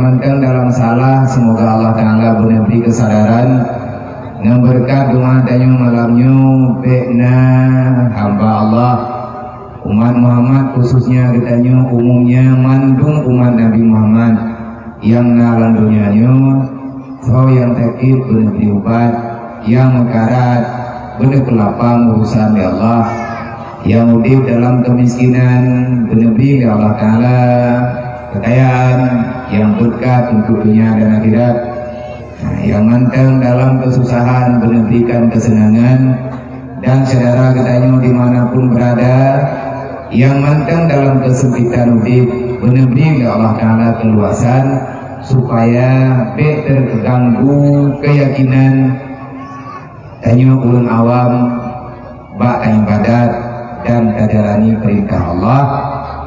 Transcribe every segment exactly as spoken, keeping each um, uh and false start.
Mantong dalam salah, semoga Allah Ta'ala beuneubri keusadaran. Ngon beureukat doa tanyoe malam nyoe, bék na hamba Allah, umat Muhammad, khususnya geutanyoe, umumnya mandum umat Nabi Muhammad nyang na lam donya nyoe, soe nyang sakét beuneubri ubat, nyang meukarat beuneupeulapang urusan lé Allah, nyang udeb dalam keumiskinan beuneubri lé Allah Ta'ala keukayaan nyang beureukat untuk dunia dan akhirat. Nah, nyang mantong dalam keususahan beuneubri keuseunakan, dan syedara geutanyoe dimanapun beurada, nyang mantong dalam keusempitan udeb beuneubri lé Allah Ta'ala keuluasan, supaya bék teuganggu keuyakinan tanyoe ureuëng awam bak taibadat dan tajalani peurintah Allah,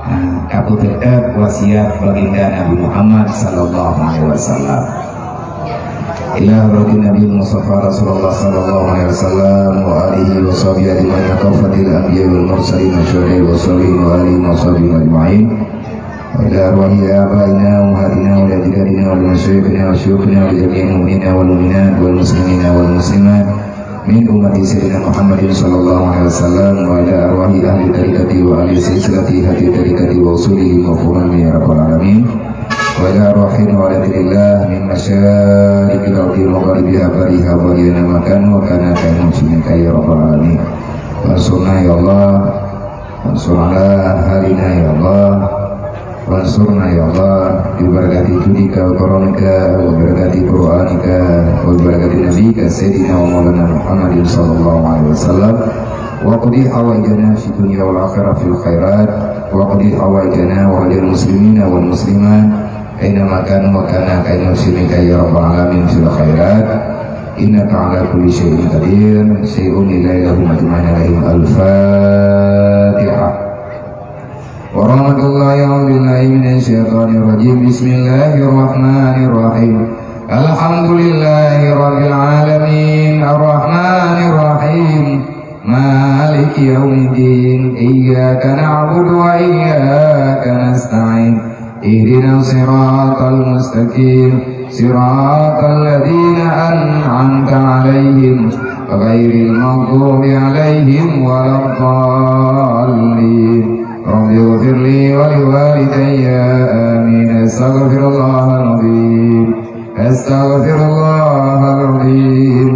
ha, tapeuteupeue wasiat baginda Nabi Muhammad sallallahu alaihi wasallam. Ila hadratin Nabi Mustafa Rasulullah sallallahu alaihi wasallam wa alihi wa sahbihi ajma'in, kafatil anbiya wal mursalin wa syuhada wa salihin wa alihi wa sahbihi ajma'in. Wa ila arwahi abaina wa ummahatina wa ajdadina wa masyayikhina wa syuyukhina wa jami'il mu'minina wal mu'minat wal muslimina wal muslimat min ummati Sayyidina Muhammadin sallallahu alaihi wasallam, wa ila arwahi ahli tariqati wa ahli silsilati ahli tariqati wa usulihi wa furu'ihi ya rabbal alamin. Wa ila arwahi wa ala dzikrillah min masyariqil ardi wa magharibiha, barriha wa bahriha, aina ma kanu wa kana kainahum muslimin ya rabbal alamin. Wansurna ya Allah, wansur ala ahlina ya Allah, wansurna ya Allah, bi barakati judika wa karamika, wa barakati Qur'anika, wa barakati nabiyika Sayyidina wa Maulana Muhammadin sallallahu alaihi wasallam, wa qdi hawaijana fid dunya wal akhirah fil khairat, wa qdi hawaijana wa haijal muslimina wal muslimat, aina ma kanu wa kana kainahum muslimin ya rabbal alamin fil khairat, innaka ala kulli syai'in qadir, syai'un lillahi lahum ajma'in alaihim. Al-Fatihah. Warahmatullahi, a'udzubillahi minasyaitonirrajim. Bismillahirrahmanirrahim. Alhamdulillahi rabbil alamin. Arrahmanirrahim. Maliki yaumiddin. Iyyaka na'budu wa iyyaka nasta'in. Ihdinas siratal mustaqim. Siratal ladzina an'amta 'alaihim, ghairil maghdubi 'alaihim waladdallin. Rabbighfirli wa liwalidayya. Amin. Astaghfirullahal azim. Astaghfirullahal azim.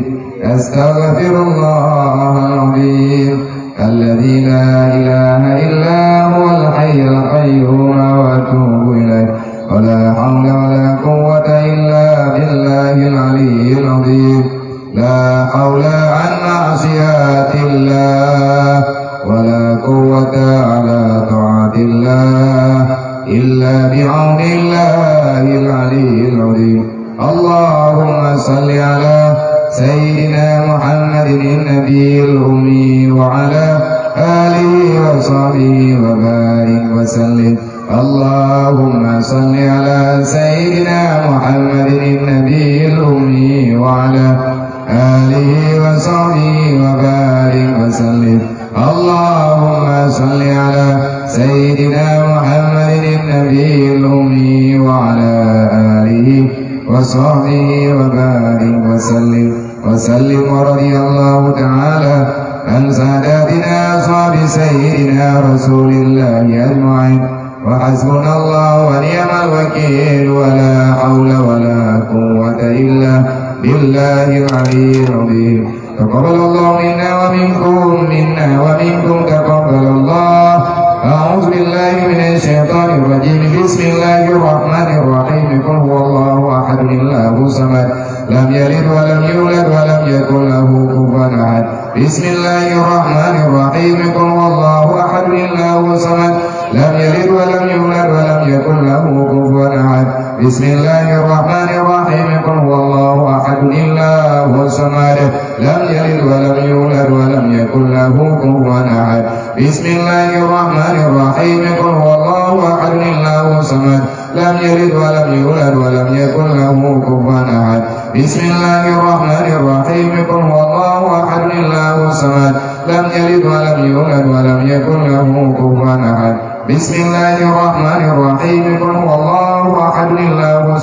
Astaghfirullahal azim. Alladzi la ilaha illa huwal hayyul qayyum wa atubu ilaih. Wa la haula wa la quwwata illa billahil aliyyil azim. La haula an ma'siyatillah, wa la quwwata ala ta'atillah, illa bi'aunillahil aliyyil azim. Allahumma salli ala Sayyidina Muhammadin nabiyil ummi wa ala alihi wa sahbihi wa barik wa sallim. Allahumma salli ala Sayyidina Muhammadin nabiyil ummi wa ala alihi wa sahbihi wa barik wa sallim. Allahumma salli ala Sayyidina Muhammadin nabiyil ummi wa ala alihi wa sahbihi wa barik wa sallim. Wa sallim wa radiyallahu ta'ala an sadatina ashabi Sayyidina Rasulillah ajma'in. Wa hasbunallahu wa ni'mal wakil, wa la haula wa la quwwata illa billahil aliyyil azim. Taqabbalallahu minna wa minkum, minna wa minkum taqabbalallah. A'udzu billahi minasy syaithanir rajim. Bismillahirrahmanirrahim. Qul huwallahu ahad, Allahus samad. Lam yalid wa lam yulad wa lam yakul lahu kufuwan ahad. Bismillahirrahmanirrahim. Qul huwallahu ahad, Allahus samad. Lam yalid wa lam yulad wa lam yakul lahu kufuwan ahad. Bismillahirrahmanirrahim. Qul huwallahu ahad, Allahus samad. Lam yalid wa lam yulad wa lam yakul lahu kufuwan ahad. Bismillahirrahmanirrahim. Qul huwallahu ahad, Allahus samad. Lam yalid wa lam yulad wa lam yakul lahu kufuwan ahad. Bismillahirrahmanirrahim. Qul huwallahu ahad, Allahus samad. Lam yalid wa lam yulad wa lam yakul lahu kufuwan ahad. Bismillahirrahmanirrahim. Qul huwallahu ahad, Allahus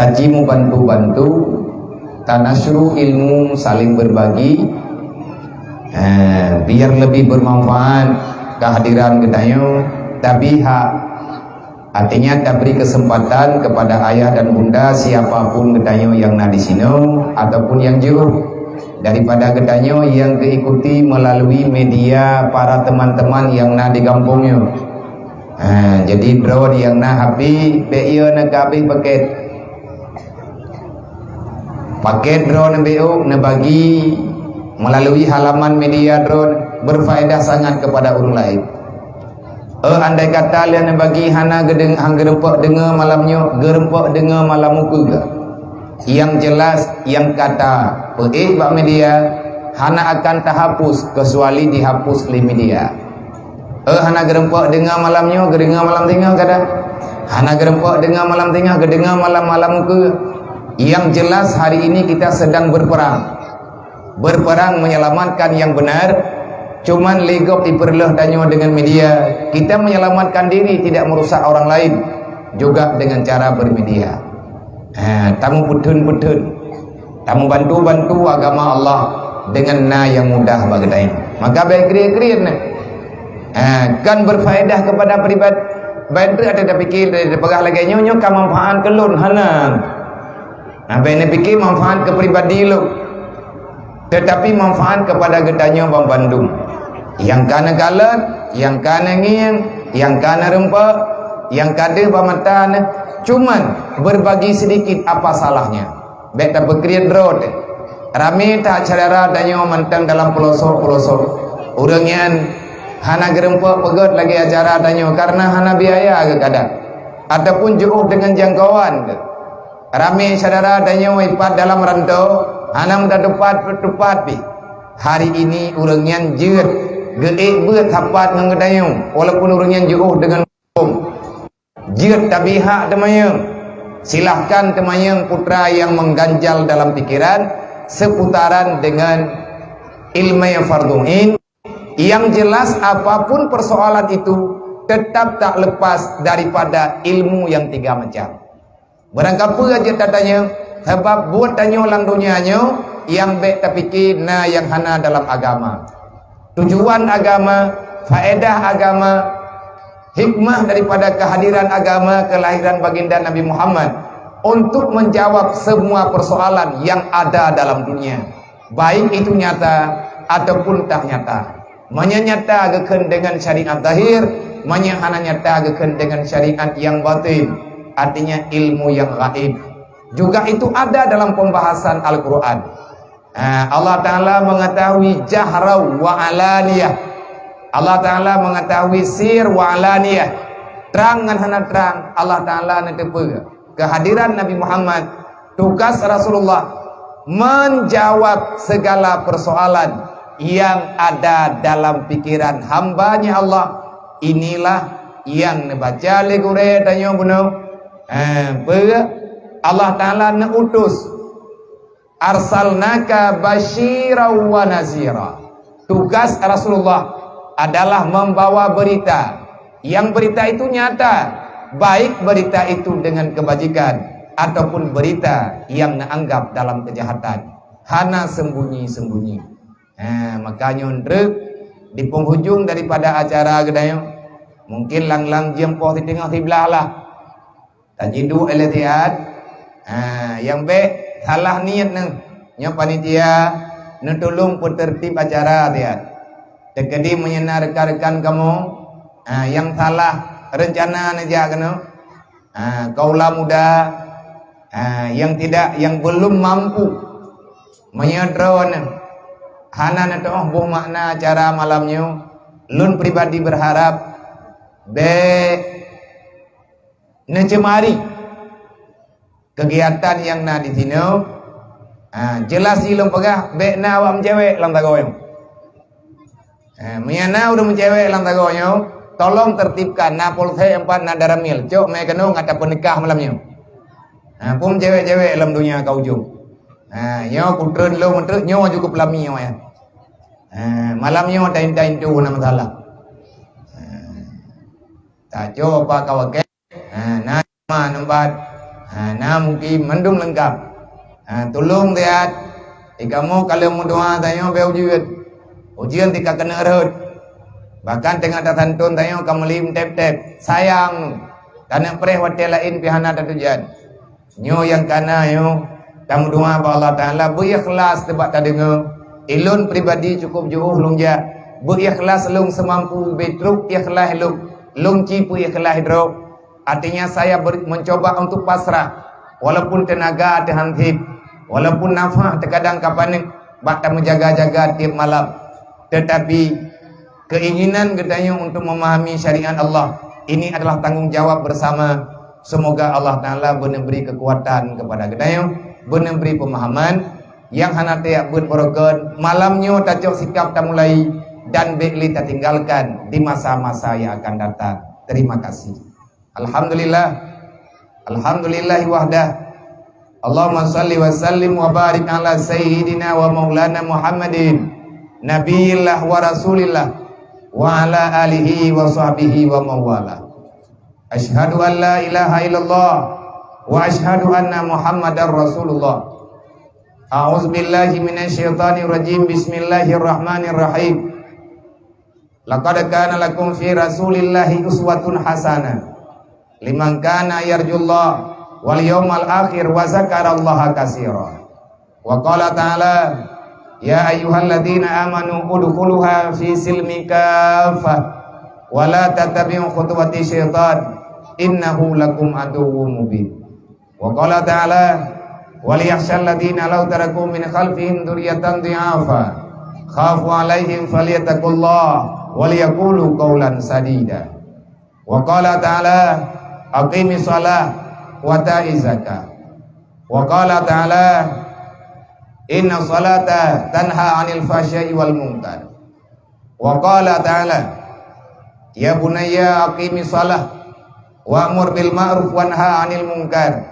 Aji mubantu-bantu, tanasru ilmu, saling berbagi, eh, biar lebih bermanfaat kehadiran geutanyoe, tabi hak. Artinya, tabri kesempatan kepada ayah dan bunda, siapapun geutanyoe yang na di sinoe ataupun yang jeuh, daripada geutanyoe yang geuikuti melalui media para teman-teman yang na di gampông nyoe. Ha, jadi droe nyang na H P, bèk yo na ka abéh paket. Paket droe neubeuet, neubagi melalui halaman media droe berfaedah sangat kepada ureuëng laén. Eh, andai kata lheueh neubagi hana geudeng-, han geurumpok deungoe malam nyoe, geurumpok deungoe malam ukeue. Yang jelas, yang kata peuék bak media hana akan tahapus kecuali dihapus lé media. Eh, hana geurumpok deungoe malam nyoe, geudeungoe malam singoh kadang. Hana geurumpok deungoe malam singoh, geudeungoe malam-malam ukeue. Yang jelas, hari ini kita sedang berperang. Berperang menyelamatkan yang benar. Cuman lé gob ipeureuloh tanyoe dengan media. Kita menyelamatkan diri, tidak merusak orang lain. Juga dengan cara bermedia. Ha, tamu putun-putun. Tamu bantu-bantu agama Allah dengan na yang mudah bagi lain. Maka baik kriet-kriet ni. Ha, kan berfaedah kepada pribadi. Baik tu ada terfikir, ada peugah lagèe nyoe, nyoe ka manfaat keu lôn, hana. Nah, bèk neupike manfaat keu pribadi lôn, tetapi manfaat kepada geutanyoe banmandum. Nyang ka neukalon, nyang ka neungieng, nyang ka neurumpok, nyang ka deuh bak mata neuh, cuman berbagi sedikit apa salahnya. Bèk tapeukriet droe teuh. Ramé that syedara tanyoe mantong dalam peulosok-peulosok. Ureuëng nyan hana geurumpok peugöt lagèe acara tanyoe karena hana biaya geuh kadang, ataupun jiôh deungon jangkauan geuh. Ramé syedara tanyoe ipat dalam rantô, hana meutupat-tupat pih. Hari ini ureuëng nyan jeuet geuék beuet sapat ngon geutanyoe, walaupun ureuëng nyan jiôh deungon huköm. Jeuet tabi hak teumanyong. Silahkan teumanyong putra nyang mengganjal dalam pikiran seputaran dengan ilmu fardhu ain. Yang jelas, apapun persoalan itu, tetap tak lepas daripada ilmu yang tiga macam. Beurangkapeue jeuet tatanyong, sabab buet tanyoe lam donya nyoe nyang bèk tapike na nyang hana dalam agama. Tujuan agama, faedah agama, hikmah daripada kehadiran agama, kelahiran baginda Nabi Muhammad untuk menjawab semua persoalan yang ada dalam dunia, baik itu nyata ataupun tak nyata. Meunyoe nyata geukheun deungon syariat zahir, meunyoe hana nyata geukheun deungon syariat nyang batin, artinya ilmu nyang gaib. Juga itu ada dalam pembahasan Al-Quran. Ah, Allah Ta'ala mengetahui jahra wa alaniyah. Allah Ta'ala mengetahui sir wa alaniyah. Trang ngon hana trang, Allah Ta'ala neuteupeue. Kehadiran Nabi Muhammad, tugas Rasulullah menjawab segala persoalan yang ada dalam pikiran hamba-Nya Allah. Inilah nyang neubaca lé gurèe tanyoe bunoe. Eh, peue? Allah Ta'ala neuutus, "Arsalnaka basyiran wa nazira." Tugas Rasulullah adalah membawa berita. Yang berita itu nyata, baik berita itu dengan kebajikan ataupun berita yang neuanggap dalam kejahatan. Hana sembunyi-sembunyi. Ha, maka nyoe treuk di penghujung daripada acara geutanyoe. Mungkin lam-lam jeuem poh siteungoh siblaih lah. Tajiduek iltihad. Ha, nyang bèk salah niet neuh. Nyoe panitia neutulông peuteurtib acara tiat. Teukeudi meunyoe na rekan-rekan kamoe, ha, nyang salah reuncana neujak keunoe. Ha, kaula muda, ha, nyang tidak, nyang belum mampu. Meunyoe droeneuh hana neutu'oh boh makna acara malam nyoe, lôn pribadi berharap bèk neucemari kegiatan nyang na di sinoe. Ha, jelas jih lôn peugah, bèk na awak meucewek lam sagoe nyoe. Ha, meunyoe na ureueng meucewek lam sagoe nyoe, tolong tertibkan, na polsek empat, na daramil, cok mè keunoe ngat tapeunikah malam nyoe. Ha, peue meucewek-cewek lam donya ka ujong. Ha, nyoe kutreun lôn meuteuk nyoe cukup lami nyoe ya. Ha, malam nyoe tain-tain tu na masalah. Ha, taco apa ka wakèe. Ha, na ma nempat. Ha, na mungkin mandum leungkap. Ha, tulông siat. Di kamoe ka lheueh meudoa tanyoe bèk ujeuen. Ujeuen tika keuneuk rhot. Bahkan teungoh tasantôn tanyoe ka meuli tép-tép. Sayang. Taneuk preh watèe laén pih hana tatujan. Nyoe nyang kana nyoe, tameudoa bak Allah Taala, beu ikhlas teubak tadeungoe. Ilôn pribadi cukup jiôh lôn jak. Beu ikhlas lôn seumampu, beu trôk ikhlas lôn, lôn ci peu ikhlas droe. Artinya saya ber-, mencoba untuk pasrah, walaupun tenaga teuhanséb, walaupun nafah teukadang ka paneuk bak tameujaga-jaga tiep malam. Tetapi keinginan geutanyoe untuk memahami syariat Allah, ini adalah tanggung jawab bersama. Semoga Allah Taala beuneubri kekuatan kepada geutanyoe, beuneubri pemahaman nyang hana tajak beuet barokon. Malam nyoe tacok sikap tamulai dan bèk lé tatinggalkan di masa-masa yang akan datang. Terima kasih. Alhamdulillah. Alhamdulillahi wahdah. Allahumma salli wa sallim wa barik ala sayyidina wa maulana Muhammadin, nabiyillah wa rasulillah, wa ala alihi wa sahbihi wa mawala. Asyhadu an la ilaha illallah wa asyhadu anna Muhammadar Rasulullah. A'udzu billahi minasy syaithanir rajim. Bismillahirrahmanirrahim. Laqad kana lakum fi Rasulillahi uswatun hasanah liman kana yarjullah wal yaumal akhir wa zakarallaha katsira. Wa qala ta'ala, "Ya ayyuhalladzina amanu udkhuluha fi silmi kaffah wa la tattabi'u khutuwati syaitan innahu lakum aduwwum mubin." Wa qala ta'ala, "Wal yakhshal ladzina law taraku min khalfihim dzurriyyatan dhi'afa khafu 'alaihim falyattaqullah wal yaqulu qaulan sadida." Wa qala ta'ala, "Aqimis shalah wa ati'iz zakah." Wa qala ta'ala, "Inna shalata tanha 'anil fahsya'i wal munkar." Wa qala ta'ala, "Ya bunayya aqimis shalah wa'mur bil ma'ruf wanha 'anil munkar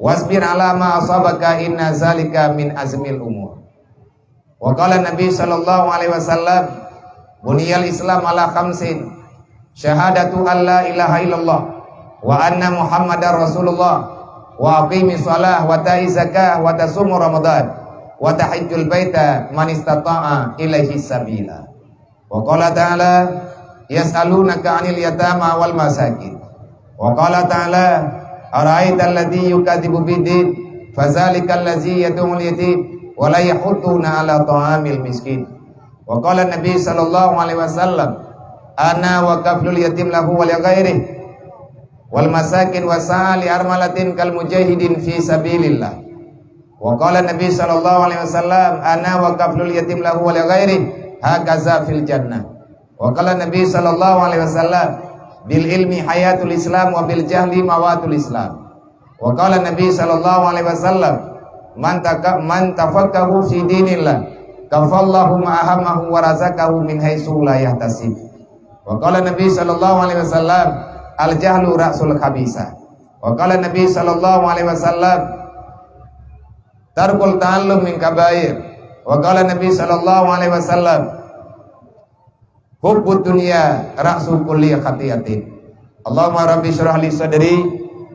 wasbir 'ala ma asabaka inna zalika min azmil umur." Wa qala Nabi sallallahu alaihi wasallam, "Buniyal Islam ala khamsin, syahadatu an la ilaha illallah wa anna Muhammadar Rasulullah wa aqimis shalah wa ta'iz zakah wa tasumu Ramadan wa tahijjul baita man istata'a ilaihi sabila." Wa qala ta'ala, "Yas'alunaka 'anil yatama wal masakin." Wa qala ta'ala, "Ara'aital ladzi yukadzibu biddin, fadzalikal ladzi yad'ul yatim, wa la yahuddu 'ala ta'amil miskin." Wa qala Nabi sallallahu alaihi wasallam, "Ana wa kaflul yatim lahu wa li ghairihi, wal masakin wa sa'a li armalatin kal mujahidin fi sabilillah." Wa qala Nabi sallallahu alaihi wasallam, "Ana wa kaflul yatim lahu wa li ghairihi, hakaza fil jannah." Wa qala Nabi sallallahu alaihi wasallam, "Bil ilmi hayatul Islam wa bil jahli mawatul Islam." Wa qala Nabi sallallahu alaihi wasallam, "Man taka-, man tafaqahu fi dinillah, kafallahu ma ahammahu wa razaqahu min haitsu la yahtasib." Wa qala Nabi sallallahu alaihi wasallam, "Al jahlu ra'sul khabisah." Wa qala Nabi sallallahu alaihi wasallam, "Tarkul ta'allum min kabair." Wa qala Nabi sallallahu alaihi wasallam, "Hubbud dunya ra'su kulli khati'atin." Allahumma rabbi shrah li sadri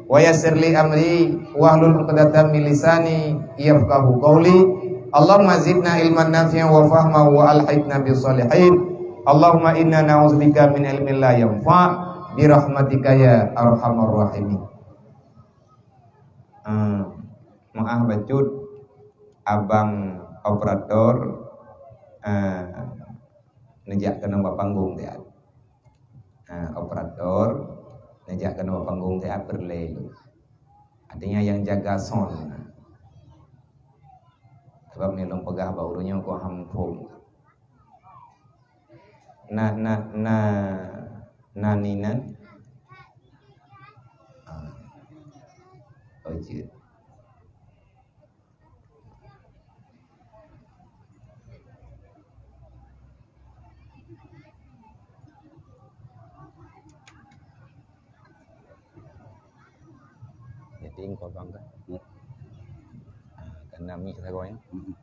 wa yassir li amri wahlul 'uqdatam min lisani yafqahu qawli. Allahumma zidna ilman nafi'an wa fahman wa alhiqna bis shalihin. Allahumma inna na'udzubika min ilmin la yanfa' bi rahmatika ya arhamar rahimin. Ah, maaf bacut, abang operator, ah, neujak keunoe bak panggong siat. Ah, operator neujak keunoe bak panggong siat peureulèe lôn. Artinya nyang jaga sound. Sabab meunyoe lôn peugah bak ureueng nyoe kok hana muphom. Na, na, na, na ni nan? Ah. Oh, jeuet. Jadi, engkau bangga. Hmm. Ah, karena mik sagoe, ya? Hmm.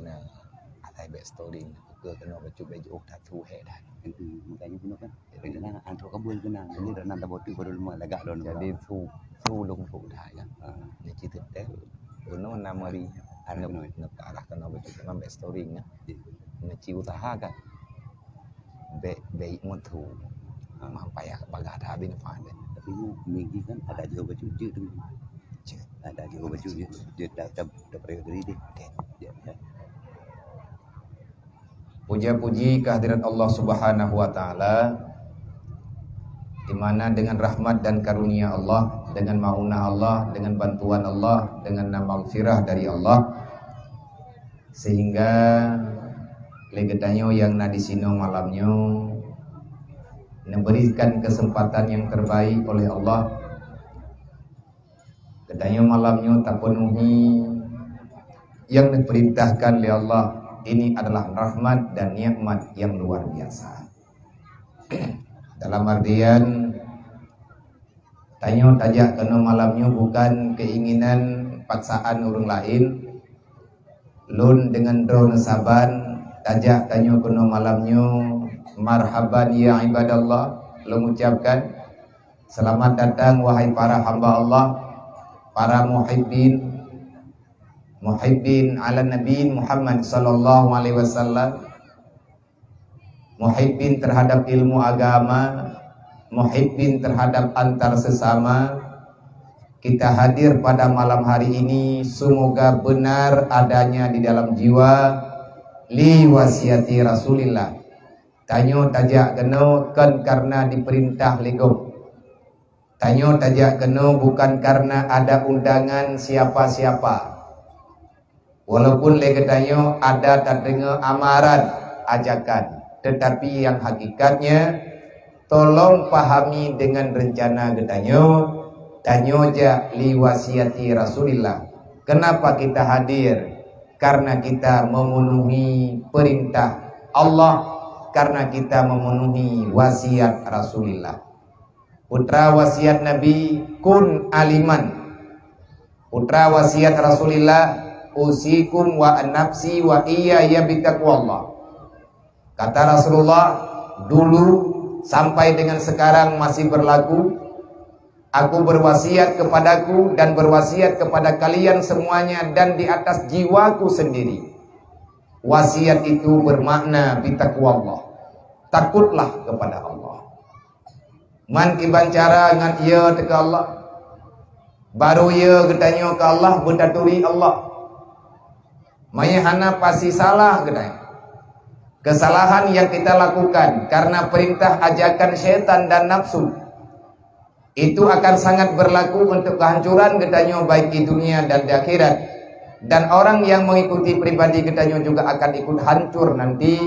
Nah, ada back story. Keu keunoe bacut bèk jiôh that su hék that. Makajih keunoe kan. Keunan antroe kabeueng keunan. Jadi, dak nan tabôh teuk baru leumah lagak lôn. Jadi, su, su lôn su that, ya. Ha. Jadi, teuntèe keunoe na meuri arah keunoe, na ke arah keunoe bacut keunan bèk storing, ya. Jadi, na ci usaha kan. Bèk, bèk ngon su. Ha, mah payah bagah that bin faham. Tapi nyoe minggi kan ada jeuet bacut jeuet tu. Jeuet. Ada jeuet bacut jeuet. Jeuet dah, dah, dah pergi deh. Jeuet, ya. Puja-puji kehadirat Allah Subhanahu wa Ta'ala, di mana dengan rahmat dan karunia Allah, dengan maunah Allah, dengan bantuan Allah, dengan maghfirah dari Allah, sehingga lé geutanyoe nyang na di sinoe malam nyoe neuberikan kesempatan yang terbaik oleh Allah. Geutanyoe malam nyoe tapeunuhi nyang neupeurintahkan lé Allah. Ini adalah rahmat dan nikmat yang luar biasa. Dalam artian, tanyoe tajak keunoe malam nyoe bukan keinginan paksaan ureuëng laén. Lôn deungon droeneuh saban tajak tanyoe keunoe malam nyoe. Marhaban ya ibadallah, lôn ucapkan. Selamat datang, wahai para hamba Allah, para muhibbin, muhibbin ala Nabi Muhammad sallallahu alaihi wasallam, muhibbin terhadap ilmu agama, muhibbin terhadap antar sesama. Kita hadir pada malam hari ini, semoga benar adanya di dalam jiwa, li wasiati Rasulillah. Tanyoe tajak keunoe kon karena diperintah lé gob. Tanyoe tajak keunoe bukan karena ada undangan siapa-siapa. Walaupun lé geutanyoe ada tadeungoe amaran, ajakan, tetapi yang hakikatnya, tolong pahami dengan rencana geutanyoe, tanyoe jak li wasiati Rasulillah. Kenapa kita hadir? Karena kita memenuhi perintah Allah, karena kita memenuhi wasiat Rasulillah. Putra wasiat Nabi, kun aliman. Putra wasiat Rasulillah, usikum wa nafsi wa iyaya bitaqwallah. Kata Rasulullah, dulu sampai dengan sekarang masih berlaku, aku berwasiat kepadaku dan berwasiat kepada kalian semuanya dan di atas jiwaku sendiri. Wasiat itu bermakna bitaqwallah. Takutlah kepada Allah. Man kiban cara ngat ya teuka Allah. Baru ya geutanyoe ka Allah, beutaturi Allah. Maya hana pasti salah geutanyoe. Kesalahan yang kita lakukan karena perintah ajakan syaitan dan nafsu, itu akan sangat berlaku untuk kehancuran geutanyoe baik di dunia dan di akhirat. Dan orang yang mengikuti pribadi geutanyoe juga akan ikut hancur nanti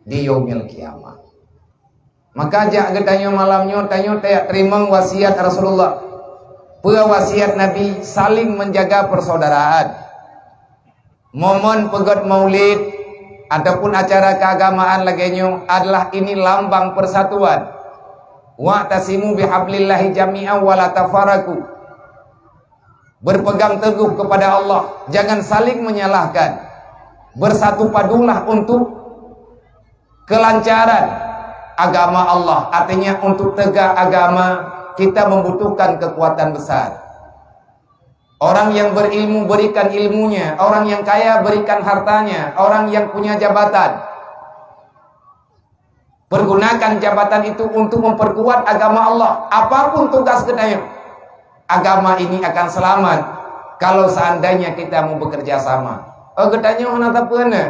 di yaumil qiyamah. Maka jak geutanyoe malam nyoe, tanyoe tajak teurimong wasiat Rasulullah. Peue wasiat Nabi? Saling menjaga persaudaraan. Momen peugét maulid ataupun acara keagamaan lagée nyoe adalah ini lambang persatuan. Wa'tasimu bihablillahi jami'an wa la tafarraqu. Berpegang teguh kepada Allah, jangan saling menyalahkan. Bersatu padulah untuk kelancaran agama Allah, artinya untuk tegak agama, kita membutuhkan kekuatan besar. Orang yang berilmu, berikan ilmunya. Orang yang kaya, berikan hartanya. Orang yang punya jabatan, pergunakan jabatan itu untuk memperkuat agama Allah. Apapun tugas geutanyoe, agama ini akan selamat kalau seandainya kita mau bekerja sama. Oh, geutanyoe hana sapeue na.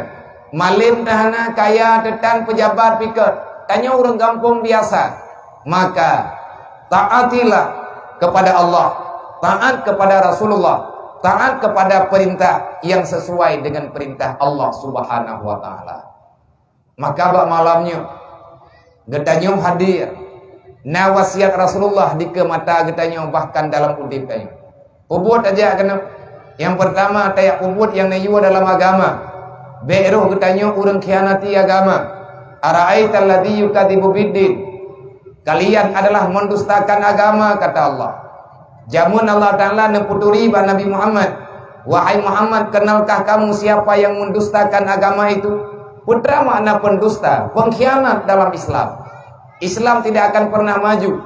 Malem teuh hana, kaya, teutan, pejabat, pike. Tanyoe ureuëng gampông biasa. Maka, taatilah kepada Allah, taat kepada Rasulullah, taat kepada perintah yang sesuai dengan perintah Allah Subhanahu wa Ta'ala. Maka bak malam nyoe, geutanyoe hadir, na wasiat Rasulullah dikeue mata geutanyoe, bahkan dalam udeb tanyoe. Peubuet aja keunoe. Nyang peurtama, tajak peubuet nyang neuyue dalam agama. Bék roh geutanyoe ureuëng khianati agama. Ara'aital ladzi yukadzibu biddin. Kalian adalah mendustakan agama, kata Allah. Jameun Allah Ta'ala neupeuturi bak Nabi Muhammad, "Wahai Muhammad, kenalkah kamu siapa yang mendustakan agama itu?" Peue makna pendusta, pengkhianat dalam Islam. Islam tidak akan pernah maju.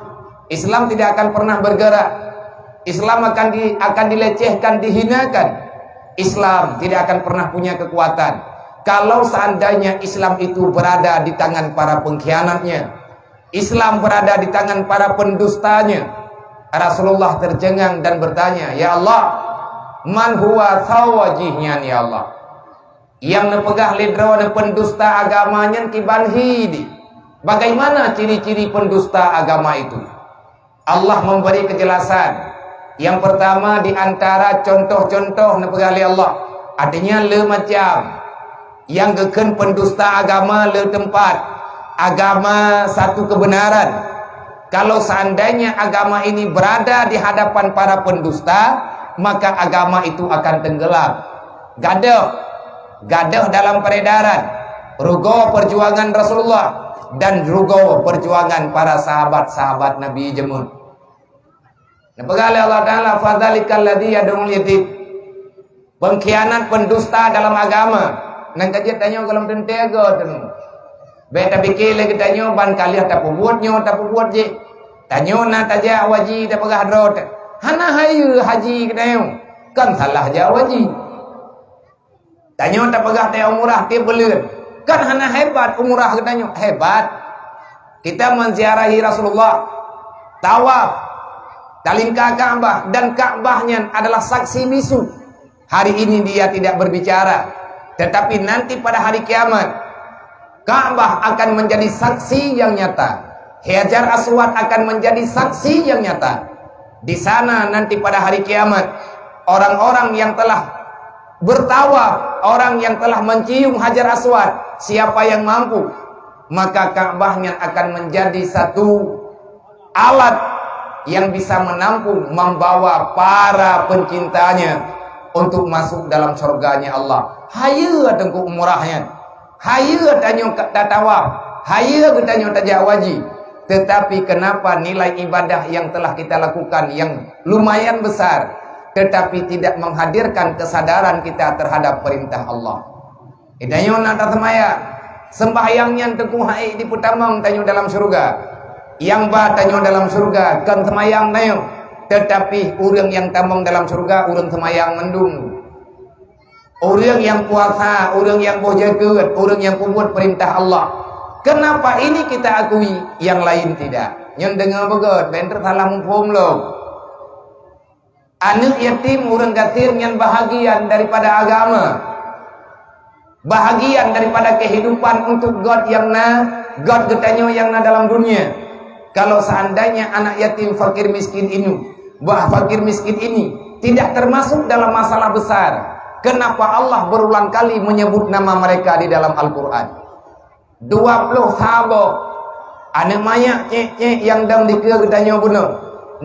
Islam tidak akan pernah bergerak. Islam akan di-, akan dilecehkan, dihinakan. Islam tidak akan pernah punya kekuatan kalau seandainya Islam itu berada di tangan para pengkhianatnya. Islam berada di tangan para pendustanya. Rasulullah tercengang dan bertanya, "Ya Allah, man huwa sawa jih nyan, ya Allah?" Nyang neupeugah lé droeneuh pendusta agama nyan kiban hi di. Bagaimana ciri-ciri pendusta agama itu? Allah memberi kejelasan. Yang pertama di antara contoh-contoh neupeugah lé Allah. Artinya le macam. Nyang geukheun pendusta agama le teumpat. Agama satu kebenaran. Kalau seandainya agama ini berada di hadapan para pendusta, maka agama itu akan tenggelam. Gadoh, gadoh dalam peredaran, rugoe perjuangan Rasulullah dan rugoe perjuangan para sahabat-sahabat Nabi jameun. Neupeugah lé Allah Taala, "Fadzalikal ladzi yad'ul yatim." Pengkhianat, pendusta dalam agama. Nang ka jeuet tanyoe gohlom teuntèe go teungoh. Bèk tapike lé geutanyoe ban ka lheueh tapeubuet nyoe, tapeubuet jih. Tanyoe na tajak haji, tapeugah droe teuh, "Hana hayeue haji geutanyoe." Kan salah jak haji. Tanyoe tapeugah tajak umrah tiep buleuen. Kan hana hebat umrah geutanyoe? Hebat. Kita menziarahi Rasulullah, tawaf, talingka Ka'bah, dan Ka'bah nyan adalah saksi bisu. Hari ini dia tidak berbicara, tetapi nanti pada hari kiamat, Ka'bah akan menjadi saksi yang nyata. Hajar Aswad akan menjadi saksi yang nyata. Di sana nanti pada hari kiamat, orang-orang yang telah bertawaf, orang yang telah mencium Hajar Aswad, siapa yang mampu, maka Ka'bah nyan akan menjadi satu alat yang bisa menampung, membawa para pencintanya untuk masuk dalam surganya Allah. Hayeue teungku umrah nyan. Hayeue tanyoe ka tatawaf. Hayeue geutanyoe tajak haji. Tetapi kenapa nilai ibadah yang telah kita lakukan yang lumayan besar, tetapi tidak menghadirkan kesadaran kita terhadap perintah Allah? Geutanyoe na taseumayang. Seumbahyang nyan teungku han ék jipeutamong tanyoe dalam syeuruga. Nyang ba tanyoe dalam syeuruga kon seumayang tanyoe, teutapi ureuëng nyang tamong dalam syeuruga ureuëng seumayang mandum. Ureuëng nyang puasa, ureuëng nyang boh jakeuet, ureuëng nyang peubuet peurintah Allah. Kenapa ini kita akui, nyang laén tidak? Nyan deungoe beugét, bèk teusalah muphom lom. Aneuëk yatim ureuëng gasien nyan bahagian daripada agama, bahagian daripada kehidupan untuk göt nyang na, göt geutanyoe nyang na dalam dunia. Kalau seandainya anak yatim fakir miskin ini, bah fakir miskin ini tidak termasuk dalam masalah besar, kenapa Allah berulang kali menyebut nama mereka di dalam Al-Quran? Dua ploh saboh aneuëk manyak cék-cék nyang dong dikeue geutanyoe bunoe.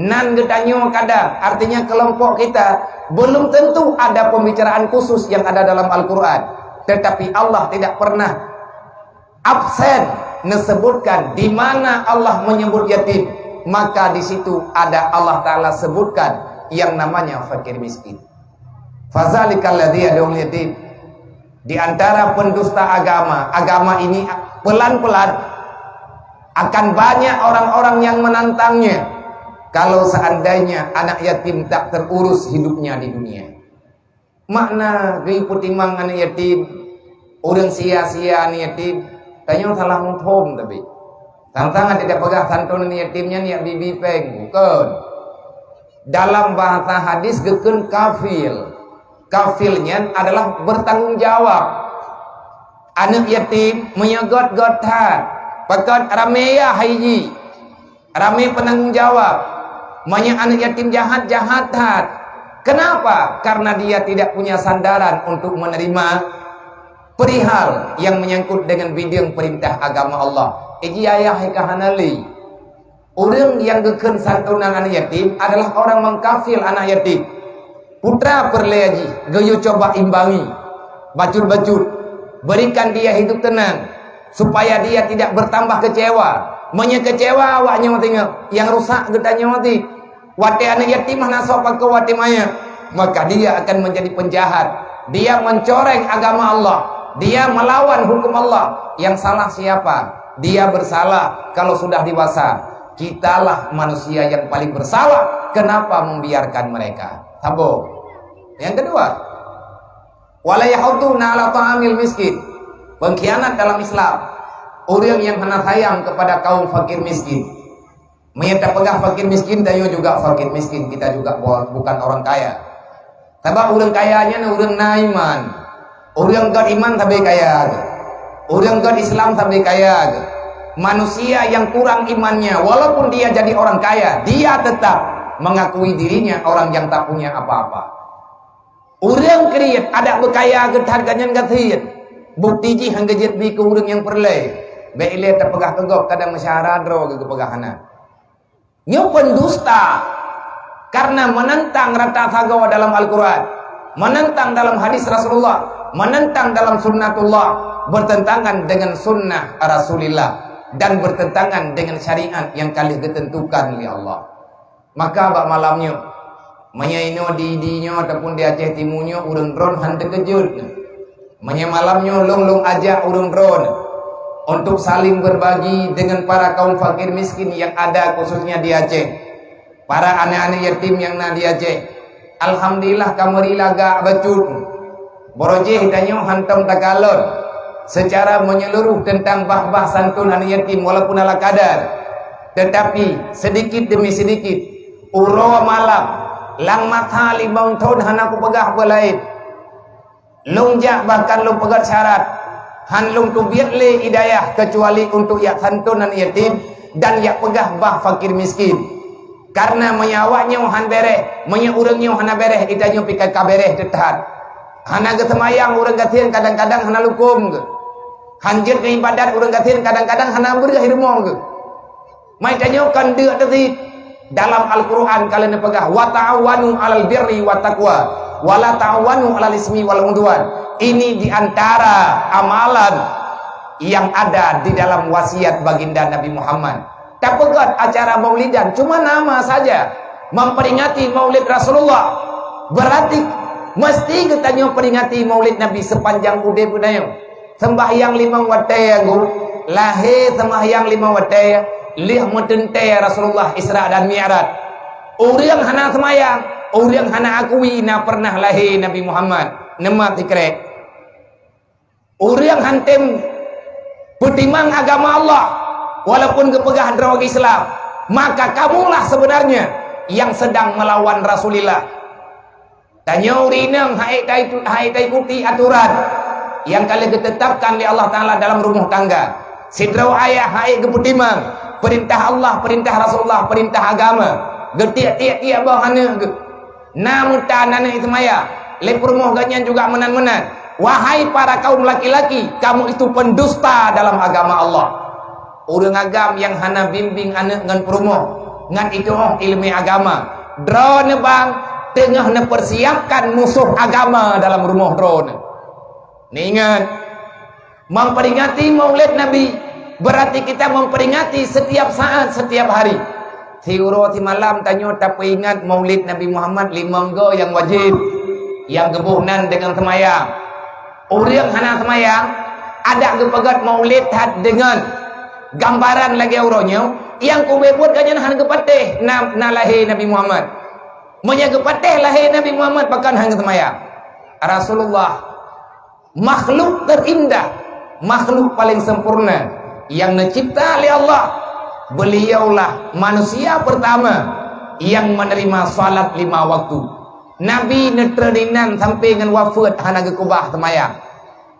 Nan geutanyoe kadang, artinya kelompok kita, belum tentu ada pembicaraan khusus yang ada dalam Al-Quran. Tetapi Allah tidak pernah absen menyebutkan di mana Allah menyebut yatim, maka di situ ada Allah Ta'ala sebutkan yang namanya fakir miskin. Fadzalikal ladzi yad'ul yatim. Di antara pendusta agama, agama ini pelan-pelan akan banyak orang-orang yang menantangnya kalau seandainya anak yatim tak terurus hidupnya di dunia. Makna geupeutimang aneuk yatim, ureuëng sia-sia aneuk yatim, tanyoe salah muphom tapi. Sang-sang adak peugah santôn aneuk yatim nyan jak bi-bi péng, bukon. Dalam bahasa hadis geukheun kafil. Kafil nyan adalah bertanggung jawab. Aneuk yatim meunyoe göt-göt that, pakon ramé yah hai jih. Ramé penanggung jawab. Meunyoe aneuk yatim jahat, jahat that. Kenapa? Karena dia tidak punya sandaran untuk menerima perihal yang menyangkut dengan bidang perintah agama Allah. Iji ayah ka hana lé. Ureuëng nyang geukheun santunan aneuk yatim adalah orang mengkafil anak yatim. Putra peureulée jih geuyue coba imbangi, bacut-bacut, berikan dia hidup tenang, supaya dia tidak bertambah kecewa. Meunyoe kecewa awak nyoe teungoh, nyang rusak geutanyoe até. Watée aneuk yatim hana soe pakoe watée manyang, maka dia akan menjadi penjahat. Dia mencoreng agama Allah. Dia melawan hukum Allah. Yang salah siapa? Dia bersalah kalau sudah dewasa. Kitalah manusia yang paling bersalah. Kenapa membiarkan mereka? Sambung. Yang kedua, wala yahudduna ala ta'amil miskin. Pengkhianat dalam Islam. Orang yang hana sayang kepada kaum fakir miskin. Meunyoe tapeugah fakir miskin, tanyoe juga fakir miskin, kita juga bu-, bukan orang kaya. Sabab ureuëng kaya nyan ureuëng na iman. Ureuëng göt iman sabe kaya geuh. Ureuëng göt Islam sabe kaya geuh. Manusia yang kurang imannya, walaupun dia jadi orang kaya, dia tetap mengakui dirinya orang yang tak punya apa-apa. Ureuëng kriet adak beukaya geuh that gobnyan gasien. Bukti jih han geujeuet bi keu ureuëng nyang peureulée. Bék ilée tapeugah keu gob kadang meusyara droe geupeugah hana. Nyoe pendusta karena menentang rata sagoe dalam Al-Quran, menentang dalam hadis Rasulullah, menentang dalam sunnatullah, bertentangan dengan sunnah Rasulillah dan bertentangan dengan syariat yang ka lheueh geutentukan lé Allah. Maka bak malam nyoe, meunyoe inoe di, di nyoe ataupun di Aceh Timu nyoe ureuëng droen han teukeujot. Meunyoe malam nyoe lôn, lôn ajak ureuëng droen untuk saling berbagi dengan para kaum fakir miskin yang ada khususnya di Aceh. Para aneuk-aneuk yatim nyang na di Aceh. Alhamdulillah, kameuri lagak bacut. Barojéh tanyoe hantom takalon secara menyeluruh tentang bah-bah santun aneuk yatim walaupun ala kadar. Tetapi sedikit demi sedikit, uroe malam, lam masa limong thon hana kupeugah beulaén. Lôn jak bahkan lôn peugét syarat, han lôn teubiet lé i dayah keucuali untuk yak santun aneuk yatim dan yak peugah bah fakir miskin. Karena meunyoe awak nyoe han béréh, meunyoe ureuëng nyoe hana béréh, i tanyoe pih ka béréh teuthat. Hana geuseumayang ureuëng gasien kadang-kadang hana lukôm geuh. Han jeuet ngon ibadat ureuëng gasien kadang-kadang hana breueh i rumoh geuh. Mai tanyoe kan deuk teusit. Dalam Al-Quran ka lheueh neupeugah, "Wa ta'awanu 'alal birri wat taqwa, wa la ta'awanu 'alal ismi wal 'udwan." Ini di antara amalan yang ada di dalam wasiat baginda Nabi Muhammad. Tapeugét acara maulidan cuma nama saja, memperingati maulid Rasulullah. Berarti mesti geutanyoe peringati maulid Nabi sepanjang udeb geutanyoe. Sembahyang limong watée, Guru. Lahé sembahyang limong watée, lheueh meuteuntée Rasulullah Isra dan Mi'raj. Ureuëng hana sembahyang, ureuëng hana akui na pernah lahé Nabi Muhammad. Neumat sikrek. Ureuëng han tem peutimang agama Allah, walaupun geupeugah droe Islam, maka kamulah sebenarnya yang sedang melawan Rasulillah. Tanyoe ureuëng inong hai tai-, hai taikuti aturan nyang ka lheueh geutetapkan lé Allah Taala dalam rumoh tangga. Sidroe ayah hai geupeutimang peurintah Allah, peurintah Rasulullah, peurintah agama. Geutiek-tiek-tiek boh aneuk geuh. Na meutan aneuk seumayang, lé peurumoh geuh nyan juga meunan-meunan. Wahai para kaum laki-laki, kamu itu pendusta dalam agama Allah. Ureuëng agam nyang hana bimbing aneuk ngon peurumoh, ngon itu'oh iéleumé agama, droeneuh bang teungoh neupersiapkan musoh agama dalam rumoh droeneuh. Neuingat, memperingati Maulid Nabi berarti kita memperingati setiap saat, setiap hari. Siuroe simalam tanyoe tapeuingat Maulid Nabi Muhammad limong go nyang wajéb, nyang geuboh nan deungon seumayang. Ureuëng hana seumayang, adak geupeugét Maulid that deungon gambaran lagée uroe nyoe, nyang kubeuet gobnyan hana geupatéh na, na lahé Nabi Muhammad. Meunyoe geupatéh lahé Nabi Muhammad, pakon hana geuseumayang? Rasulullah, makhluk terindah, makhluk paling sempurna yang neucipta lé Allah, beliaulah manusia pertama yang menerima salat lima waktu. Nabi neutreun inan sampai ngon wafeuet hana geukubah seumayang.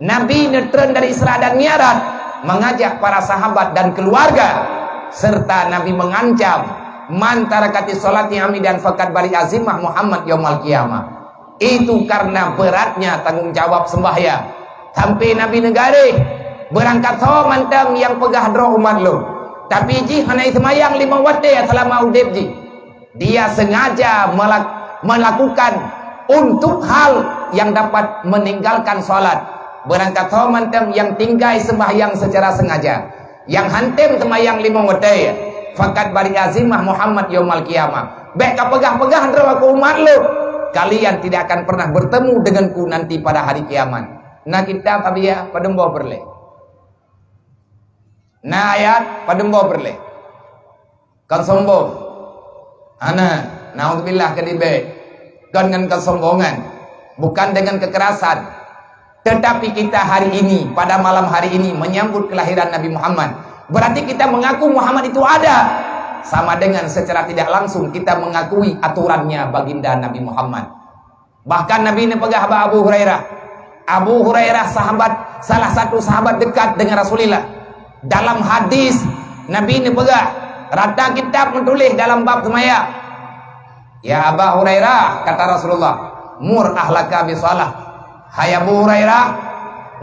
Nabi neutreun dari Isra dan Mi'raj mengajak para sahabat dan keluarga serta Nabi mengancam, "Man tarakati sholati amidan faqad bari azimah Muhammad yaumal qiyamah." Itu karena beratnya tanggung jawab sembahyang. Sampai Nabi neugaréh, "Beurangkat soe mantong nyang peugah droe umat lôn, tapi jih hana seumayang limong watée selama udeb jih, dia sengaja melak-, melakukan untuk hal yang dapat meninggalkan salat. Beurangkat soe mantong nyang tinggai sembahyang secara sengaja, nyang han tem seumayang limong watée, faqad bari azimah Muhammad yaumal qiyamah." Bék kapeugah-peugah droe keu umat lôn, "Kalian tidak akan pernah bertemu denganku nanti pada hari kiamat." Na kitab Abiyah padum boh peureulée. Na ayat padum boh peureulée. Kon sombong. Hana, naudzubillah, keudibée. Kon ngon kesombongan, bukan dengan kekerasan. Tetapi kita hari ini, pada malam hari ini, menyambut kelahiran Nabi Muhammad, berarti kita mengaku Muhammad itu ada. Sama dengan secara tidak langsung kita mengakui aturannya baginda Nabi Muhammad. Bahkan Nabi neupeugah bak Abu Hurairah. Abu Hurairah sahabat, salah satu sahabat dekat dengan Rasulullah. Dalam hadis, Nabi neupeugah, rata kitab meutuléh dalam bab seumayang, "Ya Aba Hurairah," kata Rasulullah, "mur ahlaka bisalah." Hai Abu Hurairah,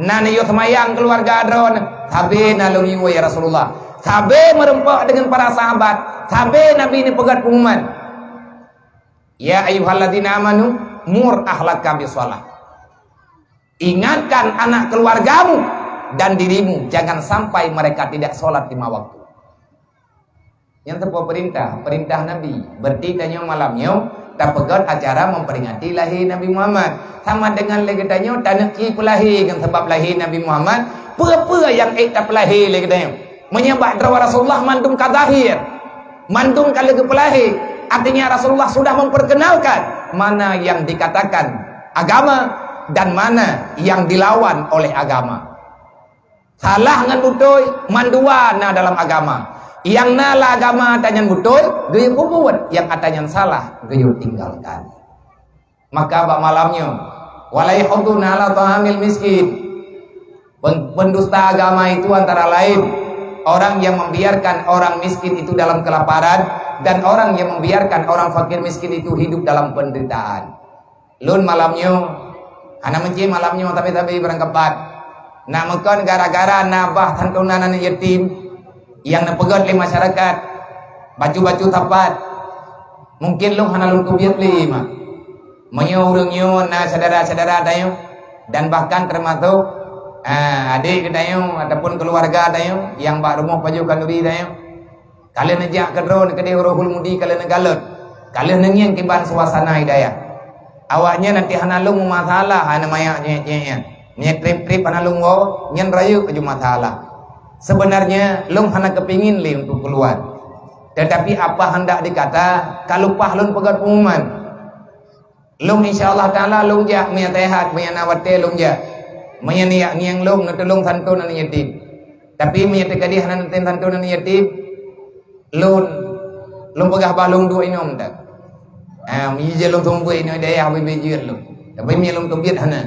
na neuyue seumayang keuluwarga droe, sabe na lôn yue, ya Rasulullah. Sabe meureumpok deungon para sahabat, sabe Nabi neupeugah pengumuman. "Ya ayyuhalladzina amanu, mur ahlaka bisalah." Ingatkan anak keluargamu dan dirimu, jangan sampai mereka tidak sholat lima waktu. Nyan teupeu perintah, perintah Nabi. Berarti tanyoe malam nyoe tapeugét acara memperingati lahé Nabi Muhammad. Sama dengan lé geutanyoe taneuk ci peulahé ngon sabab lahé Nabi Muhammad, peue-peue nyang ék tapeulahé lé geutanyoe. Meunyoe bak droe Rasulullah mandum ka zahir, mandum ka lheueh geupeulahé, artinya Rasulullah sudah memperkenalkan mana yang dikatakan agama dan mana yang dilawan oleh agama. Salah ngon beutôi, mandua na dalam agama. Nyang na lam agama ata nyan beutôi, geuyue peubuet, nyang ata nyan salah, geuyue tinggalkan. Maka bak malam nyoe, "Wala yahudduna ala ta'amil miskin." Pen-, pendusta agama itu antara lain orang yang membiarkan orang miskin itu dalam kelaparan dan orang yang membiarkan orang fakir miskin itu hidup dalam penderitaan. Lôn malam nyoe, hana meucit malam nyoe, tapi-tapi barangkapat. Nak meukon gara-gara na bah santunan aneuk yatim nyang neupeugét lé masyarakat, bacut-bacut sapat. Mungkin lôn hana lôn teubiet lé, mak. Meunyoe ureuëng nyoe na syedara-syedara tanyoe dan bahkan teumasok, ah, adék geutanyoe ataupun keuluwarga tanyoe nyang bak rumoh pajoh khanduri tanyoe, ka lheueh neujak keudroe neukeudeh Rohul Mudi, ka lheueh neugalot, ka lheueh neungieng kiban suasana hidayah. Awaknyan nanti hana lôn meumasalah, hana manyak nyek-nyek nyan. Nyek trip-trip hana lôn woe, nyan rayeuk laju masalah. Sebenarnya lôn hana keupingin lé untuk keuluwa. Tetapi apa hendak dikata, ka lumpah lôn peugét pengumuman. Lôn insya Allah Taala lôn jak, meunyo sehat, meunyo na watée lôn jak. Meunyo neujak ngieng lôn, neutulông santon aneuk yatim. Tapi meunyo teukeudeh hana neutem santon aneuk yatim, lôn, lôn peugah bah lôn duek inong dak. Ah, meunyo jeuet lôn seumeubeuet inong dayah bibit jeuet lôn. Tapi meunyo lôn teubiet hana.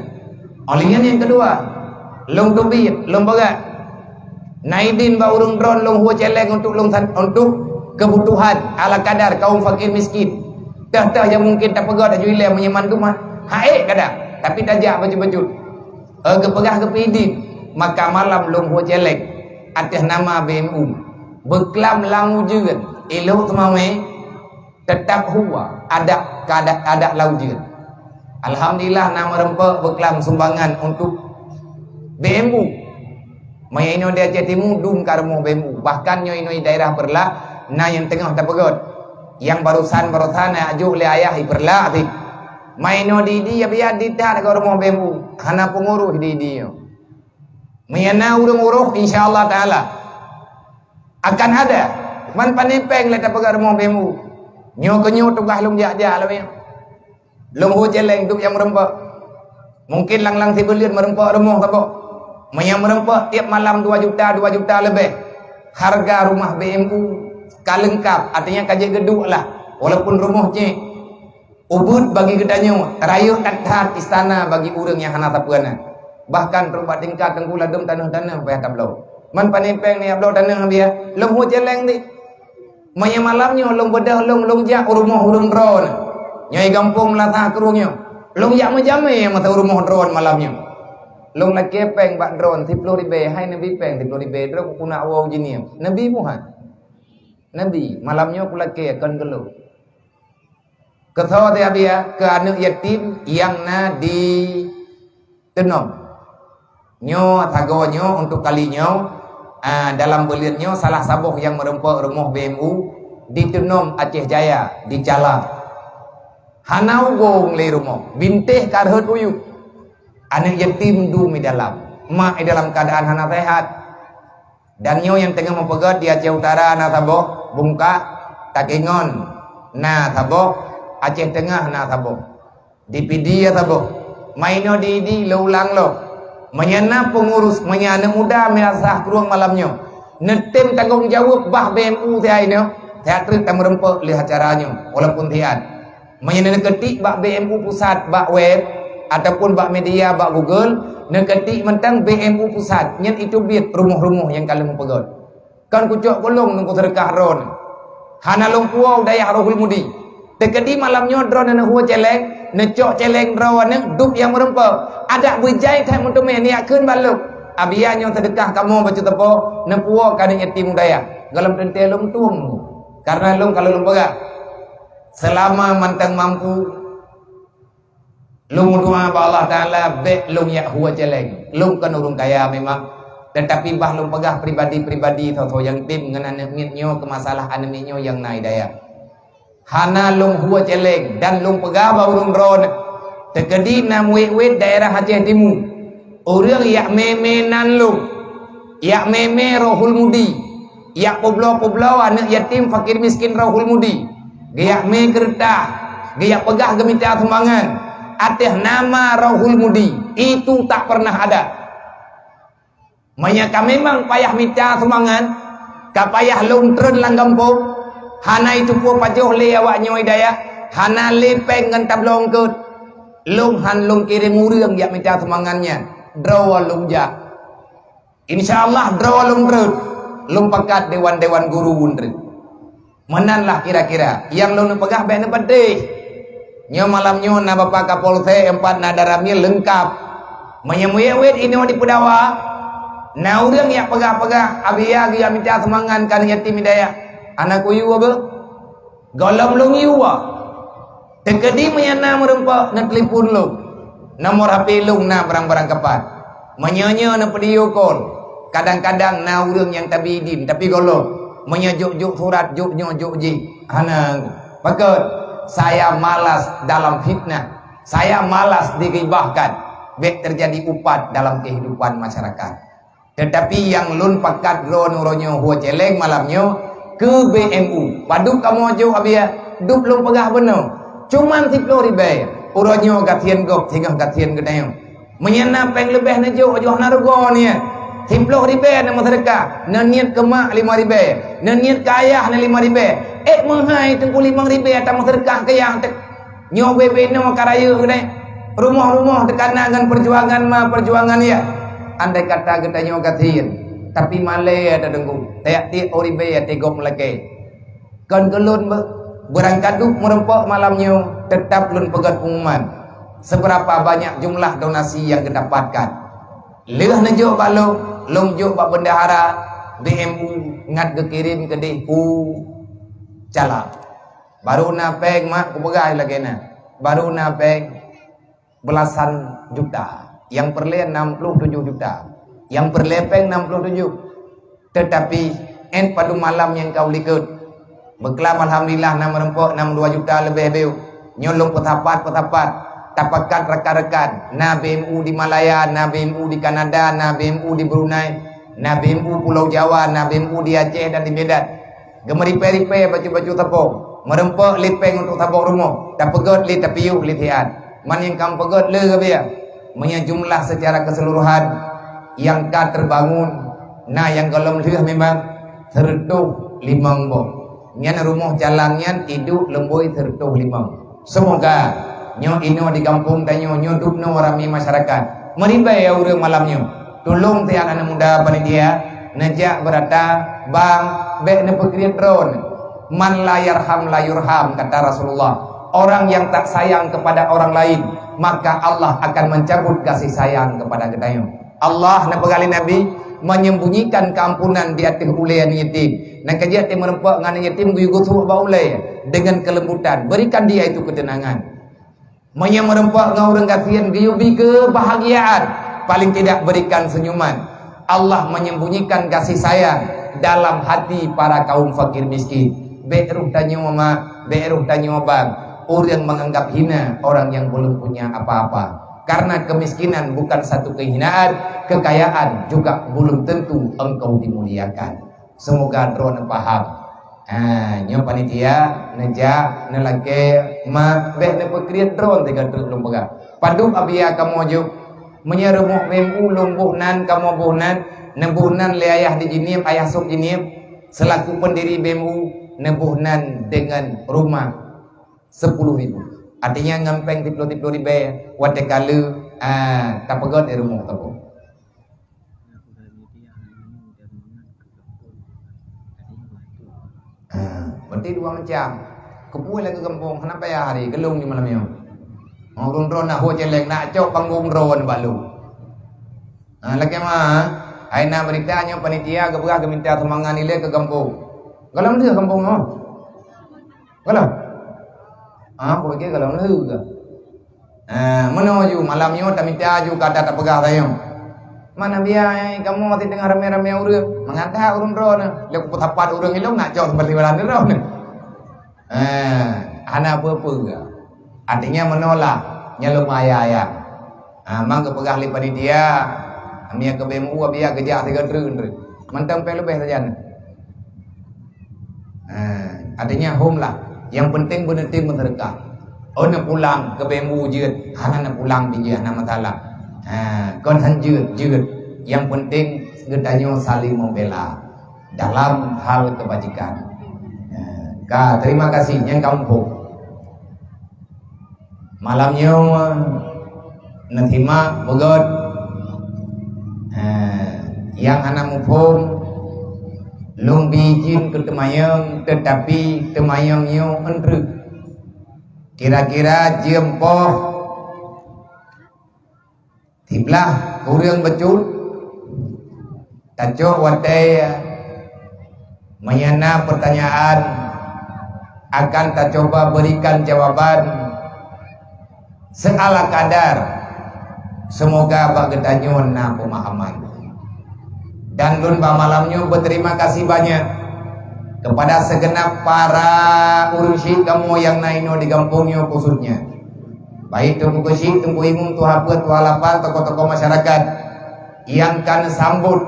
Óh lheueh nyan nyang keudua, lôn teubiet, lôn peugah. Na idin bak ureuëng droen lôn hue céléng untuk lôn san-, untuk keubutuhan ala kadar kaum fakir miskin. Teuh-teuh nyang mungkin tapeugah tajui lé meunyo mandum ha-, haék kadang, tapi tajak bacut-bacut. Eh, geupeugah geupeuidin, maka malam lôn hue céléng ateueh nama B M U. Beuklam lam ujeuen, ilok teumawé, teutap hua adak, adak, adak lam ujeuen. Alhamdulillah na meureumpok beuklam sumbangan untuk B M U. Meunyoe inoe di Aceh Timu dum ka rumoh B M U. Bahkan nyoe inoe daerah Peureulak na nyang teungoh tapeugét. Nyang barosan-barosan na jok lé ayah i Peureulak pih. Ma inoe di, di, ya biar di that ka rumoh B M U. Hana peungurus di, di nyoe. Meunyoe na ureuëng urôh, insya Allah Taala akan ada. Man pane péng lé tapeugah rumoh B M U. Nyoe keu nyoe tugaih lôn jak-jak lom nyoe. Lôn hue céléng duek nyang meureumpok. Mungkin lang-lang sibeuleuen meureumpok rumoh saboh. Meunyoe meureumpok tiep malam dua juta, dua juta leubeh. Hareuga rumah B M U ka leungkap, artinya ka jeuet geuduek lah. Walaupun rumoh cék. Ubeut bagi geutanyoe, rayeuk that-that istana bagi ureuëng nyang hana sapeue na. Bahkan trok bak tingkat teungku ladôm tanoh-tanoh payah tabloe. Man pane péng nyoe bloe tanoh biya, lôn hue céléng di. Meunyoe malam nyoe lôn beudôh lôn, lôn jak u rumoh ureuëng droen. Nyoe i gampông Meulasa Krueng nyoe. Lôn jak meujamé masa u rumoh droen malam nyoe. Lôn lakée péng bak droen siploh ribée, hai neubi péng siploh ribée, droe kupeuna woe jihnyan. Neubi muhan. Neubi, malam nyoe kulakée kon keu lôn. Keu soe teuh, Abiya? Keu aneuk yatim nyang na di Teunom. Nyoe sagoe nyoe untuk kali nyoe, ah, dalam buleuen nyoe salah saboh nyang meureumpok rumoh B M U di Teunom Aceh Jaya, di Calang. Hana ubong lé rumoh, bintéh ka rhot u yup. Aneuk yatim dum di dalam, mak di dalam keadaan hana sehat. Dan nyoe nyang teungoh meupeugét di Aceh Utara na saboh, Bungkak, Takengon na saboh, Aceh Teungoh na saboh. Di Pidie saboh. Mainoe di, di lôn ulang lom. Meunyoe na peungurus, meunyoe aneuk muda meurasa krueng malam nyoe, neutem tanggong jaweueb bah B M U siat nyoe, siat treuk tameureumpok lé acara nyoe, walaupun siat. Meunyoe neukeutik bak B M U pusat, bak web, ataupun bak media, bak Google, neukeutik mantong B M U pusat, nyan itu biet rumoh-rumoh nyang ka lheueh meupeugét. Kon kucok golom ngon kuseudeukah droeneuh. Hana lôn puwoe u dayah Rohul Mudi. Teukeudi malam nyoe droeneuh neuhue céléng, neucok céléng droeneuh dub nyang meureumpok. Adak beujai that meuteumé neujak kheun bak lôn. Abia nyoe seudeukah kamoe bacut teupok, neupuwoe keu aneuk yatim u dayah. Golom teuntée lôn tueng. Karena lôn ka lôn peugah, seulama mantong mampu, lôn meudoa bak Allah Taala bék lôn jak hue céléng. Lôn kon ureuëng kaya memang, tetapi bah lôn peugah pribadi-pribadi soe-soe nyang tem ngon aneuk miet nyoe keu masalah aneuk miet nyoe nyang na hidayah. Hana lôn hue céléng dan lôn peugah bak ureuëng droeneuh, teukeudi na muet-muet daerah Aceh Timu, ureuëng jak mé-mé nan lôn, jak mé-mé Rohul Mudi, jak peubloe-peubloe aneuk yatim fakir miskin Rohul Mudi, geujak mé keureutah, geujak peugah geumita sumbangan ateueh nama Rohul Mudi, itu tak pernah ada. Meunyoe ka memang payah mita sumbangan, ka payah lôn treun lam gampông, hana jiteupeue pajoh lé awak nyoe hidayah, hana lé péng ngon tabloe eungkôt, lôn han lôn kirém ureuëng jak mita sumbangan nyan, droe lôn jak. Insya Allah droe lôn treun, lôn pakat dewan-dewan guru lôn treun. Meunan lah kira-kira nyang lôn peugah bék neupeudeh. Nyoe malam nyoe na Bapak Kapolsek, empat na Danramil leungkap. Meunyoe muet-muet inoe dipeudawa, na ureuëng jak peugah-peugah, abia geujak mita sumbangan keu aneuk yatim hidayah. Hana kuyue beuh. Golom lôn yue. Teukeudi meunyoe na meureumpok, neutelepon lôn. Nomor H P lôn na barang-barang kapat. Meunyoe nyoe neupeudiyue call, kadang-kadang na ureuëng nyang tabi idin, tapi golom. Meunyoe jok-jok surat, jok nyoe, jok jih, hana. Pakon? Saya malas dalam fitnah. Saya malas dighibahkan. Bék terjadi upat dalam kehidupan masyarakat. Teutapi nyang lôn pakat droeneuh uroe nyoe hue céléng malam nyoe keu B M U. Padub kamoe jok abia, dub lôn peugah bunoe. Cuman siplôh ribée. Uroe nyoe gasien gob singoh gasien geutanyoe. Meunyoe na péng leubeh neujok, yoh na rugoe nyan. Siplôh ribée neumeuseudeukah, neuniet keu mak limong ribée, neuniet keu ayah na limong ribée. Ék meuhai teungku limong ribée tameuseudeukah keu yah teuh. Nyoe bubena ka rayeuk keudeh. Rumoh-rumoh teuka na ngon peujuangan ma peujuangan yah. Andai kata geutanyoe gasien, tapi malée tadeungoe, tiek-tiek uribée até gob meulakée. Kon keu lôn beuh, beurangkadub meureumpok malam nyoe, teutap lôn peugét pengumuman. Seberapa banyak jumlah donasi yang geudapatkan? Lheueh neujok bak lôn, lôn jok bak bendahara B M U ngat geukirém keudeh u Calang. Baru na péng, mak, kupeugah lagée na. Baru na péng belasan juta. Nyang peureulée enam puluh tujuh juta. Nyang peureulée péng enam puluh tujuh. Teutapi, ét padub malam nyang ka u likot. Beuklam alhamdulillah na meureumpok enam dua juta leubeh beue. Nyoe lôn peusapat-peusapat. Tapakat rakan-rakan. Na B M U di Malaya, na B M U di Kanada, na B M U di Brunei, na B M U Pulau Jawa, na B M U di Aceh dan di Medan. Geumeuripée-ripée bacut-bacut sapong, meureumpok lé péng untuk sabong rumoh, tapeugét lé tapiôh lé siat. Man nyang ka meupeugét le geubiet. Meunyoe jumlah secara keseluruhan nyang ka teubangun, na nyang gohlom lheueh memang seureutôh limong boh. Nyan rumoh Calang nyan iduek leumboi seureutôh limong. Seumoga nyoe inoe di gampông tanyoe nyoe dubnoe ramé masyarakat. Meuribée ureuëng malam nyoe. Tulông tieb aneuk muda panitia neujak beurata, bang, bék neupeukriet droeneuh. "Man la yarham la yurham," kata Rasulullah. Orang yang tak sayang kepada orang lain, maka Allah akan mencabut kasih sayang kepada geutanyoe. Allah neupeugah lé Nabi, menyembunyikan keampunan di ateueh ulée aneuk yatim. Nyang ka jeuet teumeureumpok ngon aneuk yatim geuyue geusuek bak ulée dengan kelembutan. Berikan dia itu ketenangan. Meunyoe meureumpok ngon ureuëng gasien geuyue bi keubahgiaan, paling tidak berikan senyuman. Allah menyembunyikan kasih sayang dalam hati para kaum fakir miskin. Bék roh tanyoe mak, bék roh tanyoe bang, ureuëng menganggap hina orang yang belum punya apa-apa. Karena kemiskinan bukan satu kehinaan, kekayaan juga belum tentu engkau dimuliakan. Semoga droeneuh paham. Ha, nyoe panitia neujak neulakée ma bék neupeukriet droeneuh sigoe treuk lôn peugah. Padub abiya kamoe jok, meunyoe rumoh B M U lôn boh nan, kamoe boh nan, neuboh nan lé ayah di Jeunieb, ayah sôk Jeunieb, selaku pendiri B M U, neuboh nan dengan rumah sepuluh ribu. Artinya ngon péng siploh-siploh ribée, watée ka lheueh, ah, tapeugét di rumoh teupeu. Ah, berarti dua macam. Keupeue lagée gampông, hana payah hari, geulong di malam nyoe. Ureuëng droe na ho céléng, nak cok panggong droe bak lôn. Ha, lagée ma, hai na beurita nyoe panitia geupeugah geuminta sumbangan ilée keu gampông. Gohlom lheueh gampông nyoe. Gohlom. Ha, pokoknya gohlom lheueh. Ha, meunoe ju malam nyoe taminta ju kata tapeugah sayang. Mana biaya kamoe masih tengah ramé-ramé ureuëng. Mengata ureuëng droe na. Lé kupeusapat ureuëng ilong nak cok sumbangan droe na. Eh, hana peue-peue. Artinya meunoe lah, nyan lôn ayah-ayah. Ah, mang geupeugah lé panitia, "Amia keu B M U, abiya geujak sigoe treuk-treuk." Mantong péng leubeh sajan. Ah, artinya hom lah. Yang penting beuneuti meuseudeukah. Oh, neupulang keu B M U jeuet, hana neupulang bijéh, hana masalah. Ah, kon han jeuet, jeuet. Yang penting geutanyoe saling membela dalam hal kebajikan. Eh, ka, terima kasih nyang ka muphom. Malam nyoe neusimak beugöt, eh, nyang hana muphom, lôn bi izin keu teumanyong, teutapi teumanyong nyoe eunteuk. Kira-kira jeuem poh siblaih kureueng bacut, tacok watée meunyoe na peurtanyaan akan tacuba beurikan jawaban seala kadar. Semoga bak geutanyoe na peumahaman. Dan lôn bak malam nyoe beuterima kasih banyak kepada segenap para ureuëng syik kamoe nyang na inoe di gampông nyoe khususnya. Baik Teungku Keuchik, Teungku Imum, Tuha Peuet, Tuha Lapan, tokoh-tokoh masyarakat nyang ka neusambot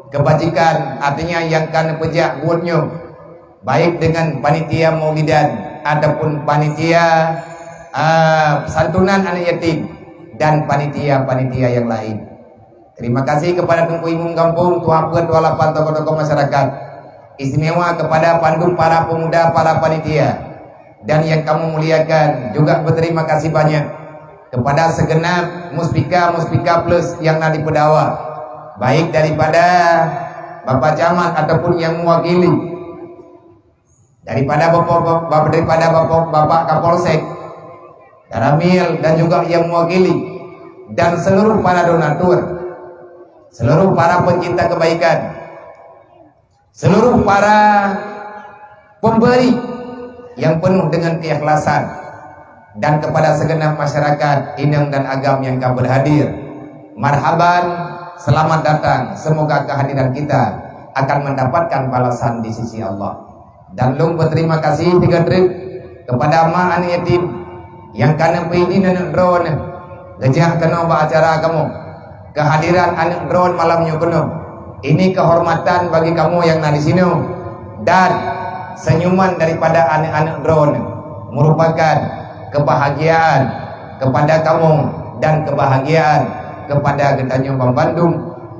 kebajikan, artinya nyang ka neupeujak buet nyoe, baik dengan panitia maulidan ataupun panitia, ah, santunan aneuk yatim dan panitia-panitia nyang laén. Terima kasih kepada Teungku Imum Gampông, Tuha Peuet, Tuha Lapan, tokoh-tokoh masyarakat. Istimewa kepada pandu para pemuda, para panitia, dan yang kamu muliakan, juga berterima kasih banyak kepada segenap Muspika, Muspika Plus yang na di Peudawa, baik daripada Bapak Camat ataupun yang mewakili. Daripada Bapak, Bapak, daripada Bapak, Bapak Kapolsek, Danramil dan juga yang mewakili, dan seluruh para donatur, seluruh para pencinta kebaikan, seluruh para pemberi yang penuh dengan keikhlasan, dan kepada segenap masyarakat inong dan agam yang ka berhadir. Marhaban, selamat datang. Semoga kehadiran kita akan mendapatkan balasan di sisi Allah. Dan lôn berterima kasih tiga trip kepada ma aneuk yatim yang ka neupeuidin aneuk droeneuh geujak keunoe bak acara kamoe. Kehadiran aneuk droeneuh malam nyoe keunoe, ini kehormatan bagi kamoe yang na di sinoe, dan senyuman daripada aneuk-aneuk droeneuh merupakan kebahagiaan kepada kamoe dan kebahagiaan kepada geutanyoe banmandum,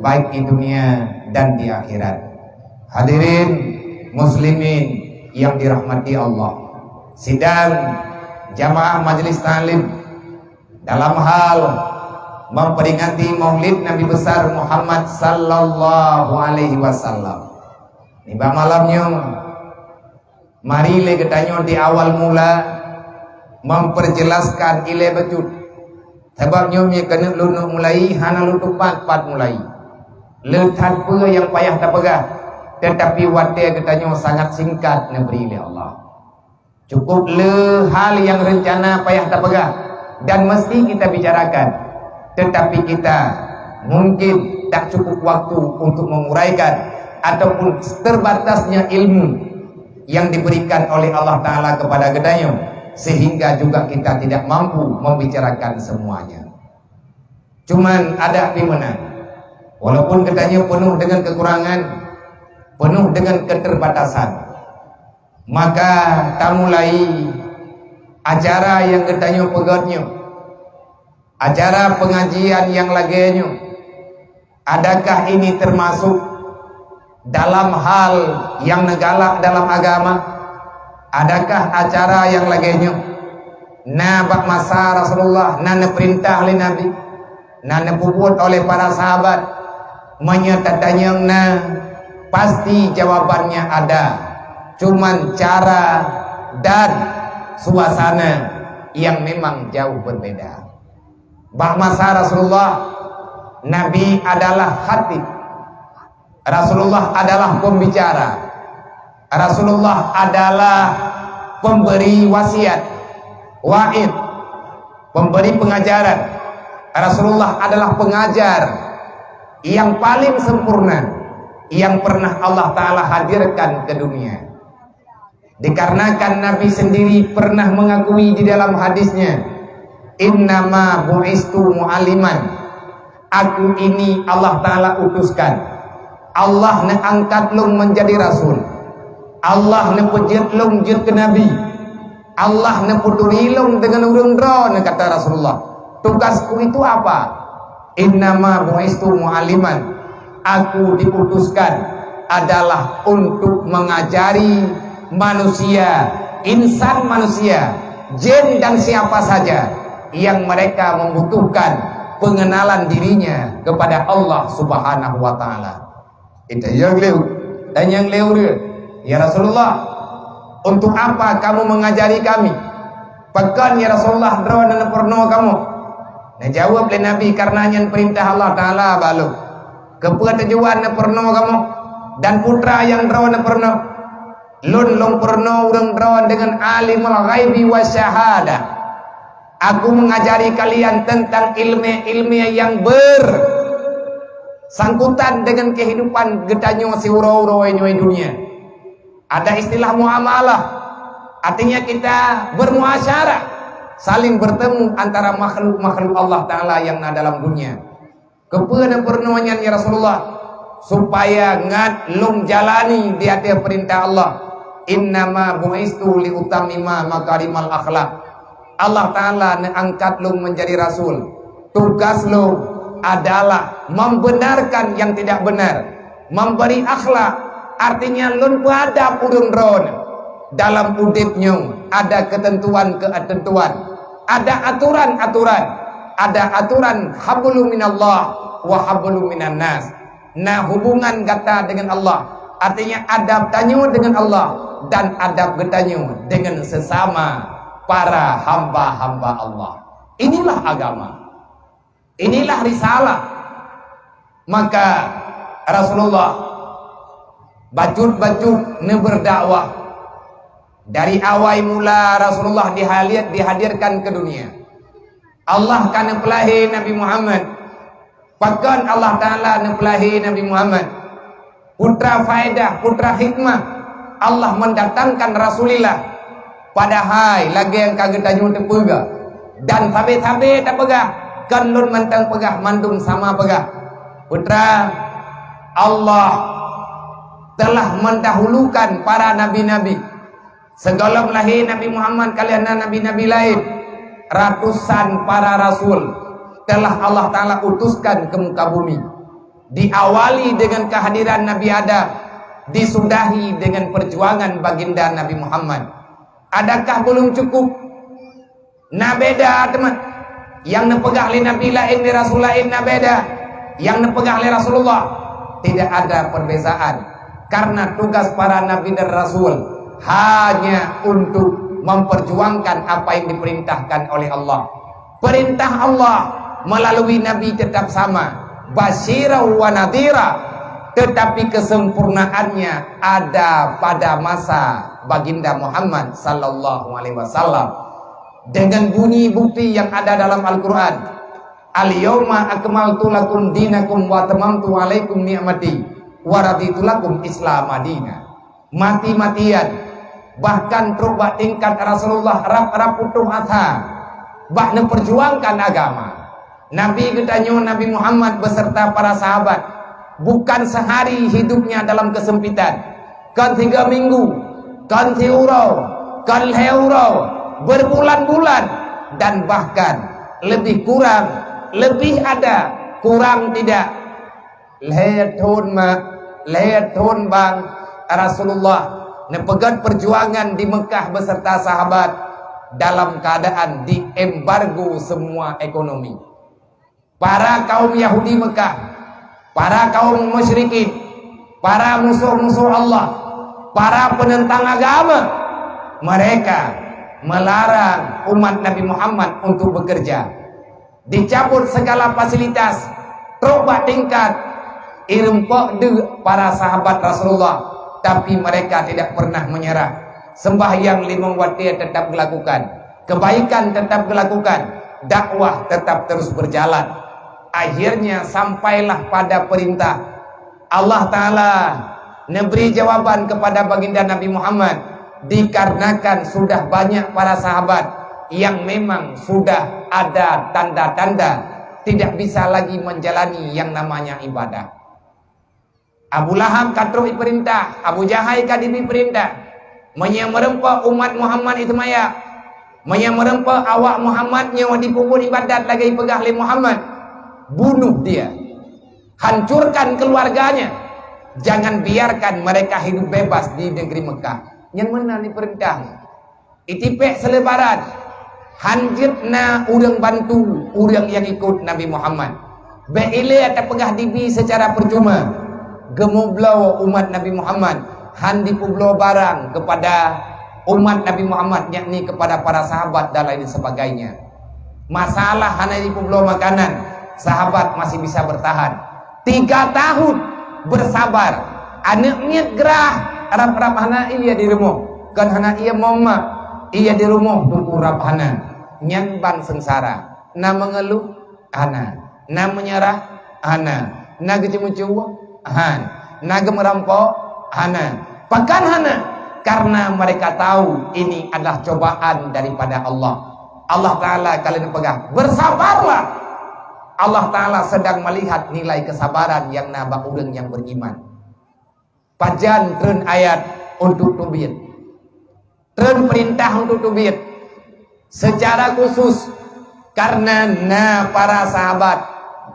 baik di dunia dan di akhirat. Hadirin muslimin yang dirahmati Allah, sidang jamaah majelis taklim dalam hal memperingati Maulid Nabi Besar Muhammad sallallahu alaihi wasallam. Nibak malam nyoe, mari lé geutanyoe di awal mula memperjelaskan ilée bacut. Sabab nyoe mie keuneuk lôn mulai, hana lôn tupat pat mulai. Le that peue nyang payah tapeugah, tetapi watée geutanyoe sangat singkat neubri lé Allah. Cukup le hal nyang reuncana payah tapeugah dan mesti kita bicarakan, tetapi kita mungkin tak cukup waktu untuk menguraikan ataupun terbatasnya ilmu yang diberikan oleh Allah Ta'ala kepada geutanyoe, sehingga juga kita tidak mampu membicarakan semuanya. Cuman adak pih meunan. Walaupun geutanyoe peunoh deungon keukurangan, peunoh deungon keuterbatasan, maka tamulai acara nyang geutanyoe peugöt nyoe, acara pengajian nyang lagée nyoe. Adakah ini termasuk dalam hal nyang neugalak dalam agama? Adakah acara nyang lagée nyoe na bak masa Rasulullah, na neupeurintah lé Nabi, na neupeubuet oleh para sahabat? Meunyoe tatanyong na, pasti jawabannya ada. Cuman cara dan suasana yang memang jauh berbeda. Bak masa Rasulullah, Nabi adalah khatib. Rasulullah adalah pembicara. Rasulullah adalah pemberi wasiat, waid, pemberi pengajaran. Rasulullah adalah pengajar yang paling sempurna yang pernah Allah Ta'ala hadirkan ke dunia. Dikarenakan Nabi sendiri pernah mengakui di dalam hadisnya, "Innama bu'istu mu'alliman." Aku ini Allah Ta'ala utuskan. Allah neuangkat lôn menjadi rasul. Allah neupeujeuet lôn jeuet keu nabi. Allah neupeuturi lôn deungon ureuëng droe, kata Rasulullah. Tugasku itu apa? "Innama bu'istu mu'alliman." Aku diutuskan adalah untuk mengajari manusia, insan manusia, jin dan siapa saja yang mereka membutuhkan pengenalan dirinya kepada Allah Subhanahu wa Ta'ala. Itanyong lé, tanyong lé ureuëng, "Ya Rasulullah, untuk apa kamu mengajari kami? Pakon, ya Rasulullah, droeneuh neupeurunoe kamoe?" Neujaweueb lé Nabi, "Karena nyan peurintah Allah Ta'ala bak lôn." "Keupeue tujuan neupeurunoe kamoe? Dan peue teuma nyang droeneuh peurunoe?" "Lôn lôn peurunoe ureuëng droe deungon alimul ghaibi wa syahadah. Aku mengajari kalian tentang ilmu-ilmu yang bersangkutan dengan kehidupan geutanyoe siuroe-uroe nyoe dunia." Ada istilah muamalah, artinya kita bermuasyarah, saling bertemu antara makhluk-makhluk Allah Ta'ala yang na dalam dunia. "Keupeue neupeurunoe nyan, ya Rasulullah?" "Supaya ngat lôn jalani di ateueh peurintah Allah. Innama bu'istu liutammima makarimal akhlak." Allah Ta'ala neuangkat lôn menjadi rasul. Tugas lôn adalah membenarkan yang tidak benar, memberi akhlak, artinya lôn peuadab ureuëng droeneuh. Dalam udeb nyoe ada ketentuan-ketentuan, ada aturan-aturan, ada aturan hablum minallah wa hablum minan nas. Na hubungan gata dengan Allah, artinya adab tanyoe dengan Allah dan adab geutanyoe dengan sesama para hamba-hamba Allah. Inilah agama. Inilah risalah. Maka Rasulullah bacut-bacut neuberdakwah. Dari awai mula Rasulullah dihalir-, dihadirkan ke dunia. Allah ka neupeulahé Nabi Muhammad. Pakon Allah Ta'ala neupeulahé Nabi Muhammad? Peue teuma faedah, peue teuma hikmah Allah mendatangkan Rasulillah. Padahai lagée nyang ka geutanyoe teupeugah dan sabe-sabe tapeugah, kon lôn mantong peugah, mandum sama peugah. Peue teuma, Allah telah mendahulukan para nabi-nabi. Sigohlom lahé Nabi Muhammad ka lheueh na nabi-nabi laén, ratusan para rasul telah Allah Ta'ala utuskan ke muka bumi. Diawali dengan kehadiran Nabi Adam, disudahi dengan perjuangan baginda Nabi Muhammad. Adakah belum cukup? Na beda teuma. Nyang neupeugah lé nabi laén, lé rasul laén na beda. Nyang neupeugah lé Rasulullah, tidak ada perbezaan. Karena tugas para nabi dan rasul hanya untuk memperjuangkan apa yang diperintahkan oleh Allah. Perintah Allah melalui nabi tetap sama, basyira wa nadhira, tetapi kesempurnaannya ada pada masa baginda Muhammad sallallahu alaihi wasallam. Dengan bunyi bukti yang ada dalam Al-Quran, "Al-yauma akmaltu lakum dinakum wa atmamtu alaikum ni'mati wa raditu lakum Islam dina." Mati-matian, bahkan trok bak tingkat Rasulullah rab-rab putôh asa bak neuperjuangkan agama. Nabi geutanyoe, Nabi Muhammad beserta para sahabat, bukan sehari hidupnya dalam kesempitan, kon tiga minggu, kon siuroe, kon lhée uroe, berbulan-bulan, dan bahkan lebih kurang, lebih ada, kurang tidak, lhée thon mak, lhée thon bang, Rasulullah neupeugét perjuangan di Mekah beserta sahabat dalam keadaan diembargo semua ekonomi. Para kaum Yahudi Mekah, para kaum musyrikin, para musuh-musuh Allah, para penentang agama, mereka melarang umat Nabi Muhammad untuk bekerja. Dicabut segala fasilitas, trok bak tingkat ireumpok deuk para sahabat Rasulullah, tapi mereka tidak pernah menyerah. Sembahyang limong watée tetap dilakukan, kebaikan tetap dilakukan, dakwah tetap terus berjalan. Akhirnya sampailah pada perintah Allah Ta'ala neubri jawaban kepada baginda Nabi Muhammad, dikarenakan sudah banyak para sahabat yang memang sudah ada tanda-tanda tidak bisa lagi menjalani yang namanya ibadah. Abu Lahab ka trok ipeurintah, Abu Jahai ka dibri peurintah. Meunyoe meureumpok umat Muhammad iseumaya, meunyoe meureumpok awak Muhammad nyoe dipeubuet ibadat lagée ipeugah lé Muhammad, bunuh dia. Hancurkan keluarganya. Jangan biarkan mereka hidup bebas di negeri Mekah. Nyan meunan ipeurintah. Itipék seulebaran, han jeuet na ureuëng bantu ureuëng nyang ikot Nabi Muhammad. Bék ilée tapeugah dibi seucara peucuma. Geumubloe umat Nabi Muhammad, han dipeubloe barang kepada umat Nabi Muhammad, yakni kepada para sahabat dan lain sebagainya. Masalah hana jipeubloe makanan, sahabat masih bisa bertahan. Tiga tahun bersabar. Aneuëk miet grah, rab-rab hana ié di rumoh. Kon hana ié mong mak, ié di rumoh teungku rab hana. Nyan ban seungsara. Na meungeuluh? Hana. Na meunyeurah? Hana. Na geuceumeucue? Han. Na geumeurampok? Hana. Pakon hana? Karena mereka tahu ini adalah cobaan daripada Allah. Allah Ta'ala ka lheueh neupeugah, "Bersabarlah." Allah Ta'ala sedang melihat nilai kesabaran nyang na bak ureuëng nyang beriman. Pajan treun ayat untuk teubiet. Treun peurintah untuk teubiet. Secara khusus, karena na para sahabat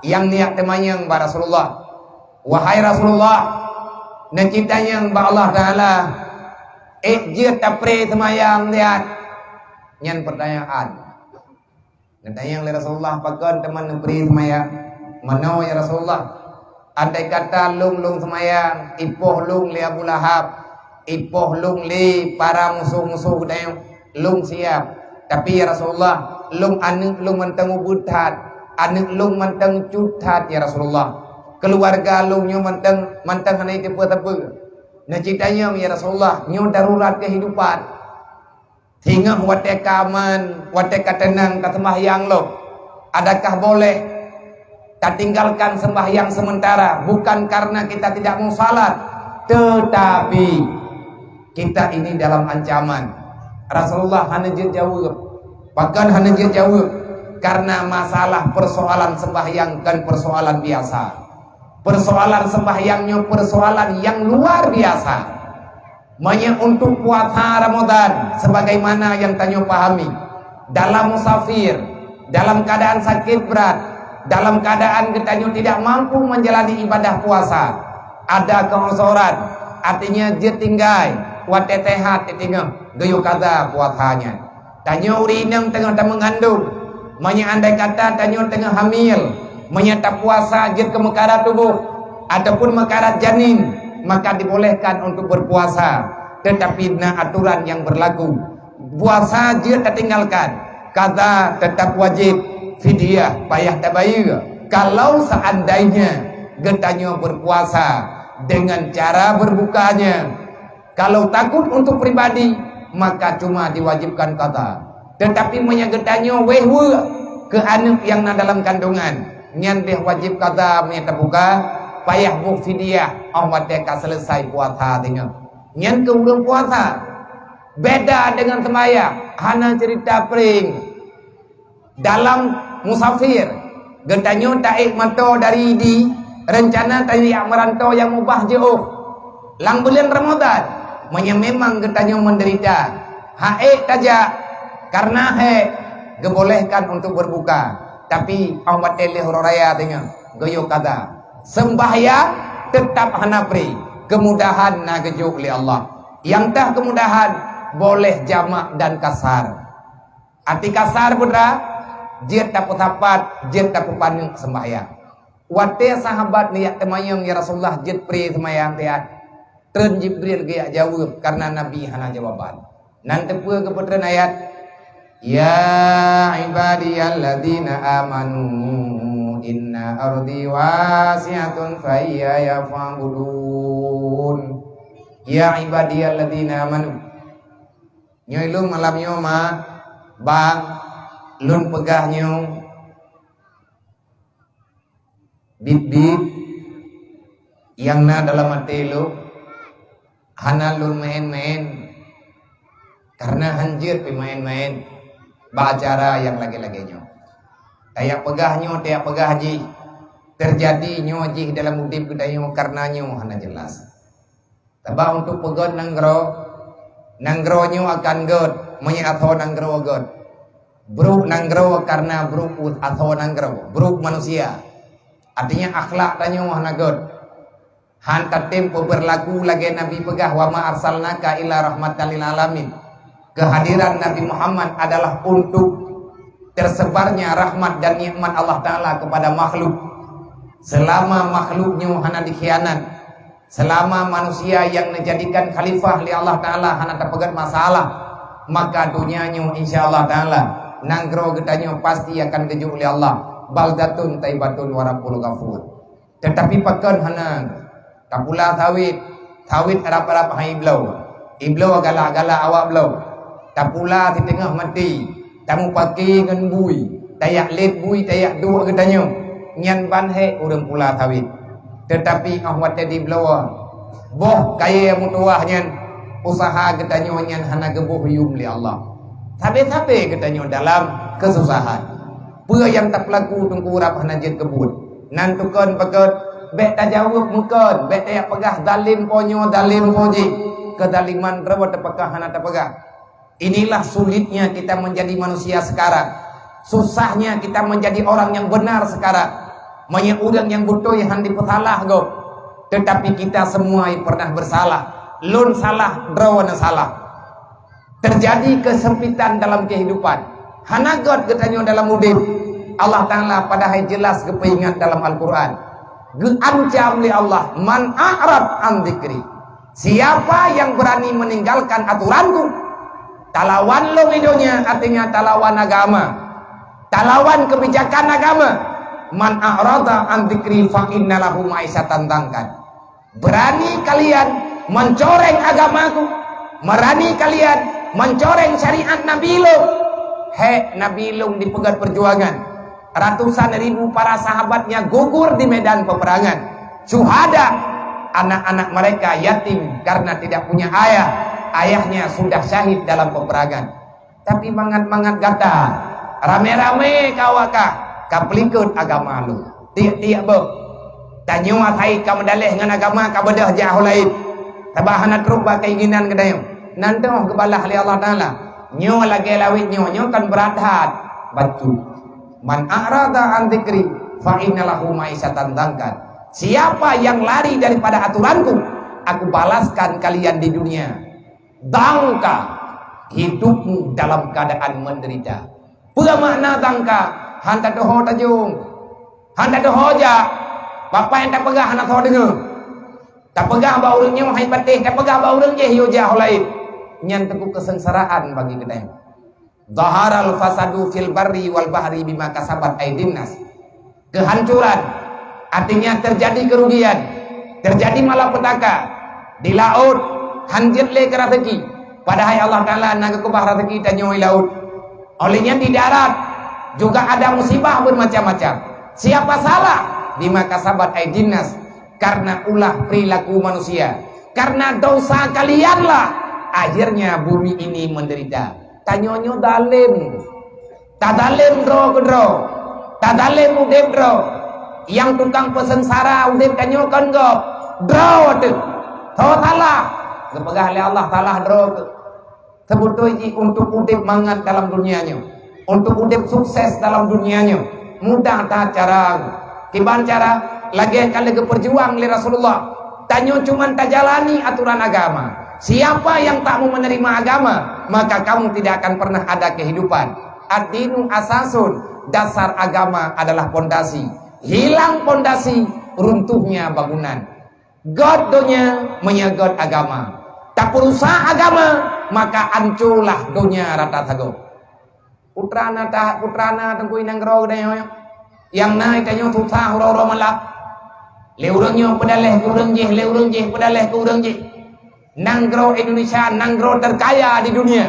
nyang neujak teumanyong bak Rasulullah, "Wahai Rasulullah, neucit tanyong bak Allah Ta'ala, ék jeuet tapré seumayang siat?" Nyan pertanyaan. Geutanyong lé Rasulullah, "Pakon teuma neupré seumayang?" "Meunoe, ya Rasulullah, andai kata lôn lôn seumayang, ipoh lôn lé Abu Lahab, ipoh lôn lé para musoh-musoh geutanyoe, lôn siab. Tapi, ya Rasulullah, lôn aneuëk lôn mantong ubeut that, aneuëk lôn mantong cut that, ya Rasulullah. Keuluwarga lôn nyoe mantong, mantong hana jiteupeue-teupeue. Neucit tanyong, ya Rasulullah, nyoe darurat keuhidupan." Singoh watée ka aman, watée ka teunang taseumbahyang lom, adakah boleh tatinggalkan sembahyang sementara? Bukan karena kita tidak mau salat, tetapi kita ini dalam ancaman. Rasulullah hana jeuet jaweueb. Pakon hana jeuet jaweueb? Karena masalah persoalan sembahyang kon persoalan biasa. Persoalan sembahyang nyoe persoalan yang luar biasa. Meunyoe untuk puasa Ramadan, sebagaimana yang tanyoe pahami, dalam musafir, dalam keadaan sakit berat, dalam keadaan geutanyoe tidak mampu menjalani ibadah puasa, ada keusoran, artinya jeuet tinggai, watée sehat teutinggai, geuyue kaza puasa nyan. Tanyoe ureuëng inong teungoh tameungandong, meunyoe andai kata tanyoe teungoh hamil, meunyoe tapuasa jeuet keu meukarat tuboh ataupun meukarat janin, maka dibolehkan untuk berpuasa. Tetapi na aturan yang berlaku. Puasa jeuet tatinggalkan, kaza tetap wajib, fidyah payah tabayeue. Kalau seandainya geutanyoe berpuasa dengan cara berbukanya, kalau takut untuk pribadi, maka cuma diwajibkan qadha. Tetapi meunyoe geutanyoe wéh weuek keu aneuëk nyang na dalam kandungan, nyan deh wajib qadha meunyoe tabuka, payah boh fidyah óh watée ka seuleusai puasa singoh. Nyan keu ureuëng puasa. Beda dengan sembahyang, hana cerita pring. Dalam musafir, Geutanyoe taék mantong dari Idi, reuncana tajak meuranto nyang mubah jiôh. Lam buleuen Ramadhan, meunyoe memang geutanyoe meudeurita, han ék tajak, kareuna hék geubolehkan untuk beurbuka. Tapi, óh watée lheueh uroe raya teungoh, geuyue kada. Seumbahyang teutab hana pri, keumudahan na geujok lé Allah. Nyang teuh keumudahan, boleh jamak dan kasar. Até kasar, putra, jeuet tapeusapat, jeuet tapeupaneuk seumbahyang. Watée sahabat neujak teumanyong, "Ya Rasulullah, jeuet pri seumbahyang siat?" Treun Jibril geujak jaweueb, kareuna Nabi hana jawaban. Nan teupeue geupeutrön ayat, "Ya ibadiyalladzina amanu inna ardi wasi'atun fa iyaya fa'budun." Ya ibadiyalladzina amanu. Nyoe lôn malam nyoe, ma, bang, lôn peugah nyoe biet-biet nyang na dalam até lôn, hana lôn maén-maén, kareuna han jeuet pih maén-maén bak acara nyang lagée-lagée nyoe. Tajak peugah nyoe, tajak peugah jih, teujadi nyoe jih dalam udeb geutanyoe, kareuna nyoe hana jeulaih. Sabab untuk peugét nanggroe, nanggroe nyoe akan gét meunyoe asoe nanggroe gét. Brok nanggroe kareuna brok asoe nanggroe, brok manusia. Artinya, akhlak tanyoe hana gét. Han tatem peubeurlaku lagée Nabi peugah, "Wa ma arsalnaka illa rahmatan lil alamin." Kehadiran Nabi Muhammad adalah untuk tersebarnya rahmat dan nikmat Allah Ta'ala kepada makhluk. Selama makhluk nyoe hana dikhianat, selama manusia nyang neujadikan khalifah lé Allah Ta'ala hana tapeugét masalah, maka donya nyoe, insya Allah Ta'ala, nanggroe geutanyoe pasti akan geujok lé Allah, baldatun taibatun wa rabbun ghafur. Teutapi pakon hana, tapula sawét, sawét rab-rab hai ibloe, ibloe galak-galak awak bloe. Tapula siteungoh maté, tamupaki ngon bui, tajak lét bui, tajak duek geutanyoe, nyan ban hék ureuëng pula sawét. Teutapi óh watée dibloe, boh kayée meutuwah nyan, useuha geutanyoe nyan hana geuboh yuem lé Allah. Sabe-sabe geutanyoe dalam keususahan. Peue nyang tapeulaku teungku rab hana jeuet keu buet. Nan tukon peugét, bék tajaweueb meukon, bék tajak peugah zalem po nyoe, zalem po jih. Keuzaliman droe tapeugah hana tapeugah. Inilah sulitnya kita menjadi manusia sekarang. Susahnya kita menjadi orang yang benar sekarang. Meunyoe ureuëng nyang beutôi han dipeusalah gob, teutapi kita semua pernah bersalah. Lôn salah, droeneuh salah. Terjadi kesempitan dalam kehidupan. Hana gét geutanyoe dalam udeb. Allah Ta'ala padahai jelas geupeuingat dalam Al-Quran. Geuancam lé Allah, "Man a'rad an dzikri." Siapa yang berani meninggalkan aturanku, talawan lôn di donya, artinya talawan agama, talawan kebijakan agama. "Man a'rada an dzikri fa inna lahu ma'isyatan dhankan." Berani kalian mencoreng agamaku, berani kalian mencoreng syariat Nabi lôn. Hék Nabi lôn dipeugét perjuangan. Ratusan ribu para sahabatnya gugur di medan peperangan. Syuhada, anak-anak mereka yatim karena tidak punya ayah. Ayahnya sudah syahid dalam peperangan. Tapi mangat-mangat gata, ramé-ramé ka awak ka, ka peulikot agama lôn. Tiek-tiek boh. Tanyoe asai ka meudaleh ngon agama ka beudôh jak ho laén. Sabab hana trok bak keinginan geutanyoe. Nan teuh geubalah lé Allah Ta'ala. Nyoe lagée lawét nyoe, nyoe kan brat that. Bacut. "Man a'rada an dzikri fa inna lahu ma'isyatan dhankan." Siapa yang lari daripada aturanku, aku balaskan kalian di dunia dhanka, hidupmu dalam keadaan menderita. Peue makna dhanka? Han tateuho tajong, han tateuho jak. Bapak nyang tapeugah hana soe deungoe. Tapeugah bak ureuëng nyoe hai patéh, tapeugah bak ureuëng jéh yue jak ho laén. Nyan teungku kesengsaraan bagi geutanyoe. "Dhaharal fasadu fil barri wal bahri bima kasabat aidin nas." Kehancuran, artinya terjadi kerugian, terjadi malapetaka. Di laôt, han jeuet lé keu raseuki, padahai Allah Ta'ala na geukeubah raseuki tanyoe di laôt. Oleh nyan di darat juga ada musibah bermacam-macam. Siapa salah? Bima kasabat aidin nas, karena ulah perilaku manusia. Karena dosa kalianlah akhirnya bumi ini menderita. Tanyoe nyoe dalem. Tadalem droe keudroe. Tazalém udép droe. Nyang tukang peuseungsara udép tanyoe kon gob. Droe teuh. Tho salah. Geupeugah lé Allah salah droe teuh. Seubeutôi jih untuk udép mangat dalam dunia nyoe, untuk udép sukses dalam dunia nyoe, mudah that cara. Kiban cara? Lagée ka lheueh geupeujuang lé Rasulullah, tanyoe cuman tajalani aturan agama. Siapa yang tak mau menerima agama, maka kamu tidak akan pernah ada kehidupan. Ad-dinu asasun, dasar agama adalah pondasi. Hilang pondasi, runtuhnya bangunan. Gét donya meunyoe gét agama. Tapeurusak agama, maka ancolah donya rata sagoe. Putra na tahat, putra na teungku i nanggroe geutanyoe. Nyang na i tanyoe susah uroe-uroe malam. Lé ureuëng nyoe peudaléh keu ureuëng jih, lé ureuëng jih peudaléh keu ureuëng jih. Nanggroe Indonesia nanggroe terkaya di dunia.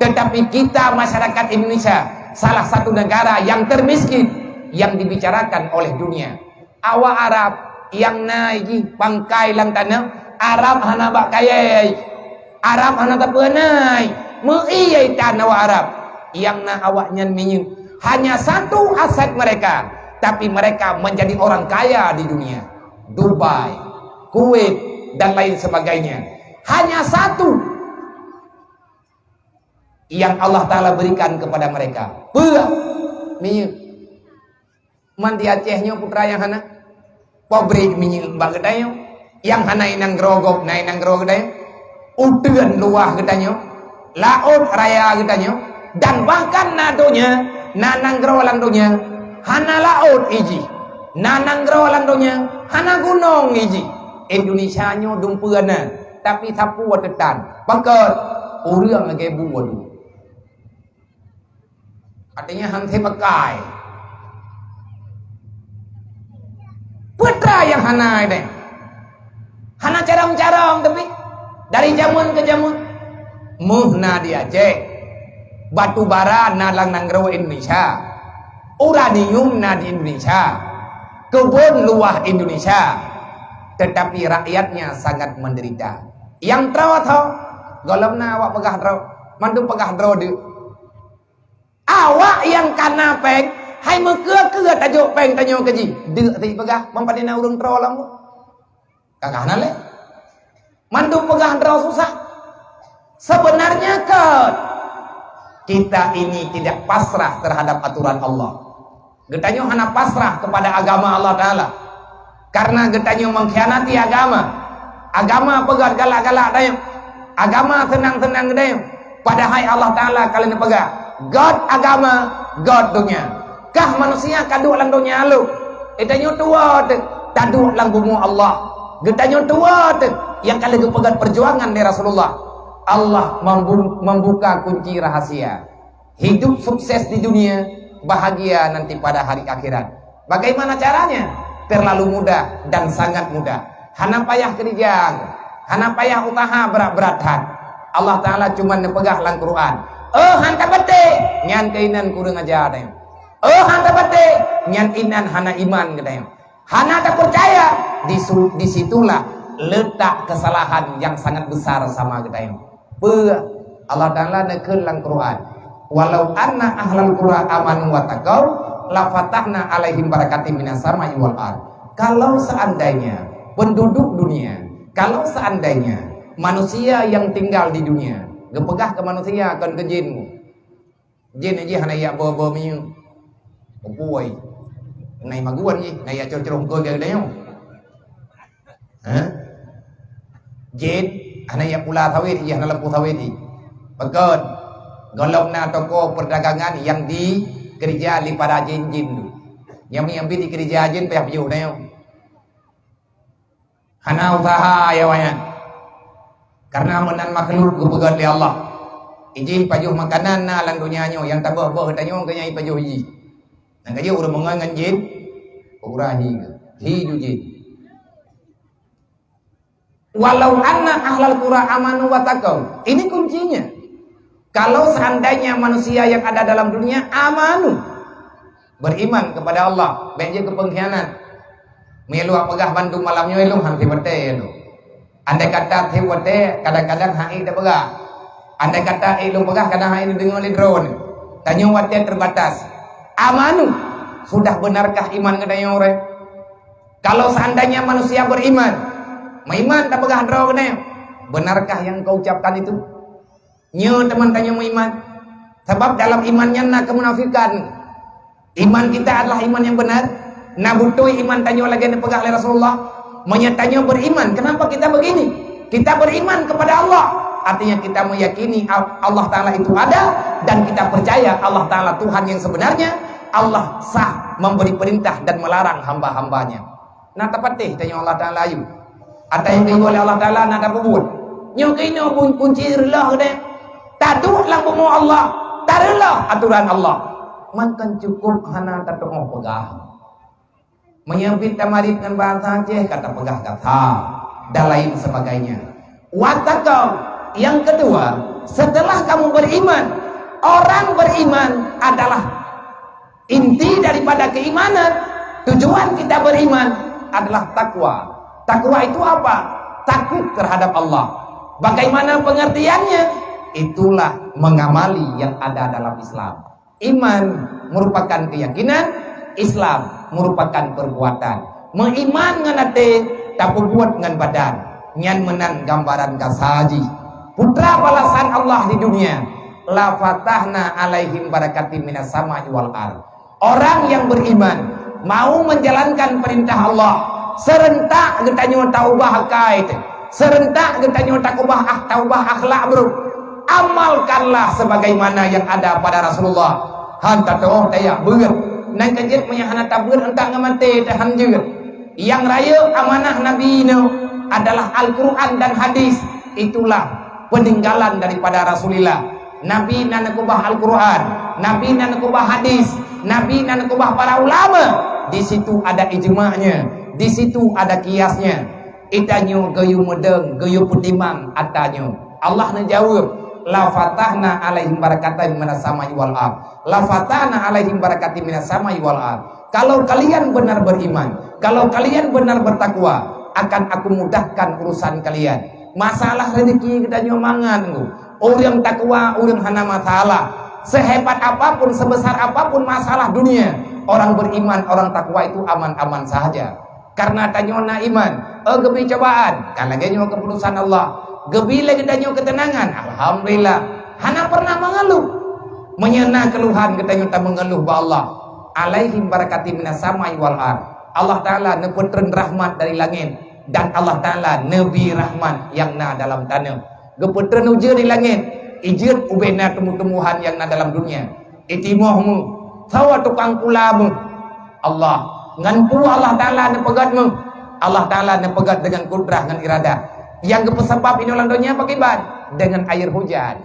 Tetapi kita masyarakat Indonesia salah satu negara yang termiskin yang dibicarakan oleh dunia. Awak Arab nyang na jih pangkai lam tanoh, Arab hana bak kayée, Arab hana tapeuanai, meuié tan awak Arab. Nyang na awaknyan minyeuk. Hanya satu aset mereka, tapi mereka menjadi orang kaya di dunia. Dubai, Kuwait, dan lain sebagainya. Hanya satu yang Allah Ta'ala berikan kepada mereka. Peue? Minyeuk. Man di Aceh nyoe putra nyang hana. Pabrik minyeuk bak geutanyoe. Nyang hana i nanggroe gob na i nanggroe geutanyoe. Uteuen luwah geutanyoe. Laôt raya geutanyoe. Dan bahkan na donya, na nanggroe lam donya, hana laôt i jih. Na nanggroe lam donya, hana gunong i jih. Indonesia nyoe dumpeue na, tapi sapeue teutan. Pakon? Ureuëng lagée bu waduh. Artinya han sép pakai. Putra nyang hana ideh. Hana carông-carông tapi dari jameun ke jameun. Méuh na di Aceh. Batu bara na lam nanggroe Indonesia. Uranium na di Indonesia. Kebun luwah Indonesia. Tetapi rakyatnya sangat menderita. Nyang troe tho, gohlom na awak peugah droe, mandum peugah droe deuk. Awak nyang kana péng, hai meukeue-keue tajok péng tanyoe keu jih. Deuk teupeugah, ban padé na ureuëng troe lam. Ka hana lé. Mandum peugah droe susah. Sebenarnya kan kita ini tidak pasrah terhadap aturan Allah. Geutanyoe hana pasrah kepada agama Allah Ta'ala. Karena geutanyoe mengkhianati agama. Agama peugét galak-galak tanyoe. Agama seunang-seunang tanyoe. Padahai Allah Ta'ala ka lheueh neupeugah, "Gét agama, gét donya." Kah manusia ka duek lam donya lom? Geutanyoe tuwoe teuh taduek lam bumoe Allah. Geutanyoe tuwoe teuh nyang ka lheueh geupeugét perjuangan lé Rasulullah. Allah membu-, membuka kunci rahasia. Hidup sukses di dunia, bahagia nanti pada hari akhirat. Bagaimana caranya? Terlalu mudah dan sangat mudah. Hana payah keureuja, hana payah usaha brat-brat that. Allah Ta'ala cuma neupeugah lam Quran, "Oh, han tapatéh, nyan keuinan kureueng aja tanyoe. Oh, han tapatéh, nyan inan hana iman geutanyoe." Hana tapeucaya, disu-, disitulah letak kesalahan yang sangat besar sama geutanyoe. Peue? Allah Ta'ala neukheun lam Quran, "Walau anna ahlal qura amanu wa taqau, lafatahna alaihim barakatim minas sama'i wal ard." Kalau seandainya penduduk dunia, kalau seandainya manusia yang tinggal di dunia, geupeugah keu manusia kon keu jin, Jén jih hana jak beu-beu minyeuk. Upui. Nai magun jih, nai jak coroh-coroh keu geutanyoe. Hah? Jén hana jak pula sawét jih, hana lampu sawét jih. Pakon? Gohlom na toko perdagangan nyang dikeureuja lé para jén-jén tu. Nyang mi-, nyang bi dikeureuja jén payah piôh tanyoe. Hana useuha ya awaknyan. Karena meunan makhluk geupeugét lé Allah. Ijih pajoh makanan na lam donya nyoe nyang taböh-böh tanyoe keu nyang ipajoh ijih. Nyang ka jeuet ureuëng meungon ngon jén, peugurah hi geuh. Hi ju jén. "Walau anna ahlal qura amanu wa taqau." Ini kuncinya. Kalau seandainya manusia yang ada dalam dunia amanu, beriman kepada Allah, bék jeuet keu peungkhianat. Meunyoe lôn peugah bandum malam nyoe lôn han siwatée lôn. Andai kata siwatée, kadang-kadang hai tapeugah. Andai kata ék lôn peugah, kadang hai neudeungoe lé droeneuh. Tanyoe watée terbatas. Amanu. Sudah benarkah iman geutanyoe, ureuëng? Kalau seandainya manusia beriman, meuiman tapeugah droe geutanyoe, benarkah yang kau ucapkan itu? Nyoe teman tanyoe meuiman. Sabab dalam iman nyan na keumunafikan. Iman kita adalah iman yang benar. Na beutôi iman tanyoe lagée neupeugah lé Rasulullah. Meunyoe tanyoe beriman, kenapa kita begini? Kita beriman kepada Allah. Artinya kita meyakini Al-, Allah Ta'ala itu ada dan kita percaya Allah Ta'ala Tuhan yang sebenarnya. Allah sah memberi perintah dan melarang hamba-hambanya. Na tapatéh tanyoe Allah Ta'ala ayue. Ata nyang geuyue lé Allah Ta'ala na tapeubuet. Nyoe keunoe bun kunci reuloh geude. Taduek lam bumoe Allah, tareuloh atoran Allah. Mantong cukup hana tatuoh peugah. Meunyoe bit tamarit ngon bahasa Aceh ka tapeugah gata dan lain sebagainya. Wattaqau, yang kedua, setelah kamu beriman, orang beriman adalah inti daripada keimanan, tujuan kita beriman adalah takwa. Takwa itu apa? Takut terhadap Allah. Bagaimana pengertiannya? Itulah mengamali yang ada dalam Islam. Iman merupakan keyakinan, Islam merupakan perbuatan. Meuiman ngon até, tapeubuet ngon badan. Nyan meunan gambaran gasa jih. Putra balasan Allah di dunia, "La fatahna alaihim barakatim minas sama'i wal ard." Orang yang beriman mau menjalankan perintah Allah, serentak geutanyoe taubah akai teuh, serentak geutanyoe taubah ak-, taubah akhlak brok. Amalkanlah sebagaimana yang ada pada Rasulullah. Han tatuoh tajak beuet. Nan ka jeuet meunyoe hana tabeuet, eunteuk ngon maté tahan jeuet. Nyang rayeuk amanah Nabi nyoe adalah Al-Quran dan hadis. Itulah peninggalan daripada Rasulullah. Nabi na neukeubah Al-Quran, Nabi na neukeubah hadis, Nabi na neukeubah para ulama. Di situ ada ijma'nya, di situ ada kiasnya. Geutanyoe geuyue meudong, geuyue peutimang ata nyoe. Allah neujaweueb, "La fatahna alaihim barakatim minas sama'i wal ard." "La fatahna alaihim barakatim minas sama'i wal ard." Kalau kalian benar beriman, kalau kalian benar bertakwa, akan Aku mudahkan urusan kalian. Masalah rezeki geutanyoe mangat, ureuëng takwa, ureuëng hana masalah. Sehebat apapun, sebesar apapun masalah dunia, orang beriman, orang takwa itu aman-aman saja. Karena tanyoe na iman, eh, geubi cobaan, ka lagée nyoe keputusan Allah. Geubi lé geutanyoe keuteunangan, alhamdulillah. Hana pernah mengeluh. Meunyoe na keuluhan geutanyoe tameungeluh bak Allah, "Alaihim barakatim minas sama'i wal ard." Allah Ta'ala neupeutreun rahmat dari langét dan Allah Ta'ala neubi rahmat nyang na dalam taneuh. Geupeutreun ujeuen di langét, ijeuet ubena tumbuh-tumbuhan nyang na dalam dunia. Itimoh meuh, sawa tukang kula meuh. Allah, ngon peue Allah Ta'ala neupeugét meuh? Allah Ta'ala neupeugét deungon kudrah ngon iradah. Nyang geupeusabab inoe lam donya pakriban? Deungon air hujan.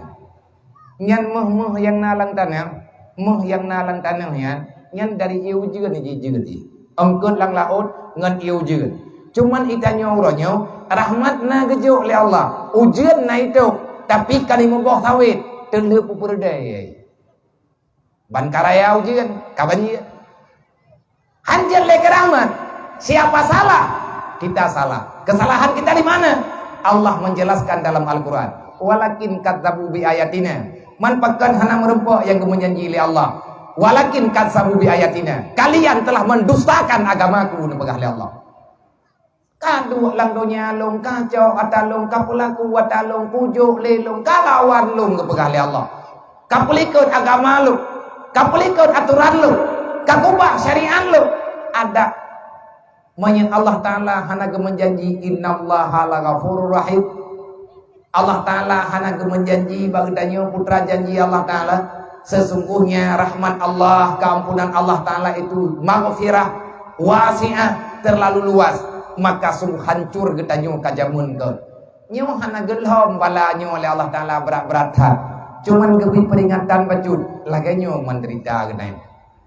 Nyan meuh-meuh nyang na lam taneuh, meuh nyang na lam taneuh nyan, nyan dari ié ujeuen jijeuet jih. Eungkot lam laôt ngon ié ujeuen. Cuman geutanyoe uroe nyoe, rahmat na geujok lé Allah. Ujeuen na itôb, tapi ka lheueh muboh sawét, teulheueh peupeureude. Ban ka raya ujeuen, ka banjir. Hanjeuet lé keuramat. Siapa salah? Kita salah. Kesalahan kita di mana? Allah menjelaskan dalam Al-Quran, "Walakin kadzabu bi ayatina." Man pakon hana meurumpok nyang geumeujanji lé Allah. "Walakin kadzabu bi ayatina." Kalian telah mendustakan agamaku, neupeugah lé Allah. Ka duek lam donya lôn, ka cok ata lôn, ka peulaku ata lôn, kujok lé lôn, ka lawan lôn, geupeugah lé Allah. Ka peulikot agama lôn, ka peulikot atoran lôn, ka kubah syariat lôn. Ada. Meunyoe Allah Ta'ala hana geumeujanji, "Innallaha laghafurur rahim." Allah Ta'ala hana geumeujanji bak geutanyoe putra janji Allah Ta'ala, sesungguhnya rahmat Allah, keampunan Allah Ta'ala itu maghfirah wasi'ah, terlalu luas, maka sungguh hancur geutanyoe ka jameun keu. Nyoe hana geulhom bala nyoe lé Allah Ta'ala brat-brat that. Cuman geubri peringatan bacut, lagée nyoe menderita geutanyoe.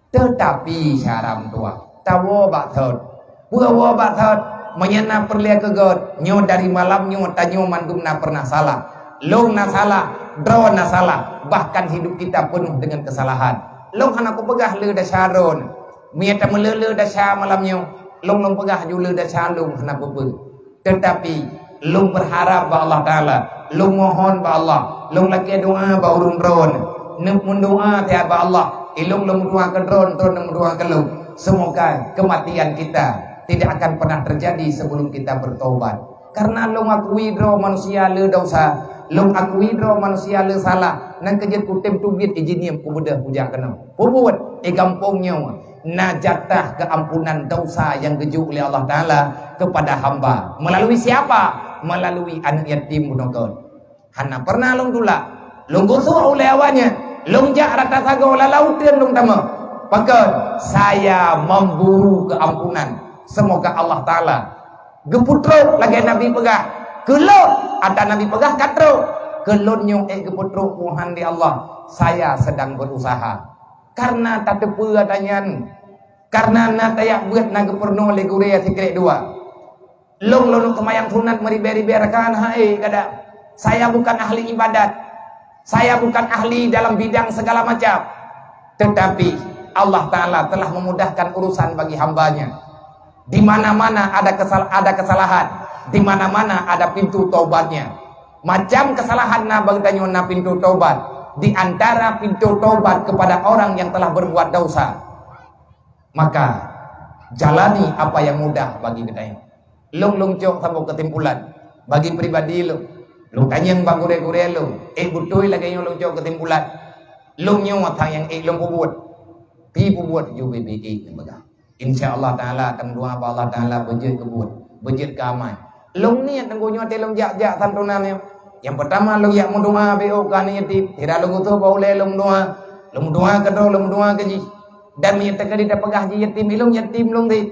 Teutapi syara meutuah, tawoe bak thot. Peue woe bak thot? Meunyoe na peureulée keu gét, nyoe dari malam nyoe tanyoe mandum na pernah salah. Lôn na salah, droe na salah, bahkan hidup kita penuh dengan kesalahan. Lôn hana kupeugah le desya droe. Meunyoe tameulé-lé desya malam nyoe, lôn lôn peugah ju le desya lôn hana peue-peue. Teutapi lôn beurharab bak Allah Ta'ala, lôn mohon bak Allah, lôn lakée doá bak ureuëng droe. Neuk meudoá siat bak Allah, ilôn lôn meudoá keu droe, droe neuk meudoá keu lôn. Semoga kematian kita tidak akan pernah terjadi sebelum kita bertobat. Karena lôn akui droe manusia le dosa, lôn akui droe manusia le salah, nyang keujeuet kutem teubiet ijiniem kubeudôh kujak keunoe. Peubuet, eh, gampông nyoe na jatah keuampunan dosa nyang geujok lé Allah Taala kepada hamba. Melalui siapa? Melalui aneuk yatim bunoe kon. Hana pernah lôn tulak. Lôn gusok ulée awaknyan. Lôn jak rata sagoe lalau uteuen lôn tamong. Pakon? Saya memburu keampunan. Semoga Allah Taala geupeutrok lagée Nabi peugah. Keu lôn, ata Nabi peugah ka trok. Keu lôn nyoe ék geupeutrok Tuhan di Allah. Saya sedang berusaha. Karena tateupeue ata nyan. Karena na tayak beuet na geupeurunoe lé gurée sikrek dua. Lôn, lôn seumayang sunat meuribée-ribée rakaat hai kada. Saya bukan ahli ibadat. Saya bukan ahli dalam bidang segala macam. Tetapi Allah Taala telah memudahkan urusan bagi hambanya. Di mana-mana ada kesal-, ada kesalahan, di mana-mana ada pintu taubatnya. Macam kesalahan na bagi tanyoe na pintu taubat, di antara pintu taubat kepada orang yang telah berbuat dosa. Maka jalani apa yang mudah bagi geutanyoe. Lôn, lôn cok saboh keusimpulan bagi pribadi lôn. Lôn tanyong bak gurée-gurée lôn, ék beutôi lagée nyoe lôn cok keusimpulan. Lôn nyoe watang nyang ék lôn peubuet. Pi peubuet ju bibit-bit nyang peugah. Insya Allah Taala akan doa bak Allah Taala beujeuet keu buet, beujeuet keu amai. Lôn niet nunggu nyoe teuh lôn jak-jak santunan nyoe. Nyang peutama lôn jak meudoa beu keu aneuk yatim. Sira lôn gusok bak ulée lôn meudoa. Lôn meudoa keu droe, lôn meudoa keu jih. Dan meunyoe teuka di tapeugah jih yatim, ilôn yatim lôn deh.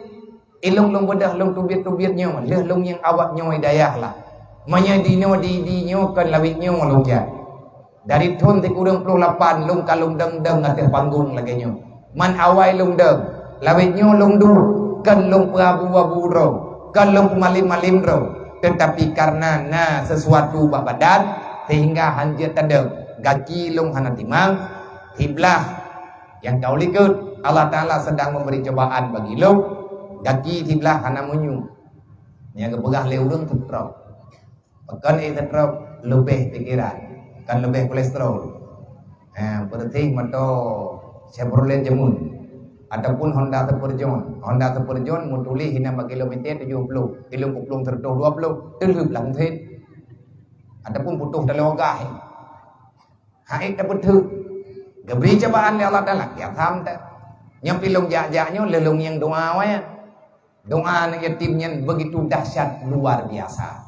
Ilôn lôn beudôh lôn teubiet-teubiet nyoe, lheueh lôn nyang awak nyoe hidayah lah. Meunyoe di nyoe di, di nyoe kon lawét nyoe lôn jak. Dari thon sikureueng ploh lapan lôn ka lôn dong-dong ateueh panggong lagée nyoe. Man awai lôn dong, lawét nyoe lôn duek, kon lôn peuabu-abu droe, kon lôn peumalém-malém droe. Teutapi kareuna na sisuatu bak badan, sehingga hanjeuet tadong. Gaki lôn hana timang, siblah nyang ka u likot, Allah Taala sedang memberi cobaan bagi lôn, gaki siblah hana meunyu. Nyang geupeugah lé ureuëng stroke. Pakon ék stroke? Leubeh pikeran, kan leubeh kolesterol. Ha, beureuti moto Chevrolet jameun ataupun Honda Super John. Honda Super John meutuléh inan bak kilometer tujoh ploh, ilôn kuplueng seratus dua puluh, teulheueh lam mesin. Ataupun putôh dalam ogah. Hai tapeuteuk. Geubri cobaan lé Allah Taala, ya tham teuh. Nyang pi lôn jak-jak nyoe lé lôn nyang doa awai. Doa aneuk yatim nyan begitu dahsyat, luar biasa.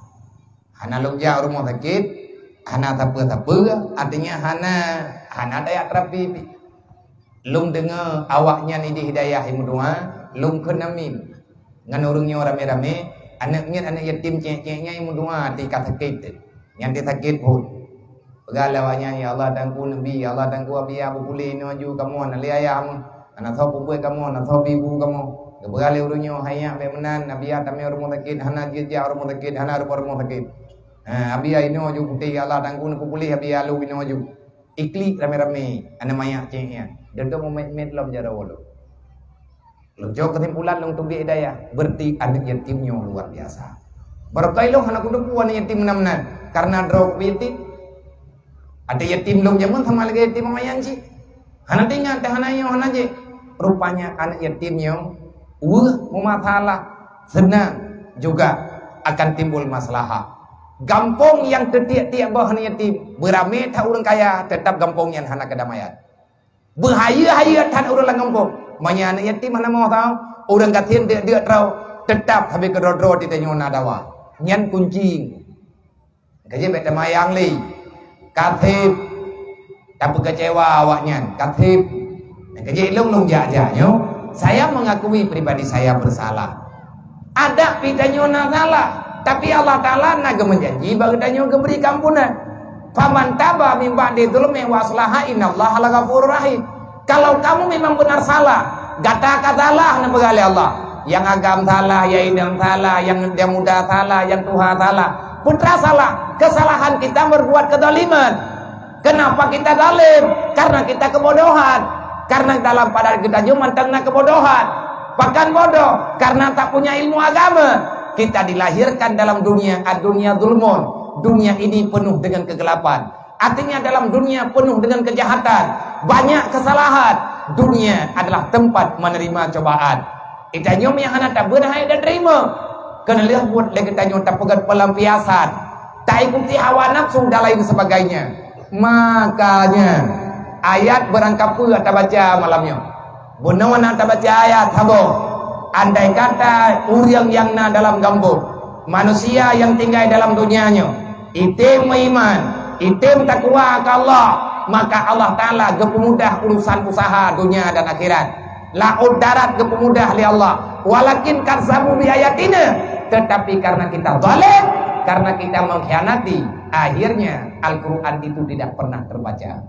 Hana lôn jak rumoh sakét, hana sapeue-sapeue, artinya hana, hana daya terapi pih. Lôn deungoe awaknyan idéh hidayah imeudoa, lôn kheun amin. Ngon ureuëng nyoe ramé-ramé, aneuk miet aneuk yatim cék-cék nyan imeudoa, até ka sakét teuh. Nyan teuh sakét phon. Peugah lé awaknyan, "Ya Allah, Teungku Nabi, ya Allah, Teungku Abiya, beupuléh inoe aju kamoe, na lé ayah meuh, na soe peubuet kamoe, na soe ibu kamoe." Geupeugah lé ureuëng nyoe, "Hai nyak, bék meunan, Abiya tamé rumoh sakét, hana jeuet jak rumoh sakét, hana rumoh-rumoh sakét. Ha, Abiya inoe aju putéh, ya Allah, Teungku neupeupuléh Abiya lôn inoe aju." Iklik ramé-ramé aneuk manyak cék nyan. Dodom mumet-met lom jaroe lom. Lôn cok keusimpulan lôn teubiet hidayah, beureuti aneuk yatim nyoe luar biasa. Barokah ilôn hana kuteupeu aneuk yatim meunan-meunan, kareuna droe kubi yatim. Até yatim lôn jameun sama lagée yatim awaknyan cit. Hana teuingat teuh hana nyoe hana jih. Rupanya aneuk yatim nyoe weueh meumasalah, seunang juga akan timbul masalah. Gampông nyang teutiek-tiek boh aneuk yatim, beuramé that ureuëng kaya, teutab gampông nyan hana keudamaian. Beuhayeue-hayeue that ureuëng lam gampông. Meunyoe aneuk yatim hana meusaho, ureuëng gasien deuk-deuk troe, teutab sabe keudroe-droe di tanyoe na dawa. Nyan kunci. Ka jeuet bék teumayang lé. Ka seb. Tapeukeucewa awaknyan. Ka seb. Ka jeuet lôn-lôn jak-jak nyoe. Saya mengakui pribadi saya bersalah. Adak pih tanyoe na salah, tapi Allah Taala na geumeujanji bak geutanyoe geubri keuampunan. "Faman taba min ba'di zulmi wa aslaha innallaha laghafurur rahim." Kalau kamu memang benar salah, gata ka salah neupeugah lé Allah. Nyang agam salah, nyang inong salah, nyang, nyang muda salah, nyang tuha salah, putra salah. Kesalahan kita berbuat kezaliman. Kenapa kita zalim? Karena kita kebodohan. Karena dalam pada kita jeuet mantong na kebodohan. Pakon bodoh? Karena tak punya ilmu agama. Kita dilahirkan dalam dunia, ad-dunya zulmun. Dunia ini penuh dengan kegelapan. Artinya dalam dunia penuh dengan kejahatan, banyak kesalahan. Dunia adalah tempat menerima cobaan. Geutanyoe nyang hana tabeuet hai dan terima. Keuneulheueh buet lé geutanyoe tapeugét pelampiasan, taikuti hawa nafsu dan lain sebagainya. Makanya, ayat beurangkapeue tabaca malam nyoe. Bunoe na tabaca ayat saboh. Andai kata ureuëng nyang na dalam gampông, manusia nyang tinggai dalam donya nyoe, item meuiman, item takwa keu Allah, maka Allah Taala geupeumudah urusan usaha donya dan akhirat. Laôt darat geupeumudah lé Allah. Walakin kazzabu bi ayatina, tetapi karena kita zalim, karena kita mengkhianati, akhirnya Al-Quran itu tidak pernah terbaca.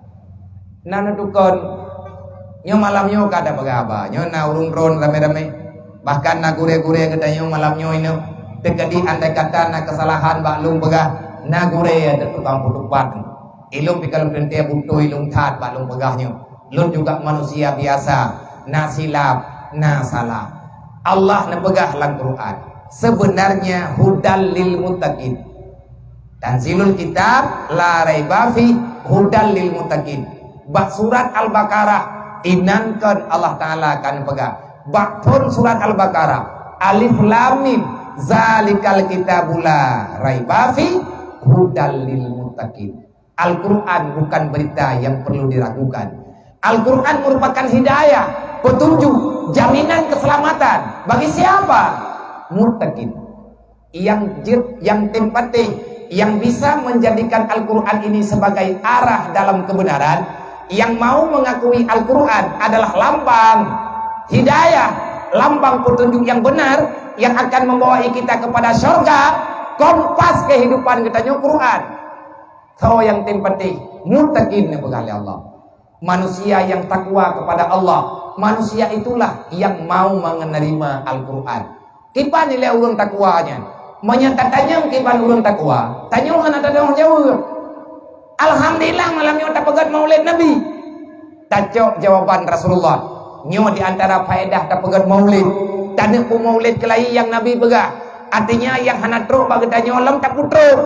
Na neudukon, nyoe malam nyoe ka tapeugah haba, nyoe na ureuëng droen ramé-ramé. Bahkan na gurée-gurée geutanyoe malam nyoe inong. Teukeudi andai kata na keusalahan bak lôn peugah, na gurée nyang tukang peutupat. Ilôn pih ka lôn teuntée beutôi lôn that bak lôn peugah nyoe. Lôn juga manusia biasa, na silap, na salah. Allah neupeugah lam Quran, "Sebenarnya hudal lil muttaqin." Tanzilul kitab la raiba fi hudal lil muttaqin. Bak surat Al-Baqarah, inan kon Allah Taala kan peugah. Bak phon surat Al-Baqarah, alif lam mim, zalikal kitabu la raiba fi hudal lil muttaqin. Al-Quran bukan berita yang perlu diragukan. Al-Quran merupakan hidayah, petunjuk, jaminan keselamatan. Bagi siapa? Muttaqin. Yang jeuet, yang tem patéh, yang bisa menjadikan Al-Quran ini sebagai arah dalam kebenaran, yang mau mengakui Al-Quran adalah lambang hidayah, lambang petunjuk yang benar, yang akan membawa kita kepada syurga. Kompas kehidupan geutanyoe Quran. Soe nyang tem patéh? Muttaqin, neupeugah lé Allah. Manusia yang takwa kepada Allah, manusia itulah yang mau menerima Al-Quran. Kiban ilée ureuëng takwa nyan? Meunyoe tatanyong kiban ureuëng takwa, tanyoe hana tateupeue jaweueb. Alhamdulillah, malam nyoe tapeugét Maulid Nabi. Tacok jawaban Rasulullah. Nyoe di antara faedah tapeugét Maulid. Taneuk peumaulid keulayi nyang Nabi peugah. Artinya, nyang hana trok bak geutanyoe lom tapeutrok.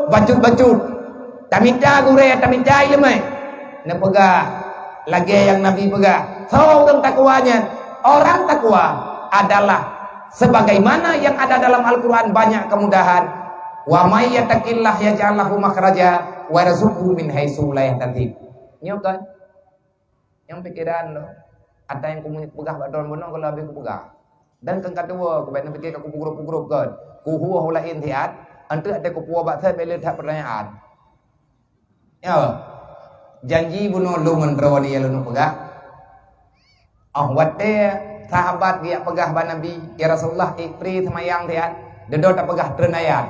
Bacut-bacut. Tamita gurée, tamita iéleumé. Neupeugah lagée nyang Nabi peugah, soe ureuëng takwa nyan? Orang takwa adalah sebagaimana yang ada dalam Al-Quran banyak kemudahan. "Wa may yattaqillaha yaj'al lahu makhraja wa yarzuqhu min haitsu la yahtasib." Nyoe kan? Nyang pikeran tu, ata nyang kupeugah bak droen bunoe ka lheueh habéh kupeugah. Dan keu ka tuwoe, kubek neupike ka kupeugrup-peugrup kon. Kuhue laén siat, enteuk até kupuwoe bak seb lé that peutanyaan. Ya, janji bunoe lôn ngon droeneuh nyang lôn peugah. Oh watée sahabat geujak peugah bak Nabi, "Ya Rasulullah, ék pri seumayang siat." Dudoe tapeugah treun ayat.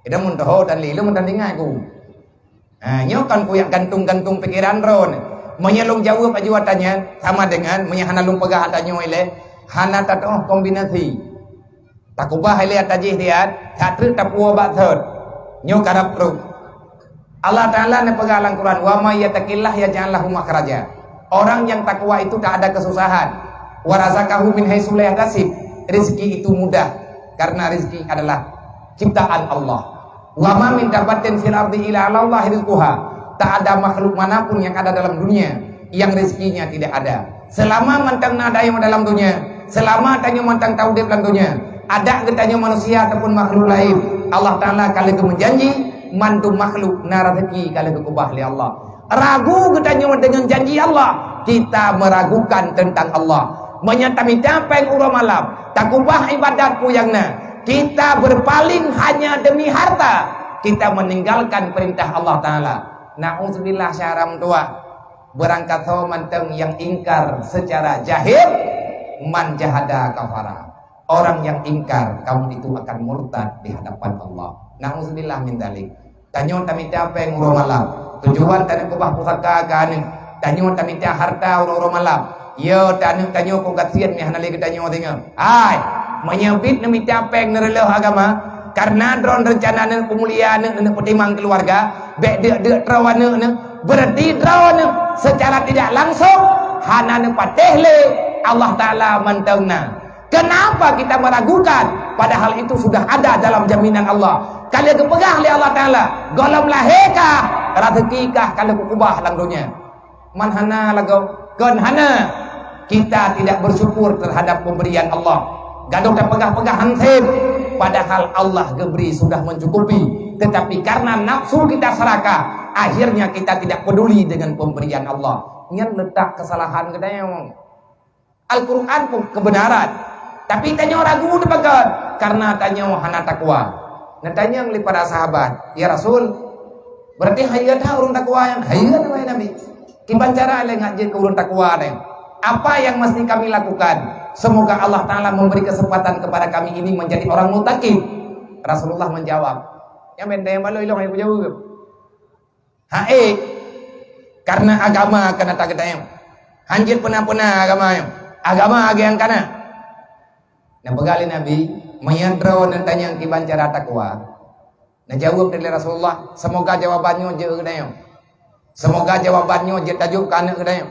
Idak mun teuho dan lé lôn meudan tinggai ku. Ha, nyoe kan kuyak gantung-gantung pikeran droeneuh. Meunyoe lôn jaweueb aju ata nyan, sama dengan meunyoe hana lôn peugah ata nyoe ilée, hana tatoh kombinasi. Takubah ilée ata jih siat, that treuk tapuwoe bak sot. Nyoe karab trok. Allah Taala neupeugah lam Quran, "Wa may yattaqillaha yaj'al lahu makhraja." Orang yang takwa itu tak ada kesusahan. "Wa razaqahu min haitsu la yahtasib." Rezeki itu mudah karena rezeki adalah ciptaan Allah. "Wa ma min dabbatin fil ardi illa 'alallahi rizquha." Tak ada makhluk manapun yang ada dalam dunia yang rezekinya tidak ada. Selama mantong na tanyoe dalam dunia, selama tanyoe mantong taudeb lam dunia, adak geutanyoe manusia ataupun makhluk laén, Allah Taala ka lheueh geumeujanji, mandum makhluk na rezeki ka lheueh geukeubah lé Allah. Ragu geutanyoe deungon janji Allah, kita meragukan tentang Allah. Meunyoe tamita péng uroe malam, takubah ibadat peue nyang na, kita berpaling hanya demi harta, kita meninggalkan perintah Allah Taala. Na'udzubillah, syara meutuah. Beurangkasoe mantong nyang ingkar secara jahil, "Man jahada kafara." Orang yang ingkar, kamu itu akan murtad di hadapan Allah. Na'udzubillah min dzalik. Tanyoe tamita péng uroe malam. Tujuan taneuk keubah pusaka keu aneuk. Tanyoe tamita harta uroe-uroe malam. Yo, taneuk tanyoe kok gasien meuhana lé geutanyoe singoh. Hai, meunyoe bit neumita péng neureuloh agama, karena droen reuncana neuk peumulia aneuk, neuk peutimang keuluwarga, bék deuk-deuk troe aneuk neuk, berarti droeneuh secara tidak langsung hana neupatéh lé Allah Taala mantong na. Kenapa kita meragukan? Padahal itu sudah ada dalam jaminan Allah. Ka lheueh geupeugah lé Allah Taala, "Gohlom lahé kah, raseuki kah ka lheueh kukeubah lam donya." Man hana lagoe, kon hana. Kita tidak bersyukur terhadap pemberian Allah. Gadoh tapeugah-peugah han seb, padahal Allah geubri sudah mencukupi. Tetapi karena nafsu kita serakah, akhirnya kita tidak peduli dengan pemberian Allah. Nyan letak kesalahan geutanyoe. Al-Quran pun kebenaran, tapi tanyoe ragu teupeugah karena tanyoe hana takwa. Neutanyong lé para sahabat, "Ya Rasul, berarti hayeue that ureuëng takwa nyan?" "Hayeue," wahai Nabi. "Kiban cara lé ngat jeuet keu ureuëng takwa nyan?" "Apa yang mesti kami lakukan? Semoga Allah Ta'ala memberi kesempatan kepada kami ini menjadi orang muttaqin." Rasulullah menjawab, "Nyang benteng baloi lôn hai kujaweueb. Hai, karena agama keunan geutanyoe. Han jeuet peuna-peuna agama nyoe. Agama lagée nyang kana." Neupeugah lé Nabi, "Meunyoe droeneuh neutanyong kiban cara takwa." Neujaweueb lé Rasulullah, "Semoga jawaban nyoe jeuet keu geutanyoe. Semoga jawaban nyoe jeuet tajok keu aneuëk geutanyoe.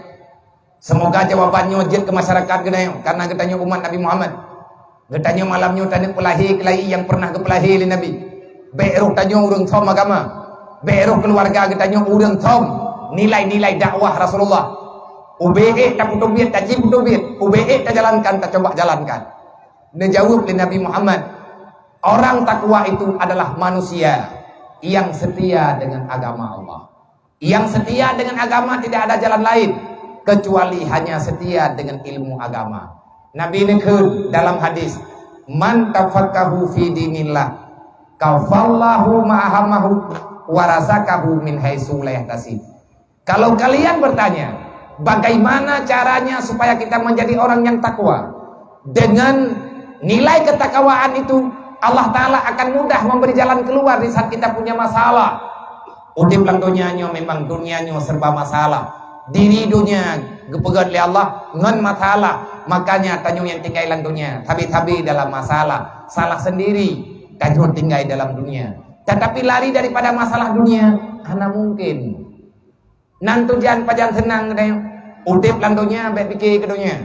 Semoga jawaban nyoe jeuet keu masyarakat geutanyoe, karena geutanyoe umat Nabi Muhammad. Geutanyoe malam nyoe taneuk peulahé keulayi nyang pernah geupeulahé lé Nabi. Bék roh tanyoe ureuëng som agama. Bék roh keuluwarga geutanyoe ureuëng som nilai-nilai dakwah Rasulullah. Ubé ék tapeuteubiet, taji peuteubiet. Ubé ék tajalankan, tacoba jalankan." Neujaweueb lé Nabi Muhammad, "Orang takwa itu adalah manusia yang setia dengan agama Allah." Yang setia dengan agama tidak ada jalan lain kecuali hanya setia dengan ilmu agama. Nabi neukheun dalam hadis, "Man tafaqahu fi dinillah, kafallahu ma'ahamahu, warasakahu min haitsu la yahtasib." Kalau kalian bertanya, bagaimana caranya supaya kita menjadi orang yang takwa? Dengan nilai ketakwaan itu, Allah Ta'ala akan mudah memberi jalan keluar di saat kita punya masalah. Udeb lam donya nyoe memang donya nyoe serba masalah. Diri donya geupeugét lé Allah ngon masalah. Makanya tanyoe nyang tinggai lam donya, sabe-sabe dalam masalah, salah sendiri tanyoe tinggai dalam dunia. Tetapi lari daripada masalah dunia hana mungkin. Nan tujuan pajan seunang geutanyoe. Udeb lam donya bék pike keu donya.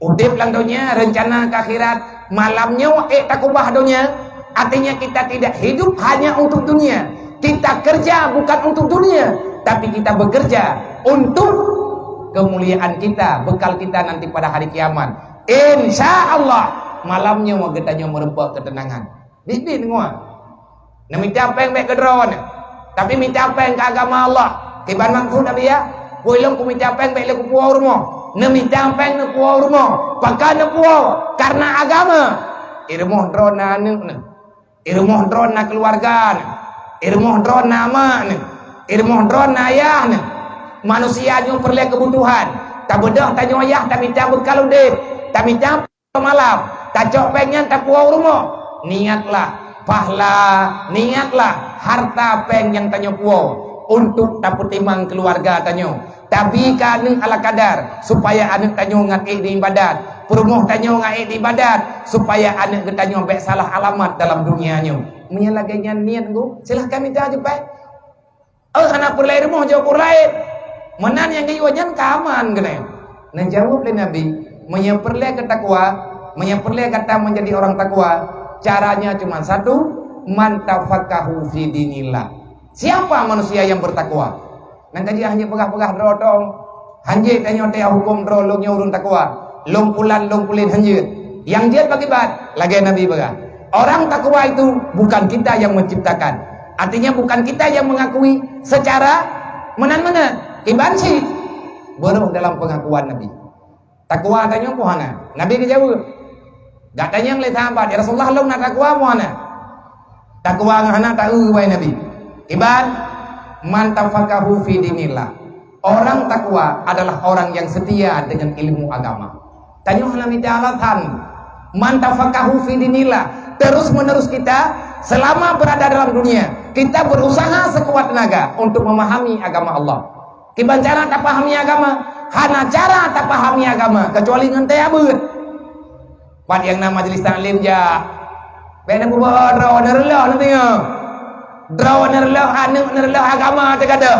Udeb lam donya, reuncana keu akhirat. Malam nyoe ék takubah donya, artinya kita tidak hidup hanya untuk dunia. Kita kerja bukan untuk dunia, tapi kita bekerja untuk kemuliaan kita, bekal kita nanti pada hari kiamat. Insya Allah, malam nyoe geutanyoe meureumpok keuteunangan. Biet-biet deungoe. Neumita péng bék keu droeneuh, tapi mita péng keu agama Allah. Kiban maksud Nabi ya, "Peue lôn kumita péng bék lé kupuwoe rumoh." Neumita péng neupuwoe rumoh. Pakon neupuwoe? Karena agama. I rumoh droeneuh na aneuëk neuh. I rumoh droeneuh na keuluwarga neuh. I rumoh droeneuh na amak neuh. I rumoh droeneuh na ayah neuh. Manusia nyoe peureulée keubutuhan. Tabeudôh tanyoe yah tamita beukal udeb. Tamita malam, tacok péng nyan tapuwoe u rumoh. Niatlah pahala, niatlah harta péng nyang tanyoe puwoe untuk tapeutimang keuluwarga tanyoe. Tabi keu aneuëk ala kadar, supaya aneuëk tanyoe ngat ék di ibadat. Peurumoh tanyoe ngat ék di ibadat, supaya aneuëk geutanyoe bék salah alamat dalam dunia nyoe. Meunyoe lagée nyan niet, Teungku, silahkan mita jeuet péng. Oh, hana peureulée rumoh jok ureuëng laén. Meunan nyang geuyue nyan ka aman keunoe. Neujaweueb lé Nabi, "Meunyoe peureulée keu takwa, meunyoe peureulée gata menjadi orang takwa, caranya cuma satu, man tafaqahu fi dinillah." Siapa manusia yang bertakwa? Nyan ka jeuet hana peugah-peugah droe tong. Hanjeuet tanyoe teuka huköm droe lôn nyoe ureuëng takwa. Lôn pulan, lôn pulen hanjeuet. Nyang jeuet bagi bat, lagée Nabi peugah, orang takwa itu bukan kita yang menciptakan. Artinya bukan kita yang mengakui secara meunan-meunan. Kiban cit, beurôh dalam pengakuan Nabi. Takwa tanyoe peue hana? Nabi geujaweueb. Geutanyong lé sahabat, "Ya Rasulullah, lôn na takwa peue hana?" Takwa ngon hana taeu bai Nabi. Iban, man tafaqahu fi dinillah. Orang takwa adalah orang yang setia dengan ilmu agama. Tanyoe hana mita alasan. Man tafaqahu fi dinillah. Terus menerus kita selama berada dalam dunia, kita berusaha sekuat tenaga untuk memahami agama Allah. Kiban cara tapahami agama? Hana cara tapahami agama kecuali ngon teuabeuet. Pat nyang na majlis taklim jak. Bék neupeubuet droe neureulôh neudeungoe. Droe neureulôh, aneuëk neureulôh agama teugadôh.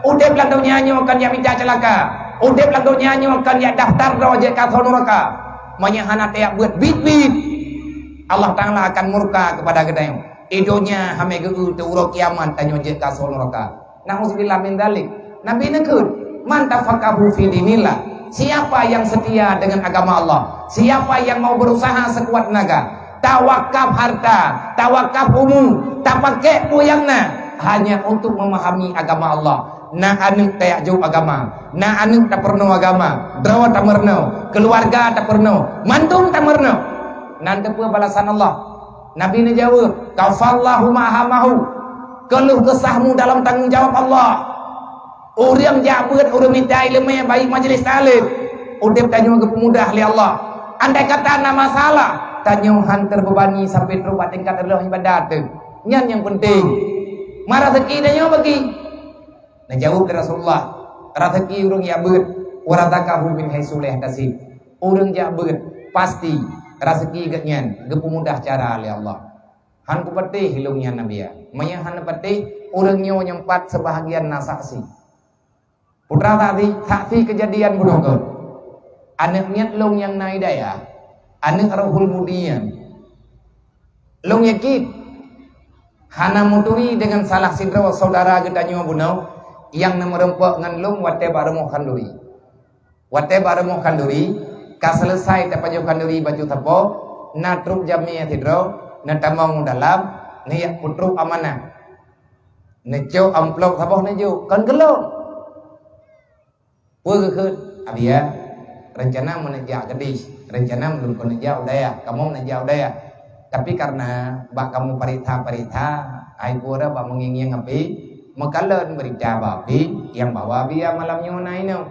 Udeb lam donya nyoe kon jak mita ceulaka. Udeb lam donya nyoe kon jak daftar droe jeuet keu asoe nuraka. Meunyoe hana teuabeuet biet-biet, Allah Ta'ala akan murka kepada geutanyoe. I donya hamé geu-eu teu uroe kiamat tanyoe jeuet keu asoe nuraka. Nauzubillah min dzalik. Nabi neukheun, "Man tafaqahu fi dinillah." Siapa yang setia dengan agama Allah? Siapa yang mau berusaha sekuat tenaga? Tawakaf harta, tawakaf umu, tapakék peue nyang na, hanya untuk memahami agama Allah. Na aneuëk tajak jok agama, na aneuëk tapeurunoe agama, droe tameurunoe, keuluwarga tapeurunoe, mandum tameurunoe. Nan teupeue balasan Allah? Nabi neujaweueb, "Kafallahu ma'hamahu." Keuluh keusahmu dalam tanggong jawab Allah. Ureuëng jak beuet, ureuëng mita iéleumé, baik majelis taklim, udeb tanyoe geupeumudah lé Allah. Andai kata na masalah, tanyoe han teubebani sampai trok bak tingkat reuloh ibadat teuh. Nyan nyang peunteng. Ma raseuki tanyoe bagi. Neujaweueb lé Rasulullah, "Raseuki ureuëng jak beuet, wa razaqahu min haitsu la yahtasib." Ureuëng jak beuet, pasti raseuki geuhnyan geupeumudah cara lé Allah. Han kupatéh lôn nyan Nabi ya. Meunyoe han patéh, ureuëng nyoe nyang pat seubahagian na saksi. Putra saksi, saksi keujadian bunoe keuh. Aneuëk miet lôn nyang na hidayah, aneuëk Rohul Mudi nyan. Lôn yakin, hana meuturi deungon salah sidroe syedara geutanyoe bunoe nyang na meurumpok ngon lôn watée bak rumoh khanduri. Watée bak rumoh khanduri, ka seuleusai tapajoh khanduri bacut sapo, na trok jamé sidroe, neutamong u dalam, neujak peutrok amanah. Neucok amplop saboh neujok, kon keu lôn. Peue geukheun, "Abi ya, reuncana meuneuk jak keudeh, reuncana meulôn kon neuk jak u dayah, kamoe neuk jak u dayah. Tapi kareuna bak kamoe pareksa-pareksa, hai peue rot bak meungieng-ngieng api, meukalon beurita bak api nyang bahwa Abi ya malam nyoe na inoe.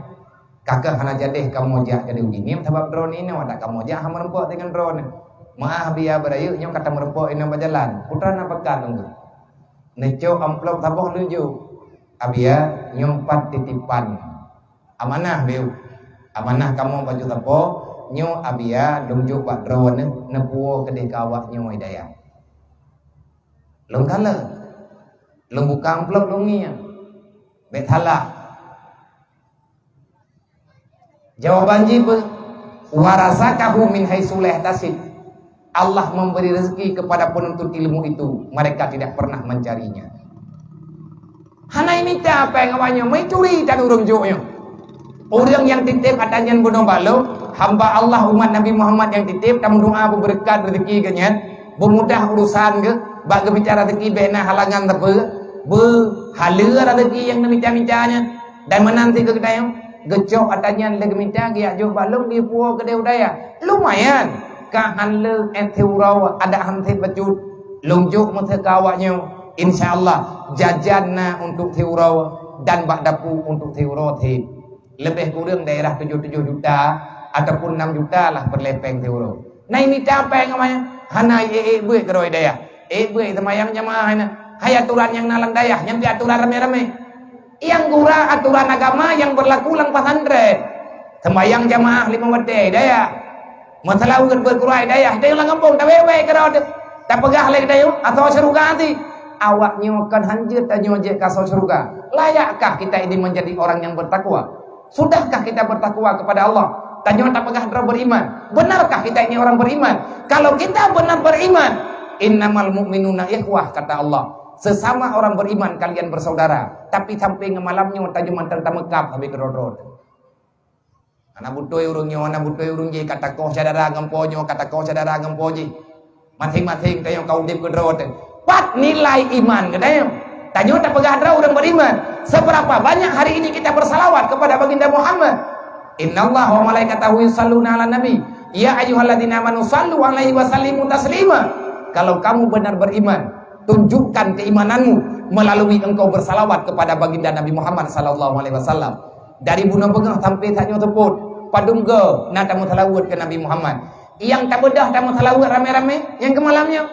Ka keuh hana jadeh kamoe jak jadi uji ngieng sabab droeneuh inoe, adak kamoe jak hana meurumpok deungon droeneuh. Meu'ah Abi ya beurayeuk nyoe ka tameurumpok inoe bak jalan." Putra na pakat lôn. Neucok amplop saboh neujok. "Abi ya, nyoe pat titipan. Amanah beu. Amanah kamoe bacut sapo, nyoe Abi ya lôn jok bak droeneuh neupuwoe keudeh keu awak nyoe hidayah." Lôn kalon. Lôn buka amplop lôn ngieng. Bék salah. Jawaban jih peue? "Wa razaqahu min haitsu la yahtasib." Allah memberi rezeki kepada penuntut ilmu itu, mereka tidak pernah mencarinya. Hana imita péng awak nyoe, meuturi dan ureuëng jok nyoe. Ureuëng nyang titeb ata nyan bunoe bak lôn, hamba Allah umat Nabi Muhammad nyang titeb, tameudoa beubeureukat rezeki geuhnyan, beumudah urusan geuh, bak geumica rezeki bék na halangan sapeue, beuhaleue rezeki nyang neumica-mica nyan. Dan meunan sit keu geutanyoe, geucok ata nyan lé geumica geujak jok bak lôn geupuwoe keudeh u dayah. Lumayan, ka han lé ék siuroe, adak han sép bacut. Lôn jok meuseue keu awak nyoe, insya Allah, jajan na untuk siuroe dan bak dapu untuk siuroe sép. Leubeh kureueng daerah tujoh tujoh juta ataupun nam juta lah peureulée péng siuroe. Na imita péng awak nyan, hana ék-ék beuet keudroe dayah. Ék beuet seumayang jamaah nyan. Hai aturan nyang na lam dayah, nyan pih aturan ramé-ramé. Nyang gura aturan agama nyang beurlaku lam pesantren. Sembahyang jamaah lima watée dayah. Meuseulaweuet beuet keu droe dayah, dayah lam gampông tawéwée keudroe teuh. Tapeugah lé geutanyoe asoe syeuruga teuh. Awak nyoe kon hanjeuet tanyoe jeuet keu asoe syeuruga. Layakkah kita ini menjadi orang yang bertakwa? Sudahkah kita bertakwa kepada Allah? Tanyoe tapeugah droe beriman. Benarkah kita ini orang beriman? Kalau kita benar beriman, "Innamal mu'minuna ikhwah," kata Allah. "Sesama orang beriman kalian bersaudara." Tapi sampai ngon malam nyoe tanyoe mantong tameukab habéh keudroe-droe. Hana beutôi ureuëng nyoe, hana beutôi ureuëng jéh, ka takoh syedara ngon po nyoe, ka takoh syedara ngon po jéh. Maséng-maséng tanyoe ka udeb keudroe teuh. Pat nilai iman geutanyoe? Tanyoe tapeugah droe ureuëng beriman. Seberapa banyak hari ini kita bersalawat kepada Baginda Muhammad? "Innallaha wa malaikatahu yusalluna 'alan nabi. Ya ayyuhalladzina amanu sallu 'alaihi wa sallimu taslima." Kalau kamu benar beriman, tunjukkan keimananmu melalui engkau bersalawat kepada Baginda Nabi Muhammad sallallahu alaihi wasallam. Dari bunoe beungoh sampai saat nyoe seupôt, padum goe na tameuseulaweuet keu Nabi Muhammad. Nyang tabeudôh tameuseulaweuet ramé-ramé nyang keu malam nyoe.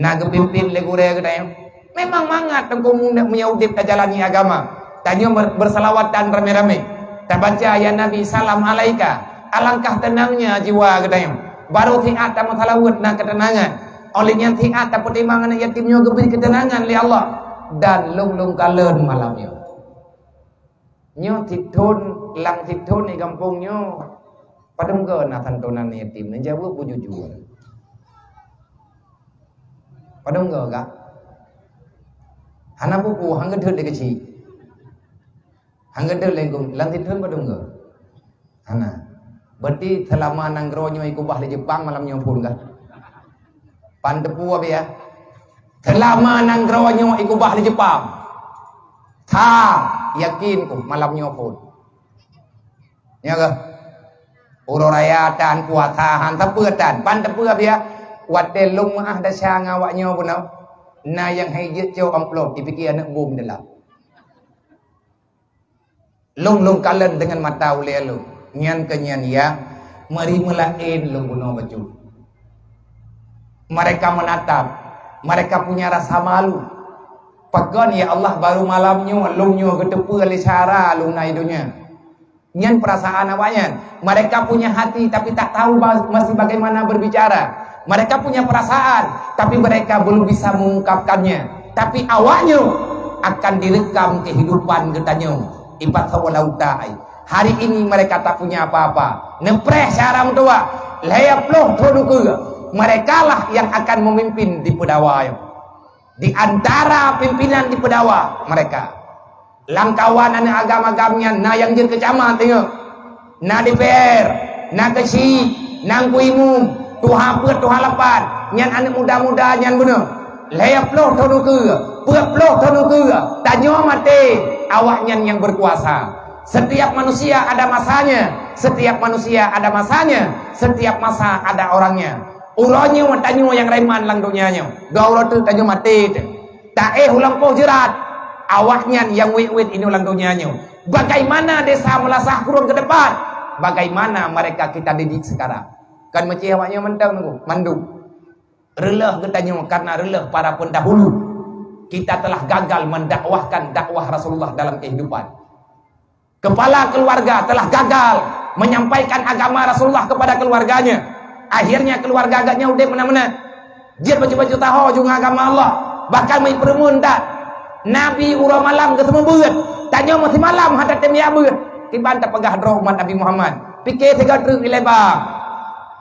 Na geupimpén lé gurée geutanyoe. Memang mangat teungku meunyoe udeb tajalani agama. Tanyoe ber-, bersalawatan ramé-ramé. Tabaca, "Ya Nabi, salam alaika." Alangkah teunangnya jiwa geutanyoe. Barô siat tameuseulaweuet na keuteunangan. Óh lheueh nyan siat tapeutimang aneuëk yatim nyoe geubri keuteunangan lé Allah. Dan lôn-lôn kalon malam nyoe. Nyoe sithon, lam sithon di gampông nyoe, padum goe na santonan yatim? Neujaweueb beujujur. Padum goe, Kak? Hana peue-peue, han geuthot lé keuchik. Han geuthot lé gum, lam sithon padum goe? Hana. Berarti seulama nanggroe nyoe ikubah lé Jepang, malam nyoe phon kah? Pan teupeu, Abi, ya? Seulama nanggroe nyoe ikubah lé Jepang, sa yakin ku malam nyoe phon. Nyo keuh? Uroe raya tan, puasa han, sapeue tan. Pan teupeu, Abi, ya? Watée lôn meuáh desya ngon awak nyoe bunoe, na nyang hai jeuet cok amplop, jipike aneuëk bom dalam. Lôn, lôn kalon deungon mata ulée lôn. Nyan keuh nyan, ya, meuri meulaén lôn bunoe bacut. Mereka menatap, mereka punya rasa malu. Pakon, ya Allah, baru malam nyoe lôn nyoe geuteupeue lé syedara lôn na i donya. Nyan perasaan awaknyan. Mereka punya hati tapi tak tahu ba-, masih bagaimana berbicara. Mereka punya perasaan, tapi mereka belum bisa mengungkapkannya. Tapi awaknyoe akan direkam kehidupan geutanyoe. Ipat saboh lauta ai. Hari ini mereka tak punya apa-apa. Neupreh syedara meutuwah. Lhée ploh thon ukeue. Merekalah yang akan memimpin di Peudawa nyoe. Di antara pimpinan di Peudawa mereka. Lam kawan aneuëk agam-agam nyan na nyang jeuet keu camat, ingat. Na D P R, na keuchik, na teungku imum, tuha peuet, tuha lapan, nyan aneuëk muda-muda nyan bunoe. Lhée ploh thon ukeue, peuet ploh thon ukeue, tanyoe maté, awaknyan nyang berkuasa. Setiap manusia ada masanya, setiap manusia ada masanya, setiap masa ada orangnya. Uroe nyoe tanyoe nyang reman lam donya nyoe, dua uroe teuk tanyoe maté teuh. Taéh u lampôh jeurat, awaknyan nyang wét-wét inoe lam donya nyoe. Bagaimana desa Meulasah Krueng ke depan? Bagaimana mereka kita didik sekarang? Kan meucéh awaknyan mantong nunggu, mandum. Reuloh geutanyoe karena reuloh para pendahulu. Kita telah gagal mendakwahkan dakwah Rasulullah dalam kehidupan. Kepala keluarga telah gagal menyampaikan agama Rasulullah kepada keluarganya. Akhirnya keluarga agaknya udép meunan-meunan. Jeuet bacut-bacut taho ju ngon agama Allah. Bahkan meupeureumeun that. Nabi uroe malam geuseumeubeuet. Tanyoe meusimalam hana tatem jak beuet. Kiban tapeugah droe umat Nabi Muhammad. Pike sigoe treuk ilée ba.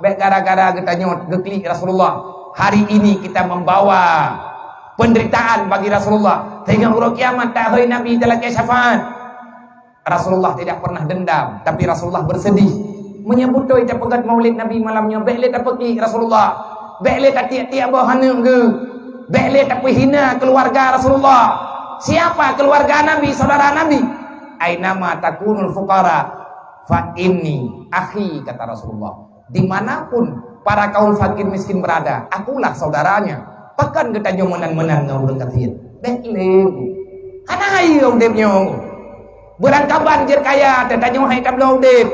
Bék gara-gara geutanyoe geuklik Rasulullah. Hari ini kita membawa penderitaan bagi Rasulullah. Sehingga uroe kiamat tak hôi Nabi talakée syafaat. Rasulullah tidak pernah dendam, tapi Rasulullah bersedih. Meunyoe beutôi tapeugét maulid Nabi malam nyoe, bék lé tapeuki Rasulullah. Bék lé tatiek-tiek boh aneuëk geuh. Bék lé tapeuhina keluarga Rasulullah. Siapa keluarga Nabi, saudara Nabi? "Ainama takunul fuqara fa inni akhi," kata Rasulullah. "Dimanapun para kaum fakir miskin berada, akulah saudaranya." Pakon geutanyoe meunan-meunan ngon ureuëng gasien? Bék lé. Hana hai udeb nyoe. Beurangkaban jeuet kaya, teuh tanyoe hai tabloe udeb.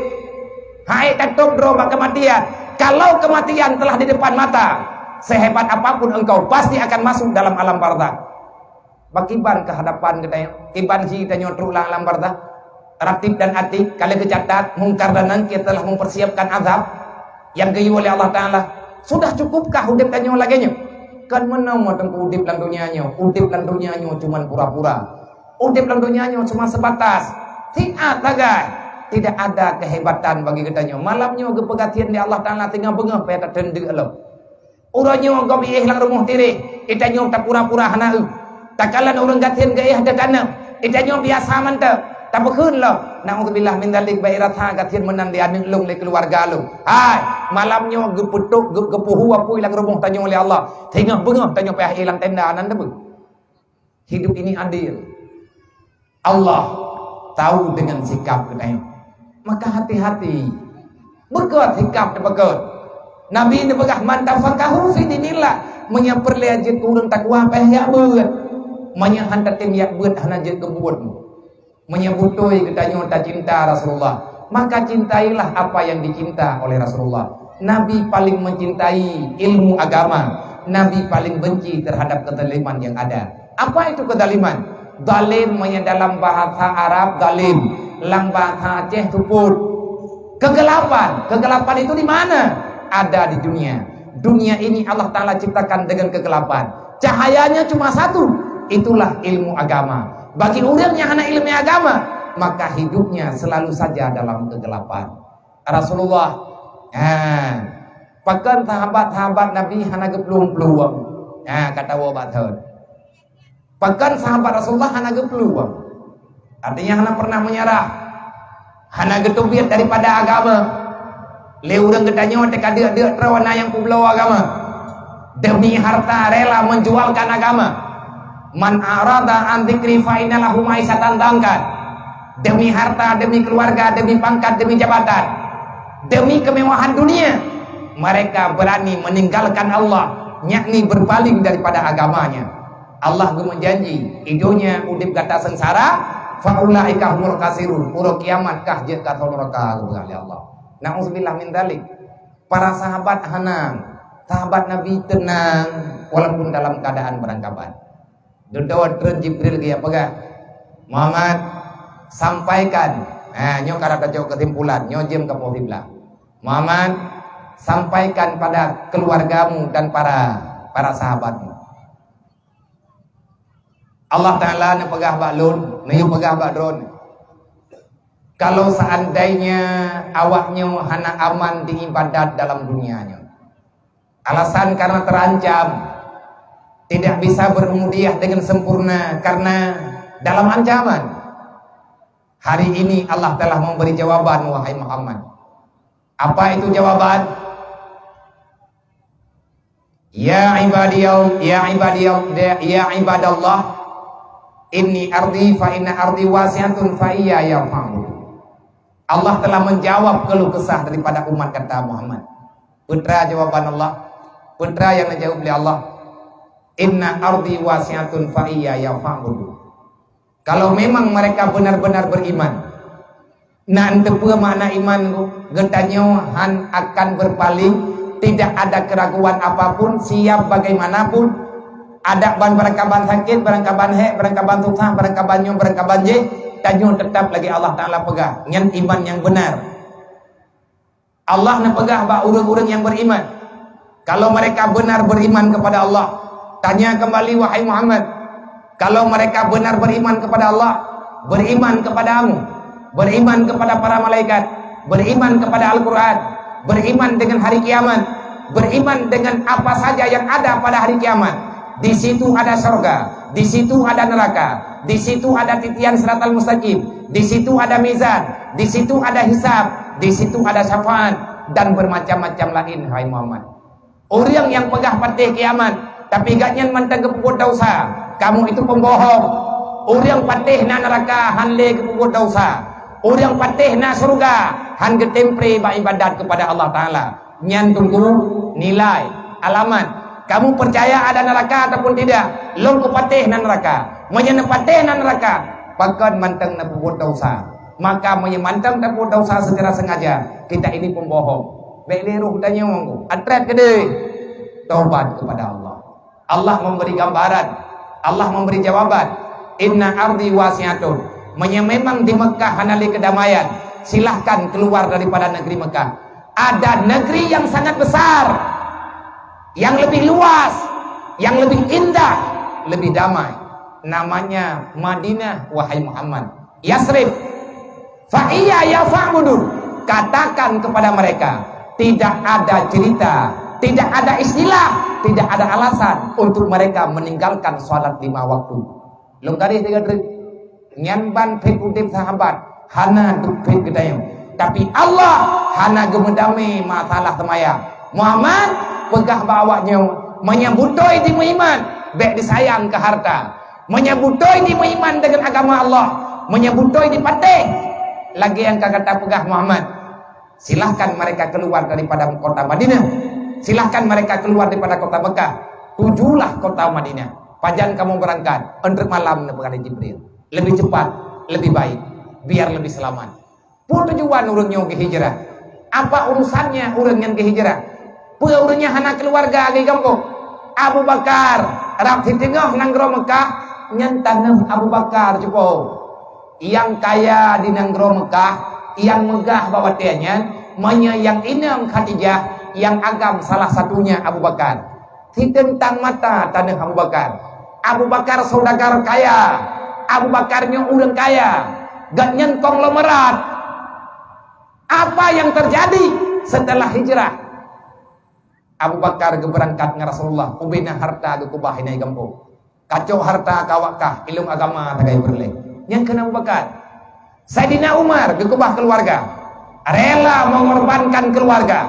Hai tatôb droe bak keumatian. Kalau kematian telah di depan mata, sehebat apapun engkau pasti akan masuk dalam alam barzakh. Bak kiban keuhadapan geutanyoe, kiban si tanyoe trok lam alam barzakh. Ratib dan atid, ka lheueh geucatat, Mungkar dan Nakir telah mempersiapkan azab yang geuyue oleh Allah Taala. Sudah cukupkah udeb tanyoe lagée nyoe? Kan meunoe teungku udeb lam donya nyoe, udeb lam donya nyoe cuman pura-pura. Udeb lam donya nyoe cuma sebatas siat sagai. Tidak ada kehebatan bagi geutanyoe. Malam nyoe geupeugah thien lé Allah Taala teungoh beungoh payah tateuntèe lom. Uroe nyoe gob iéh lam rumoh tireh, itanyoe tapura-pura hana eu. Takalon ureuëng gasien geuéh teuh kana, itanyoe biasa mantong. Tapeukheun lom, naudzubillah min dzalik, bak rasa gasien meunan lé aneuëk lôn, lé keuluwarga lôn. Hai, malam nyoe geupeutok, geu-, geupeuhu apui lam rumoh tanyoe lé Allah. Teungoh beungoh tanyoe payah ié lam tenda nan teubeuet. Hidup ini adil. Allah tahu dengan sikap geutanyoe. Maka hati-hati. Beugét sikap teupeugét. Nabi neupeugah, "Man tafaqahu fi dinillah." Meunyoe peureulée jeuet keu ureuëng takwa, payah jak beuet. Meunyoe han tatem jak beuet, hana jeuet keu buet. Meunyoe beutôi geutanyoe tacinta Rasulullah, maka cintailah apa yang dicinta oleh Rasulullah. Nabi paling mencintai ilmu agama. Nabi paling benci terhadap kezaliman yang ada. Apa itu kezaliman? Zalim meunyoe dalam bahasa Arab zalim, lam bahasa Aceh supot. Kegelapan, kegelapan itu di mana? Ada di dunia. Dunia ini Allah Taala ciptakan dengan kegelapan. Cahayanya cuma satu, itulah ilmu agama. Bagi ureuëng nyang hana ilmu agama, maka hidupnya selalu saja dalam kegelapan. Rasulullah, ha, pakon sahabat-sahabat Nabi hana geuplueng-plueng? Ha, kata woe bak thon. Pakon sahabat Rasulullah hana geuplueng? Artinya hana pernah menyerah. Hana geuteubiet daripada agama. Lé ureuëng geutanyoe teuka deuk-deuk troe na nyang peubloe agama. Demi harta rela menjualkan agama. "Man a'rada an dzikri fa inna lahu ma'isyatan dhanka." Demi harta, demi keluarga, demi pangkat, demi jabatan, demi kemewahan dunia, mereka berani meninggalkan Allah, yakni berpaling daripada agamanya. Allah geumeujanji, "Di donya udeb gata seungsara, fa ulaika humul khasirun, uroe kiamat kah jeuet ka ateueh nuraka," geupeugah lé Allah. Na'udzubillah min dzalik. Para sahabat hana, sahabat Nabi tenang walaupun dalam keadaan beurangkaban. Dudoe treun Jibril geujak peugah, "Muhammad, sampaikan." Ha, nyoe ka rab tacok keusimpulan, nyoe jeuem ka poh siblaih. "Muhammad, sampaikan pada keluargamu dan para, para sahabatmu." Allah Ta'ala neupeugah bak lôn, neuyue peugah bak droeneuh, kalau seandainya awaknyoe hana aman di ibadat dalam dunia nyoe, alasan karena terancam, tidak bisa berubudiyah dengan sempurna karena dalam ancaman. Hari ini Allah telah memberi jawaban, wahai Muhammad. Apa itu jawaban? "Ya ibadiyal, ya ibadiyal, ya ibadallah, inni ardi fa inna ardi wasi'atun fa iyaya fa'budun." Allah telah menjawab keluh kesah daripada umat gata Muhammad. Peue treuk jawaban Allah? Peue treuk nyang neujaweueb lé Allah? "Inna ardi wasi'atun fa iyaya fa'budun." Kalau memang mereka benar-benar beriman, na eunteuk peue makna iman? Geutanyoe hán akan berpaling, tidak ada keraguan apapun, siap bagaimanapun. Adak ban barangkaban sakét, barangkaban hék, barangkaban susah, barangkaban nyoe, barangkaban jéh, tanyoe tetap lagée Allah Ta'ala peugah, nyan iman nyang benar. Allah neupeugah bak ureuëng-ureuëng nyang beriman, kalau mereka benar beriman kepada Allah, tanya kembali, wahai Muhammad, kalau mereka benar beriman kepada Allah, beriman kepadamu, beriman kepada para malaikat, beriman kepada Al-Quran, beriman dengan hari kiamat, beriman dengan apa saja yang ada pada hari kiamat, di situ ada surga, di situ ada neraka, di situ ada titian siratal mustaqim, di situ ada mizan, di situ ada hisab, di situ ada syafaat, dan bermacam-macam lain, hai Muhammad. Ureuëng nyang peugah patéh kiamat, tapi gobnyan mantong geupeubuet desya, kamu itu pembohong. Ureuëng patéh na neraka, hán lé geupeubuet desya. Ureuëng patéh na syeuruga, hán geutempri bak ibadat kepada Allah Ta'ala. Nyan teungku nilai, alamat. Kamu percaya ada neraka ataupun tidak? Lôn kupatéh na neraka. Meunyoe neupatéh na neraka, pakon mantong neupeubuet desya. Maka meunyoe mantong tapeubuet desya secara sengaja, kita ini pembohong. Bék lé roh tanyoe, atrét keudeh. Taubat kepada Allah. Allah memberi gambaran, Allah memberi jawaban. "Inna ardi wasi'atun." Meunyoe memang di Mekah hana lé keudamaian, silahkan keluar daripada negeri Mekah. Ada negeri yang sangat besar, yang lebih luas, yang lebih indah, lebih damai. Namanya Madinah, wahai Muhammad. Yasrib. "Fa iyaya fa'budun." Katakan kepada mereka, tidak ada cerita, tidak ada istilah, tidak ada alasan untuk mereka meninggalkan salat lima waktu. Lôn garéh tiga drip. Nyan ban phet udeb sahabat, hana duek phet geutanyoe. Tapi Allah hana geumeudamé masalah seumayang. Muhammad, peugah bak awaknyoe, meunyoe beutôi jimeuiman, bék disayang keu harta. Meunyoe beutôi jimeuiman deungon agama Allah, meunyoe beutôi jipatéh, lagée nyang ka gata peugah Muhammad, silahkan mereka keluar daripada kota Madinah. Silahkan mereka keluar daripada kota Mekah. Tujulah kota Madinah. Pajan kamoe beurangkat? Eunteuk malam, neupeugah lé Jibril. Lebih cepat, lebih baik, biar lebih selamat. Peue tujuan ureuëng nyoe geuhijrah? Apa urusannya ureuëng nyang geuhijrah? Peue ureuëng nyang hana keuluwarga geuh gampông? Abu Bakar, rab siteungoh nanggroe Meukah, nyan tanoh Abu Bakar cupo. Nyang kaya di nanggroe Meukah, nyang meugah bak watée nyan, meunyoe nyang inong Khadijah, nyang agam salah satunya Abu Bakar. Siteung tan mata tanoh Abu Bakar. Abu Bakar saudagar kaya. Abu Bakar nyoe ureuëng kaya. Gobnyan konglomerat. Apa yang terjadi setelah hijrah? Abu Bakar geubeurangkat ngon Rasulullah, ubena harta geukeubah inan gampông. Kacok harta ka awak kah, ileueng agama sagai peureulée. Nyan kheun Abu Bakar. Saidina Umar geukeubah keuluwarga, rela meungorbankan keuluwarga,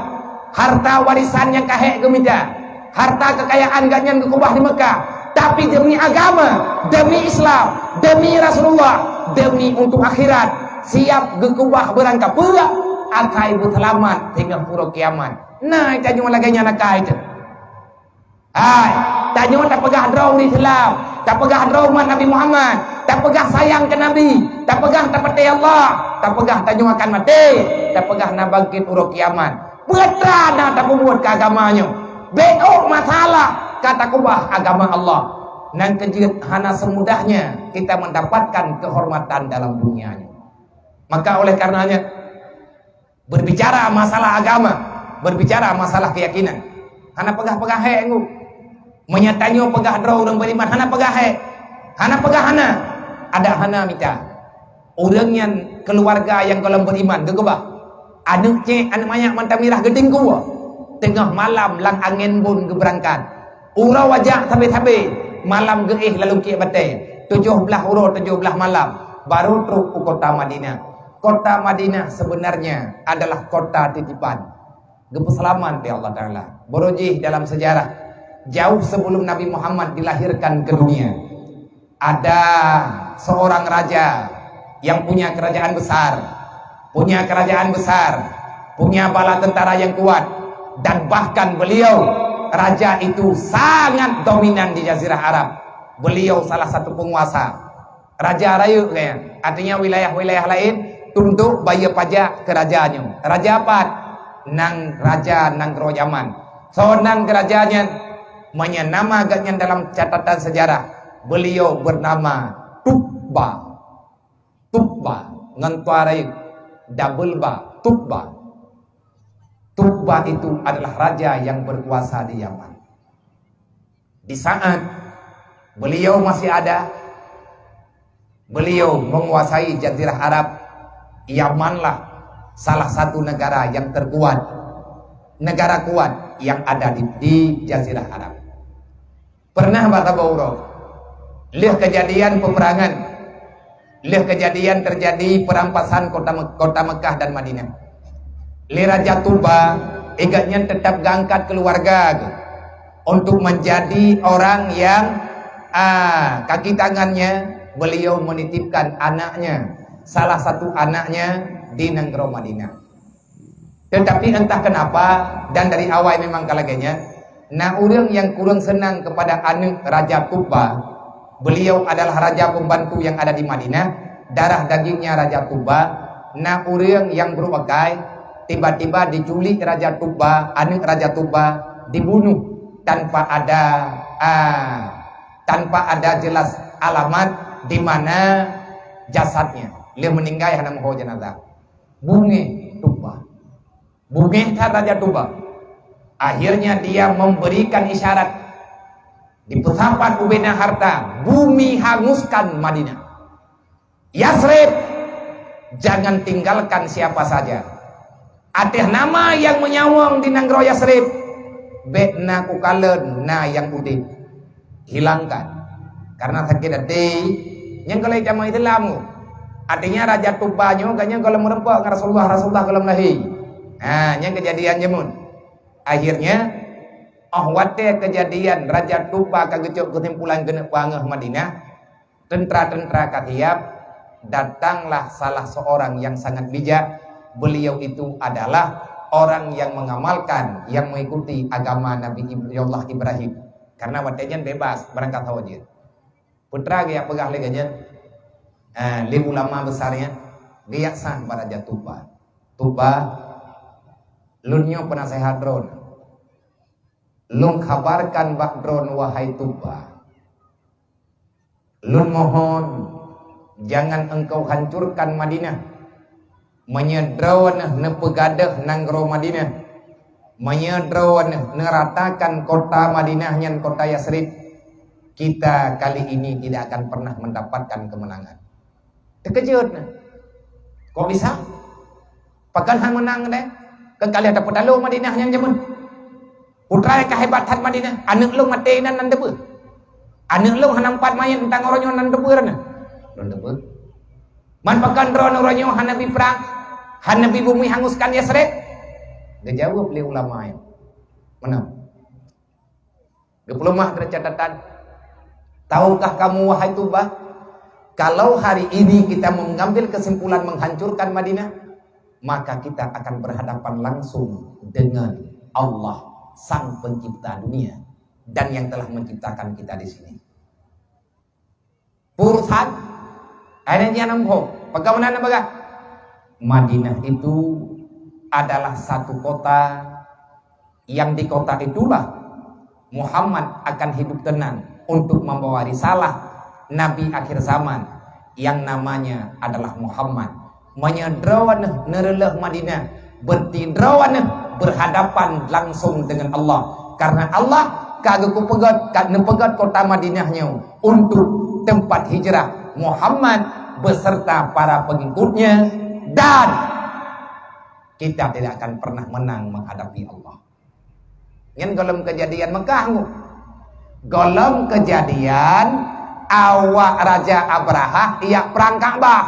harta warisan nyang ka hék geumita, harta keukayaan gobnyan geukeubah di Meukah, tapi demi agama, demi Islam, demi Rasulullah, demi untuk akhirat, siab geukeubah beurangkapeue akai beuseulamat singoh uroe kiamat. Na tanyoe lagée nyan akai teuh. Hai, tanyoe tapeugah droe ureuëng Islam, tapeugah droe umat Nabi Muhammad, tapeugah sayang keu Nabi, tapeugah tapatéh Allah, tapeugah tanyoe akan maté, tapeugah na bangkét uroe kiamat. Peue atra na tapeubuet keu agama nyoe? Bék ôk masalah ka takeubah agama Allah. Nyang keujeuet hana seumudahnya kita mendapatkan keuhormatan dalam dunia nyoe. Maka oleh karenanya, berbicara masalah agama, berbicara masalah keyakinan, hana peugah-peugah hék ngu. Meunyo tanyoe peugah droe ureuëng beriman, hana peugah hék, hana peugah hana, ada hana mita. Ureuëng nyan keuluwarga nyang gohlom beriman geukeubah. Aneuëk cék, aneuëk manyak mantong mirah geutingkue. Teungoh malam lam angén bon geubeurangkat. Uroe wajak sabe-sabe, malam geuéh lalungkiek batée. Tujoh blaih uroe tujoh blaih malam, baru trok u kota Madinah. Kota Madinah sebenarnya adalah kota titipan. Geupeuseulamat lé Allah Taala. Baroe jih dalam sejarah, jauh sebelum Nabi Muhammad dilahirkan ke dunia, ada seorang raja yang punya kerajaan besar, punya kerajaan besar, punya bala tentara yang kuat, dan bahkan beliau, raja itu, sangat dominan di Jazirah Arab. Beliau salah satu penguasa. Raja rayeuk geuh nyan, artinya wilayah-wilayah laén tundok bayeue pajak keu raja nyoe. Raja pat? Nang raja nanggroe Yaman. Soe nan keu raja nyan? Meunyo nama geuh nyan dalam catatan sejarah, beliau bernama Tubba. Tubba, ngon toa rayeuk, double ba, Tubba. Tubba itu adalah raja yang berkuasa di Yaman. Di saat beliau masih ada, beliau menguasai Jazirah Arab. Yamanlah salah satu negara yang terkuat, negara kuat yang ada di, di Jazirah Arab. Pernah bak saboh uroe, lheueh kejadian peperangan, lheueh kejadian terjadi perampasan kota Me-, kota Mekah dan Madinah, lé Raja Tuba, gobnyan tetap geuangkat keuluwarga geuh untuk menjadi orang yang, ah, kaki tangannya beliau menitipkan anaknya, salah satu anaknya di nanggroe Madinah. Tetapi entah kenapa, dan dari awai memang ka lagée nyan, na ureuëng nyang kureueng seunang keupada aneuëk Raja Tuba. Beliau adalah raja pembantu yang ada di Madinah, darah dagingnya Raja Tuba. Na ureuëng nyang brok akai, tiba-tiba diculik Raja Tuba, aneuëk Raja Tuba, dibunuh tanpa ada, ah, tanpa ada jelas alamat di mana jasadnya. Lheueh meuninggai hana meuho jenazah. Bungéh Tuba. Bungéh that Raja Tuba. Akhirnya dia memberikan isyarat, dipeusapat ubena harta, bumi hanguskan Madinah. Yasrib, jangan tinggalkan siapa saja. Ateueh nama nyang meunyawöng di nanggroe Yasrib, bék na kukalon na nyang udeb. Hilangkan. Karena sakét até, nyang keuh lé agama Islam. Artinya Raja Tuba nyoe gobnyan gohlom meureumpok ngon Rasulullah, Rasulullah gohlom lahé. Ha, nyang kejadian jameun. Akhirnya, óh watée kejadian Raja Tuba ka geucok keusimpulan keuneuk peungaih Madinah, tentara-tentara ka siap, datanglah salah seorang yang sangat bijak. Beliau itu adalah orang yang mengamalkan, yang mengikuti agama Nabi Ib-, Allah Ibrahim. Karena watée nyan bebas beurangkat sahoe jeuet. Peue teuma geujak peugah lé geuh nyan, eh, lé ulama besar nyan, geujak sang bak Raja Tuba. Tuba, lôn nyoe peunaseuhat droeneuh. Lôn khabarkan bak droeneuh, wahai Tuba. Lôn mohon, jangan engkau hancurkan Madinah. Meunyoe droeneuh neupeugadôh nanggroe Madinah, meunyoe droeneuh neuratakan kota Madinah nyan kota Yasrib, kita kali ini tidak akan pernah mendapatkan kemenangan. Teukeujot na. Kok bisa? Pakon han meunang deh? Keu ka lheueh tapeutalo Madinah nyan jameun. Putra nyang ka hebat that Madinah, aneuëk lôn maté inan nan teupeue. Aneuëk lôn hana meupat manyét mantong uroe nyoe nan teupeue na. Lôn teupeue. Man pakon droeneuh uroe nyoe hana bi prang, hana bi bumi hanguskan Yasrib? Geujaweueb lé ulama nyan. Meunan. Geupeuleumah dari catatan. Tahukah kamu, wahai Tuba, kalau hari ini kita mengambil kesimpulan menghancurkan Madinah, maka kita akan berhadapan langsung dengan Allah, Sang Pencipta dunia, dan yang telah menciptakan kita di sini. Pursan, akhirnya nyan hom. Bagaimana na bagah? Madinah itu adalah satu kota yang di kota itulah Muhammad akan hidup tenang untuk membawa risalah Nabi akhir zaman yang namanya adalah Muhammad. Meunyoe droeneuh neureuleuh Madinah, berarti droeneuh berhadapan langsung dengan Allah. Karena Allah ka geupeugot, ka neupeugét kota Madinah nyoe untuk tempat hijrah Muhammad beserta para pengikutnya, dan kita tidak akan pernah menang menghadapi Allah. Nyan gohlom keujadian Mekah nyoe. Gohlom keujadian awak Raja Abrahah ijak prang Ka'bah.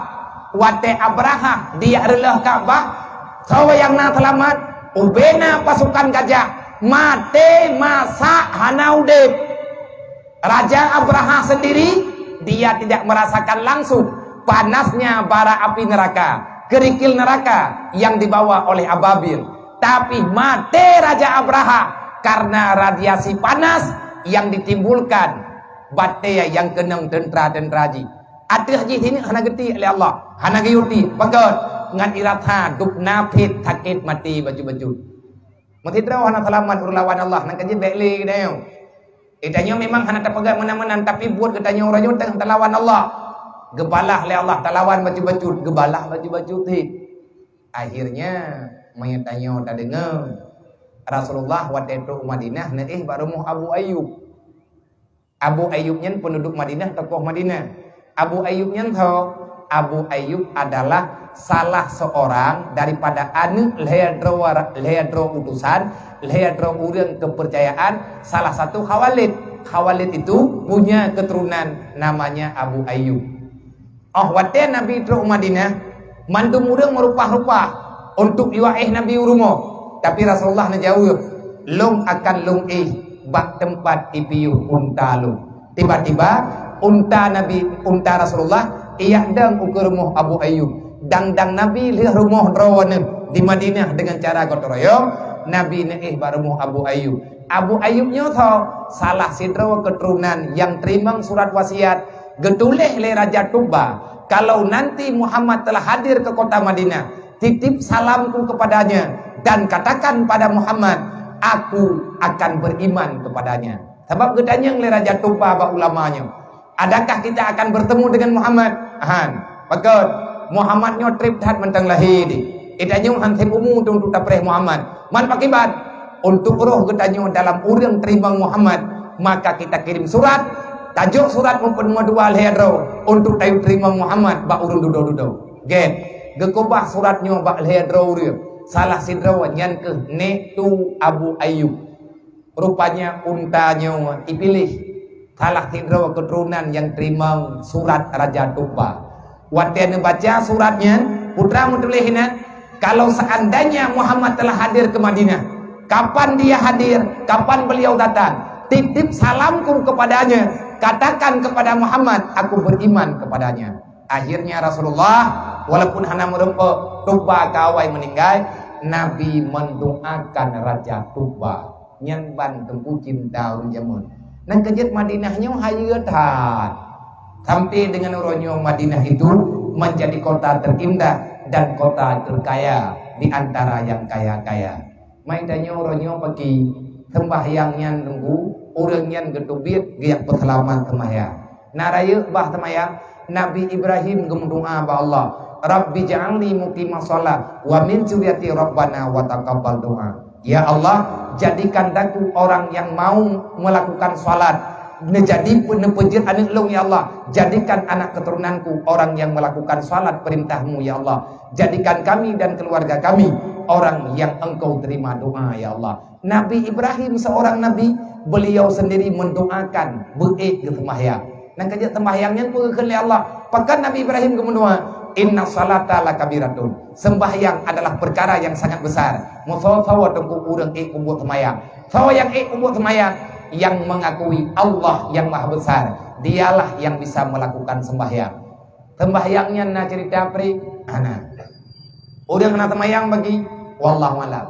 Watée Abrahah dijak reuleuh Ka'bah, soe nyang na seulamat? Ubena pasukan gajah, maté masak hana udeb. Raja Abrahah sendiri, dia tidak merasakan langsung panasnya bara api neraka, kerikil neraka yang dibawa oleh ababil. Tapi maté Raja Abrahah karena radiasi panas yang ditimbulkan batée nyang keunong teuntra-teuntra jih. Ateueh jih hineuk hana geutiek lé Allah, hana geuyue tiek, pakon ngon irasa dub na phet sakét maté bacut-bacut. Meusidroe hana seulamat ureuëng lawan Allah, nyan ka jeuet bék lé geutanyoe. Geutanyoe memang hana tapeugah meunan-meunan, tapi buet geutanyoe uroe nyoe teungoh talawan Allah. Geubalah lé Allah, talawan bacut-bacut, geubalah bacut-bacut cit. Akhirnya, meunyoe tanyoe tadeungoe, Rasulullah watée trok u Madinah neuéh bak rumoh Abu Ayyub. Abu Ayyub nyan penduduk Madinah, tokoh Madinah. Abu Ayyub nyan soe? Abu Ayyub adalah salah seorang daripada aneuk lhée droe, lhée droe utusan, lhée droe ureuëng kepercayaan, salah satu Khawalid. Khawalid itu punya keturunan namanya Abu Ayyub. Oh, watée Nabi trok u Madinah, mandum ureuëng meurupah-rupah untuk jiéh Nabi u rumoh. Tapi Rasulullah neujaweueb, "Lôn akan lôn éh bak teumpat ipiôh unta lôn." Tiba-tiba, unta Nabi, unta Rasulullah, ijak dong u keue rumoh Abu Ayyub. Dang-dang Nabi lheueh rumoh droeneuh di Madinah dengan cara gotong royong, Nabi neuéh bak rumoh Abu Ayyub. Abu Ayyub nyoe soe? Salah sidroe keturunan nyang teurimong surat wasiat geutuléh lé Raja Tuba, "Kalau nanti Muhammad telah hadir ke kota Madinah, titip salamku kepadanya dan katakan pada Muhammad, aku akan beriman kepadanya." Sabab geutanyong lé Raja Tuba bak ulama nyoe, "Adakah kita akan bertemu dengan Muhammad?" Han, pakon, Muhammad nyoe treb that mantong lahé deh. Geutanyoe han sép umu untuk tapreh Muhammad. Man pakiban? Untuk roh geutanyoe dalam ureuëng teurimong Muhammad, maka kita kirim surat, tajok surat meupeue dua lhée droe untuk tayue teurimong Muhammad bak ureuëng dudoe-dudoe. Gét, geukeubah surat nyoe bak lhée droe ureuëng, salah sidroe nyan keuh nék tu Abu Ayyub. Rupanya unta nyoe ipiléh salah sidroe keturunan nyang teurimong surat Raja Tuba. Watée neubaca surat nyan, peue meutuléh inan, "Kalau seandainya Muhammad telah hadir ke Madinah, kapan dia hadir, kapan beliau datang, titip salamku kepadanya, katakan kepada Muhammad, aku beriman kepadanya." Akhirnya Rasulullah, walaupun hana meureumpok, Tuba ka awai meuninggai, Nabi mendoakan Raja Tuba. Nyan ban teungku cinta ureuëng jameun. Nyan keuh jeuet Madinah nyoe hayeue that. Sampai dengan uroe nyoe Madinah itu menjadi kota terindah dan kota terkaya di antara yang kaya-kaya. Mai tanyoe uroe nyoe paki, sembahyang nyan teungku, ureuëng nyan geuteubiet geujak peuseulamat sembahyang. Na rayeuk bah sembahyang, Nabi Ibrahim geumeudoa bak Allah, "Rabbi ja'alni muqimas shalah wa min dzurriyyati rabbana wa taqabbal doa." Ya Allah, jadikan aku orang yang mau melakukan salat, neujadi pe-, neupeujeuet aneuk lôn, ya Allah. Jadikan anak keturunanku orang yang melakukan salat perintah-Mu, ya Allah. Jadikan kami dan keluarga kami orang yang Engkau terima doa, ya Allah. Nabi Ibrahim seorang nabi, beliau sendiri mendoakan beuék geuseumbahyang. Nyan keuh jeuet seumbahyang nyan peue geukheun lé Allah. Pakon Nabi Ibrahim geumeudoa? Inna salata lakabiratun. Sembahyang adalah perkara yang sangat besar. Musoe-soe teungku ureuëng ék peubuet seumayang. Soe nyang ék peubuet seumayang? Yang mengakui Allah yang Maha Besar. Dialah yang bisa melakukan sembahyang. Sembahyang nyan na cerita pri? Hana. Ureuëng hana seumayang bagi? Wallahu alam.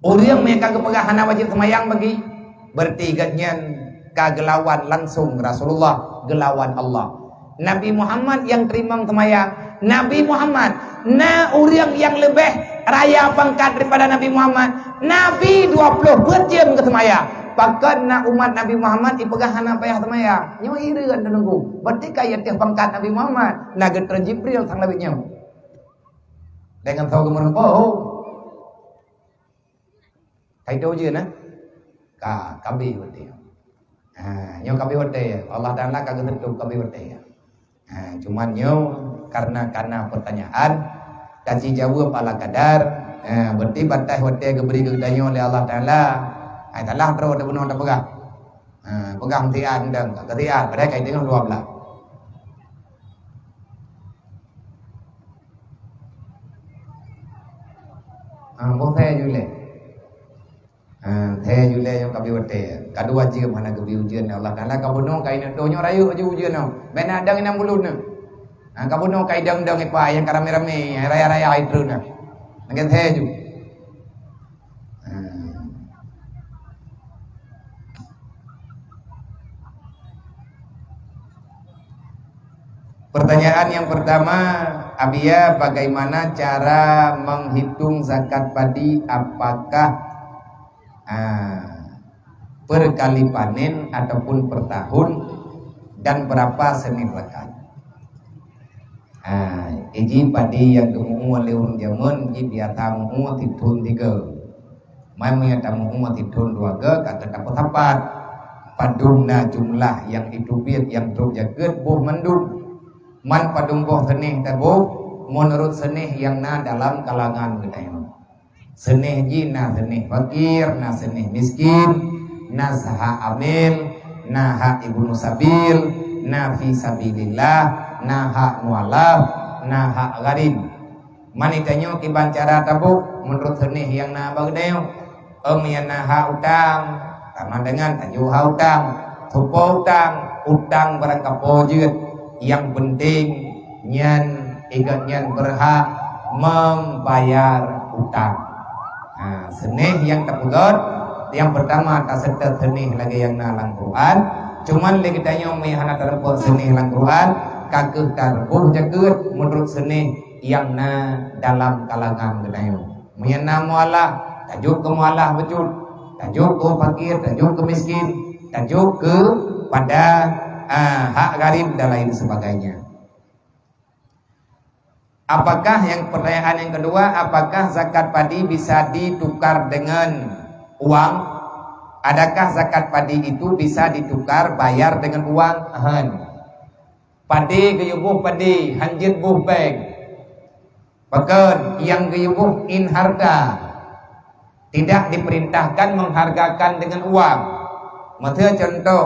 Ureuëng nyang ka geupeugah hana wajéb seumayang bagi? Berarti gobnyan ka geulawan langsung Rasulullah, geulawan Allah. Nabi Muhammad nyang teurimong seumayang. Nabi Muhammad, na ureuëng nyang leubeh raya pangkat daripada Nabi Muhammad. Nabi dua ploh buet jeuem geuseumayang. Pakon na umat Nabi Muhammad ipeugah hana payah seumayang? Nyoe ireuen teungku. Berarti ka ateueh pangkat Nabi Muhammad. Na geutrön Jibril sang lawét nyoe. Dengan soe geumeureumpok? Ka itu ujeuen, eh? Ka, ka abéh watée. Ha, nyoe ka abéh watée. Allah Taala ka geuseutôt ka abéh watée. Ha, cuman nyoe karena, karena pertanyaan, ka jijaweueb ala kadar, ha, berarti bataih watée geubri keu geutanyoe lé Allah Taala. Hai, salah droe teubunoe tapeugah. Ha, peugah meusian dong, ka sian, padahai ka teungoh dua belas. Ha, boh thèe ju lé. Ha, thèe ju lé nyang ka abéh watée. Ka dua jeuem hana geubri ujeuen Allah Taala, ka bunoe ka ineuk doh nyoe rayeuk aju ujeuen nyoe. Bèk na dang inong buleuen nyoe. Ha, ka bunoe ka idong-dong ipa nyang ka ramé-ramé, raya-raya itrön nyoe. Lagèe thèe ju. Ha. Pertanyaan yang pertama, Abiya, bagaimana cara menghitung zakat padi? Apakah, ah, per kali panen ataupun per tahun, dan berapa senin zakat? Ha, iji padi nyang geumeu'ue lé ureueng jameun, ji biasa meu'ue sithon tiga. Mai meunyoe tameu'ue sithon dua ga, ka teutapeusapat. Padum na jumlah nyang iteubiet nyang trok jakeuet, boh mandum. Man padum boh seunéh taboh, meunurot seunéh nyang na dalam kalangan geutanyoe. Seunéh jih na seunéh fakir, na seunéh miskin, na hak amil, na hak ibnu sabil, na fi sabilillah, na hak mualaf, na hak gharib. Man geutanyoe kiban cara taboh meunurot seunéh nyang na bak geutanyoe. Em nyang na hak utang, sama dengan tajoh hak utang. Soe po utang, utang barangkapeue jeuet. Nyang penting nyan, ingat nyan berhak membayar utang. Ha, seunéh nyang tapeugöt, nyang pertama taseutôt seunéh lagèe nyang na lam Quran. Cuman lé geutanyoe meunyo hana tareupok seunéh lam Quran, ka keuh tareubôh jakeuet meunurot seunéh nyang na dalam kalangan geutanyoe. Meunyo na mualaf, tajok keu mualaf bacut, tajok keu fakir, tajok keu miskin, tajok keu pada, ah, hak gharib dan lain sebagainya. Apakah, yang pertanyaan yang kedua, apakah zakat padi bisa ditukar dengan uang? Adakah zakat padi itu bisa ditukar bayar dengan uang? Hén. Padé geuyue boh padé, han jeuet boh péng. Pakon nyang geuyue boh in harta, tidak diperintahkan menghargakan dengan uang. Miseu contoh,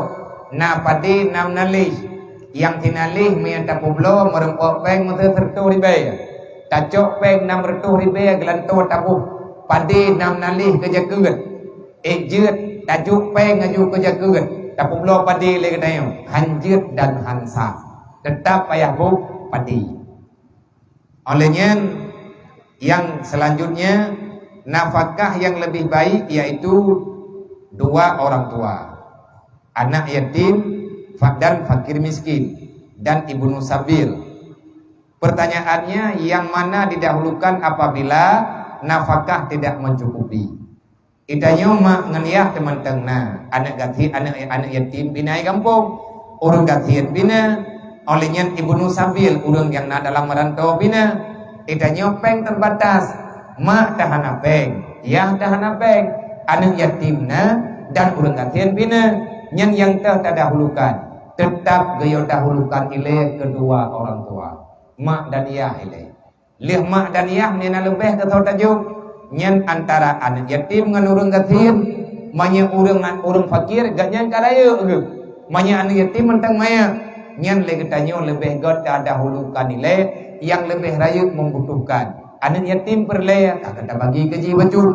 na padé nam naléh, nyang sinaleh meunyo tapeubloe meureumpok péng miseu sireutôh ribèe. Tacok péng nam reutôh ribèe geulantoe taboh padé nam naléh keu jakeuet. Ék jeuet, tajok péng laju keu jakeuet, tapeubloe padé lé geutanyoe, han jeuet dan han sah. Teutap payah boh padé. Oleh nyan, yang selanjutnya, nafakah yang lebih baik yaitu dua orang tua, anak yatim, fa-, dan fakir miskin, dan ibnu sabil. Pertanyaannya, yang mana didahulukan apabila nafakah tidak mencukupi? Geutanyoe mak ngon yah teumantong na, aneuk gasien, aneuk, aneuk yatim pih na di gampông, ureueng gasien pih na, óh lheueh nyan ibnu sabil, ureueng nyang na dalam rantô pih na. Geutanyoe péng teubatas, mak teuh hana péng, yah teuh hana péng, aneuk yatim na, dan ureueng gasien pih na. Nyan nyang teuh tadahulukan, teutap geuyue dahulukan ilée keudua orang tua, mak dan yah ilée. Lheueh mak dan yah meunyoe na leubeh keu soe tajok, nyan antara aneuk yatim ngon ureueng gasien. Meunyoe ureueng, ureueng fakir, gobnyan ka rayeuk geuh. Meunyoe aneuk yatim mantong manyét, Nyan lé geutanyoe leubeh göt tadahulukan ilée nyang leubeh rayeuk membutuhkan. Aneuk yatim peureulée ka gata bagi keu jih bacut.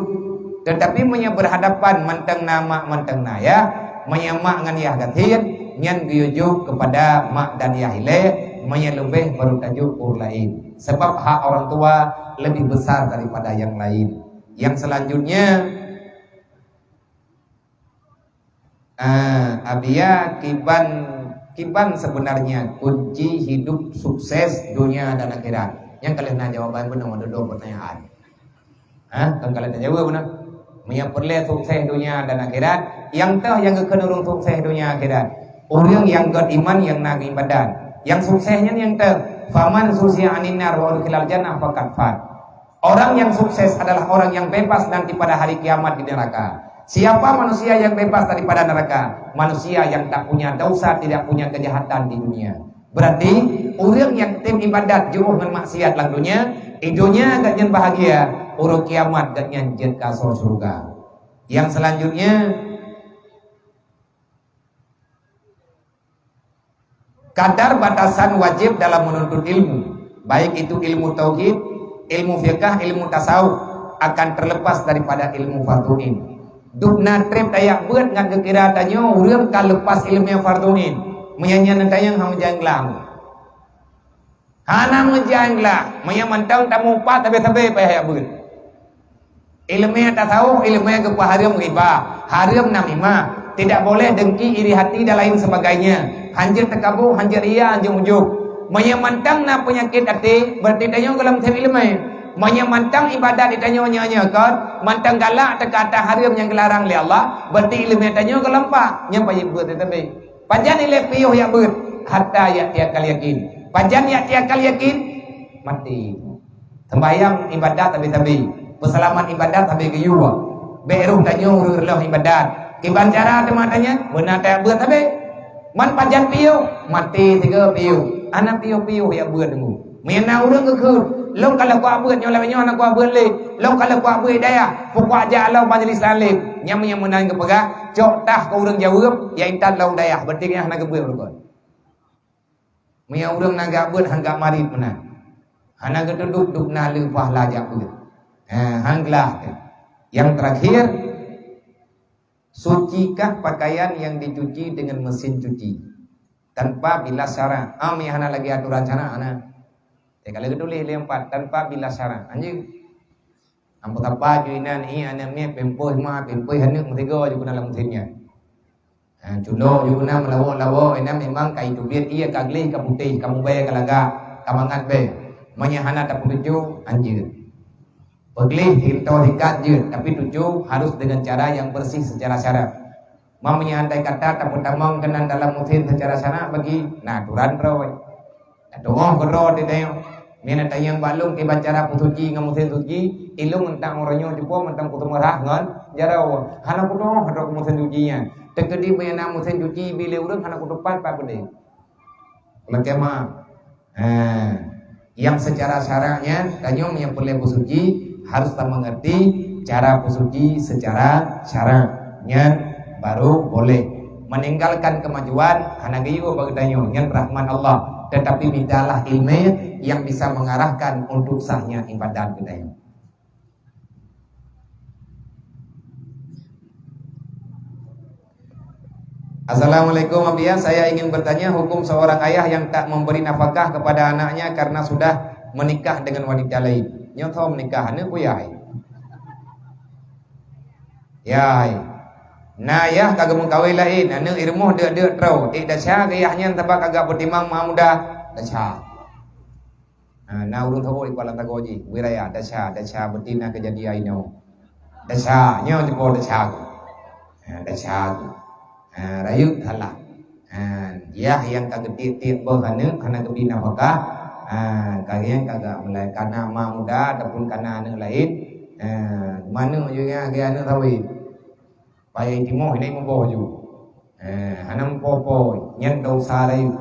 Teutapi meunyoe beurhadapan mantong na mak mantong na yah, meunyoe mak ngon yah gasien, nyan geuyue jok keupada mak dan yah ilée, meunyoe leubeh barô tajok ureuëng laén. Sabab hak orang tua lebih besar daripada yang lain. Yang selanjutnya, Ah, Abia kiban, kiban sebenarnya kunci hidup sukses dunia dan akhirat? Nyang ka lheueh na jawaban bunoe dua-dua pertanyaan. Ha, kan ka lheueh tajaweueb bunoe. Meunyoe peureulée sukses dunia dan akhirat, nyang toh nyang geukheun ureuëng sukses dunia akhirat? Ureuëng nyang göt iman nyang na ibadat. Nyang sukses nyan nyang toh, "Faman zuhziha 'anin nar wa udkhilal jannah faqad faz." Orang yang sukses adalah orang yang bebas nanti pada hari kiamat di neraka. Siapa manusia yang bebas daripada neraka? Manusia yang tak punya dosa, tidak punya kejahatan di dunia. Berarti, ureuëng nyang tem ibadat jiôh ngon maksiat lam dunia, di dunia gobnyan bahagia, uroe kiamat gobnyan jeuet keu asoe syeuruga. Yang selanjutnya, kadar batasan wajib dalam menuntut ilmu, baik itu ilmu tauhid, ilmu fiqah, ilmu tasawuf, akan terlepas daripada ilmu fardhu ain. Dubna treb tajak beuet ngat geukira tanyoe ureuëng ka lepas ilmu fardhu ain. Meunyan nyan tanyoe hana meujan glah. Hana meujan glah, meunyoe mantong tamupat sabe-sabe payah jak beuet. Ileumé tasawuf, ileumé geupeuhareuem riba, hareuem namimah, tidak boleh dengki, iri hati dan lain sebagainya. Hanjeuet teukabu, hanjeuet ria, hanjeuet ujub. Meunyoe mantong na peunyakét até, berarti tanyoe gohlom seb ileumé. Meunyoe mantong ibadat di tanyoe nyoe-nyoe kon, mantong galak teuka ata hareuem nyang geularang lé Allah, berarti ileumé tanyoe gohlom pak, nyan payah beuet teutabé. Pajan ilée piôh jak beuet? Hatta ya'tiyakal yakin. Pajan ya'tiyakal yakin? Maté. Sembahyang ibadat sabe-sabe, peuseulamat ibadat sabe geuyue. Bék roh tanyoe ureuëng reuloh ibadat. Kiban cara teuma tanyoe, beuna tajak beuet sabe. Man pajan piôh? Maté sigoe piôh. Hana piôh-piôh jak beuet teungku. Meunyoe na ureuëng geukheun, "Lôn ka lheueh kuat beuet, nyoe lagée nyoe hana kuat beuet lé. Lôn ka lheueh kuat beuet dayah, pukon jak lom majlis taklim." Nyang meunyoe meunan geupeugah, cok tah keu ureuëng jaweueb, ya intat lom dayah, berarti nyan hana geubeuet beurukon. Meunyoe ureuëng na gak beuet, han gak marit meunan. Hana geutudok dubna le pahala jak beuet. Ha, han glah teuh. Yang terakhir, sucikah pakaian yang dicuci dengan mesin cuci tanpa bilas syarak? Am nyang hana lagée atoran syarak, hana. Teuka lagée tuléh lé empat, tanpa bilas syarak. Anjeue. Ambo tapa ju inan, ié aneuk miet, pempeuh ma, pempeuh aneuk meusigoe ju keunan lam mesin nyan. Ha, culok ju keunan meulawok-lawok, inan memang ka iteubiet ié ka gleh, ka putéh, ka mubée, ka lagak, ka mangat bée. Meunyoe hana tapeutuju, anjeut. Peugleh, sintoe, sikat jeuet, tapi tuju harus dengan cara yang bersih secara syarak. Meunyoe andai kata tapeutamong keunan dalam musim secara syarak bagi, na aturan droe. Tatuoh keudroe di tanyoe. Meunan tanyong bak lôn kiban cara peusuci ngon meusén suci, ilôn mantong uroe nyoe cupo mantong kuteumeuhah ngon jaroe. Hana kudoh droe keu meusén suci nyan. Teukeudi meunyoe na meusén suci ibi lé ureuëng hana kutupat pat beudé. Lakée meu'ah. Ha. Yang secara syarak nyan, tanyoe nyang peureulée peusuci harus tamengerti cara peusuci secara syarak. Nyan baru boleh. Meninggalkan kemajuan hana geuyue bagi tanyoe, nyan rahmat Allah. Tetapi mintalah ilmu yang bisa mengarahkan untuk sahnya ibadat geutanyoe. Assalamualaikum, Abiya. Saya ingin bertanya hukum seorang ayah yang tak memberi nafkah kepada anaknya karena sudah menikah dengan wanita lain. Nyoe tho menikah, aneuk kuyah. Yai. Na yah ka geumeukawen laén, aneuk i rumoh deuk-deuk troe. Ék desya keu yah nyan sabab ka gak peutimang ma muda. Desya. Ha, na ureuëng saboh ikuat lam sagoe jih, bui raya, desya, desya beutina keujadian inoe. Desya, nyoe jipo desya. Ha, desya. Ha, rayeuk salah. Ha, yah nyang ka geutiek-tiek boh aneuk hana geubi nafkah. Ha, ka nyang ka gak meulai kana ma muda ataupun kana aneuk laén. Ha, manök juga aneuk sawét. Payah timoh hana muboh ju. Eh, hana mupo-po, nyan dosa laén.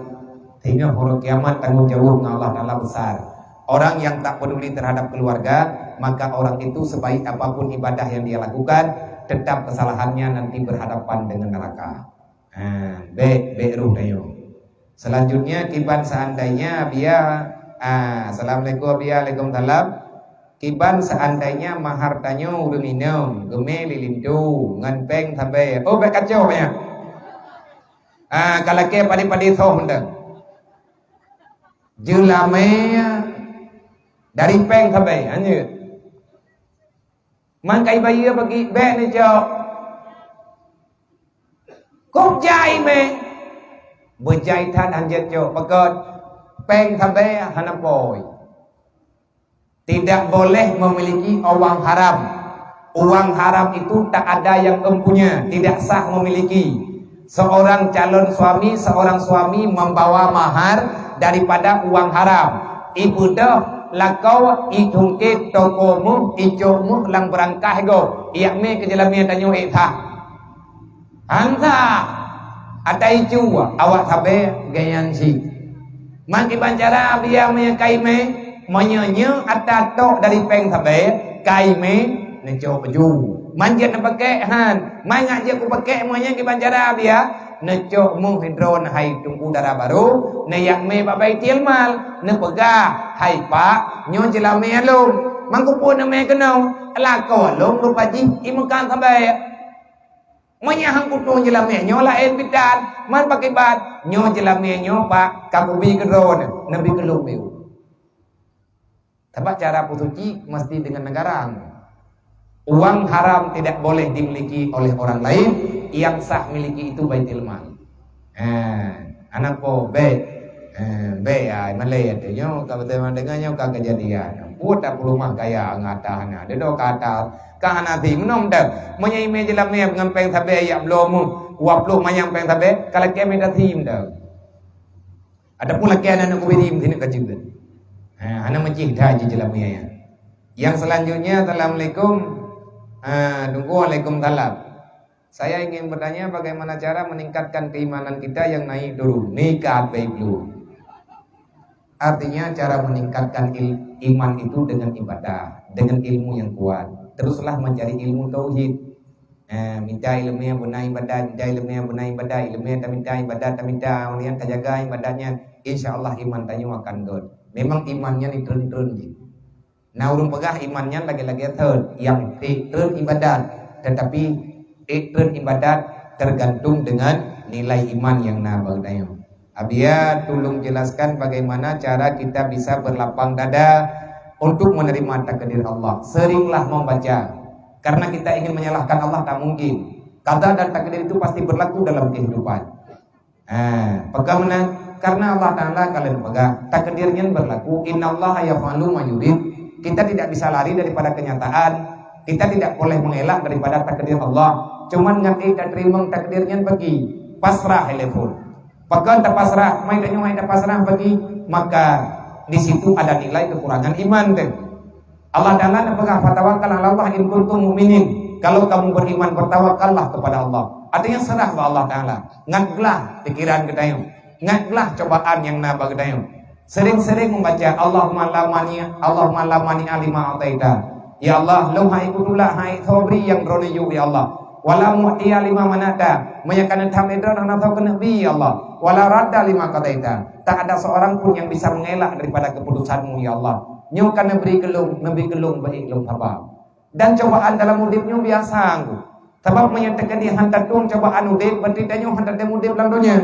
Sehingga hari kiamat tanggung jawab ngon Allah Taala besar. Orang yang tak peduli terhadap keluarga, maka orang itu sebaik apapun ibadah yang dia lakukan, tetap kesalahannya nanti berhadapan dengan neraka. Ha, bék, bék roh tanyoe. Selanjutnya, kiban seandainya Abia, ah, assalamualaikum Abia, waalaikumsalam. Kiban seandainya mahar tanyoe ureuëng inong, geumé lé linto ngon péng sabé. Oh, bék kacau banyak. Ah, ka lakée padé-padé soh mantong. Jeulamé dari péng sabé, anjeuet. Man kai bayeue bagi bék neucok. Kok jai mé? Beujai that hanjeuet cok, pakon péng sabé hana pôi. Tidak boleh memiliki uang haram. Uang haram itu tak ada yang empunya, tidak sah memiliki. Seorang calon suami, seorang suami membawa mahar daripada uang haram. Ibeudôh lakoe, itungkét toko méuh, icok méuh lam beurangkah gob, iyak mé keu jeulamé tanyoe ék sah. Hán sah. Ata icu awak sabé geuyan cit. Man kiban cara Abia meunyoe kai mé, meunyoe nyoe ata tok dari péng sabé, kai mé neucok baju. Man jeuet neupakék han, man ngat jeuet kupakék meunyoe kiban cara Abia, neucok méuh droeneuh hai Teungku Dara Barô, neuyak mé bak Baitul Mal, neupeugah, "Hai Pak, nyoe jeulamé lôn." Man kupeue neumé keunoe, lakoe lôn lupa jih i meukan sabé. Meunyoe han kutueng jeulamé nyoe laén bidan, man pakiban nyoe jeulamé nyoe Pak, ka kubi keu droeneuh, neubi keu lôn beu. Sabab cara peusuci mesti dengan negara. Uang haram tidak boleh dimiliki oleh orang lain, yang sah miliki itu Baitul Mal. Eh, anak po, bék. Eh, bék, ai, malée ate nyoe, ka beutôi deungoe nyoe ka keujadian. Buet tak peuleumah gaya ngon ata hana. Deungoe ka ata, ka hana si meunoe mantong. Meunyoe imé jeulamé ngon péng sabé yak bloe méuh, dua ploh manyang péng sabé, ka lakée mita si mantong. Ataupun lakée aneuk ubiri meusineuk ka jeuet. Ha, hana meucih that jih jeulamé nyan. Yang selanjutnya, assalamualaikum. Ha, Teungku, waalaikumsalam. Saya ingin bertanya bagaimana cara meningkatkan keimanan kita yang naik turun. Nikah baik dulu. Artinya cara meningkatkan il-, iman itu dengan ibadah, dengan ilmu yang kuat. Teruslah mencari ilmu tauhid. Eh, minta ilmu yang benar ibadat, minta ilmu yang benar ibadat, ilmu yang tak minta ibadat, tak minta, kemudian tak jaga ibadatnya, insya Allah iman tanyoe akan gét. Memang imannya ni turun-turun je. Nah, ureuëng peugah iman nyan lagée-lagée thon, nyang ék treun ibadat, tetapi ék treun ibadat tergantung dengan nilai iman nyang na bak geutanyoe. Abia, tulung jelaskan bagaimana cara kita bisa berlapang dada untuk menerima takdir Allah. Seringlah membaca, karena kita ingin menyalahkan Allah tak mungkin. Qada dan takdir itu pasti berlaku dalam kehidupan. Ha, pakon meunan? Karena Allah Ta'ala ka lheueh peugah, takdir nyan berlaku, innallaha yaf'alu ma yurid. Kita tidak bisa lari daripada kenyataan, kita tidak boleh mengelak daripada takdir Allah. Cuman ngat ék tateurimong takdir nyan bagi, pasrah ilée phon. Pakon tapasrah, mai tanyoe hai tapasrah bagi, maka di situ ada nilai kekurangan iman teuh. Allah Ta'ala neupeugah, "Fatawakkal 'alallah in kuntum mu'minin." Kalau kamu beriman, bertawakallah kepada Allah. Artinya serah bak Allah Ta'ala. Ngat glah pikiran geutanyoe. Ngat glah cobaan nyang na bak geutanyoe. Sering-sering membaca, "Allahumma la mani', Allahumma la mani'a lima a'taita." Ya Allah, lôn hai kutulak hai sobri nyang droeneuh yue, ya Allah. Wala mu'tiya lima mana'ta, meunyoe ka neutham lé droeneuh hana soe keuneuk bi, ya Allah. Wala radda lima qadaita, tak ada seorang pun yang bisa mengelak daripada keputusan-Mu, ya Allah. Nyoe ka neubri keu lôn, neubri keu lôn beuék lôn saba. Dan cobaan dalam udeb nyoe biasa, Teungku. Sabab meunyoe teukeudi han tatueng cobaan udeb, berarti tanyoe han tatem udeb lam donya.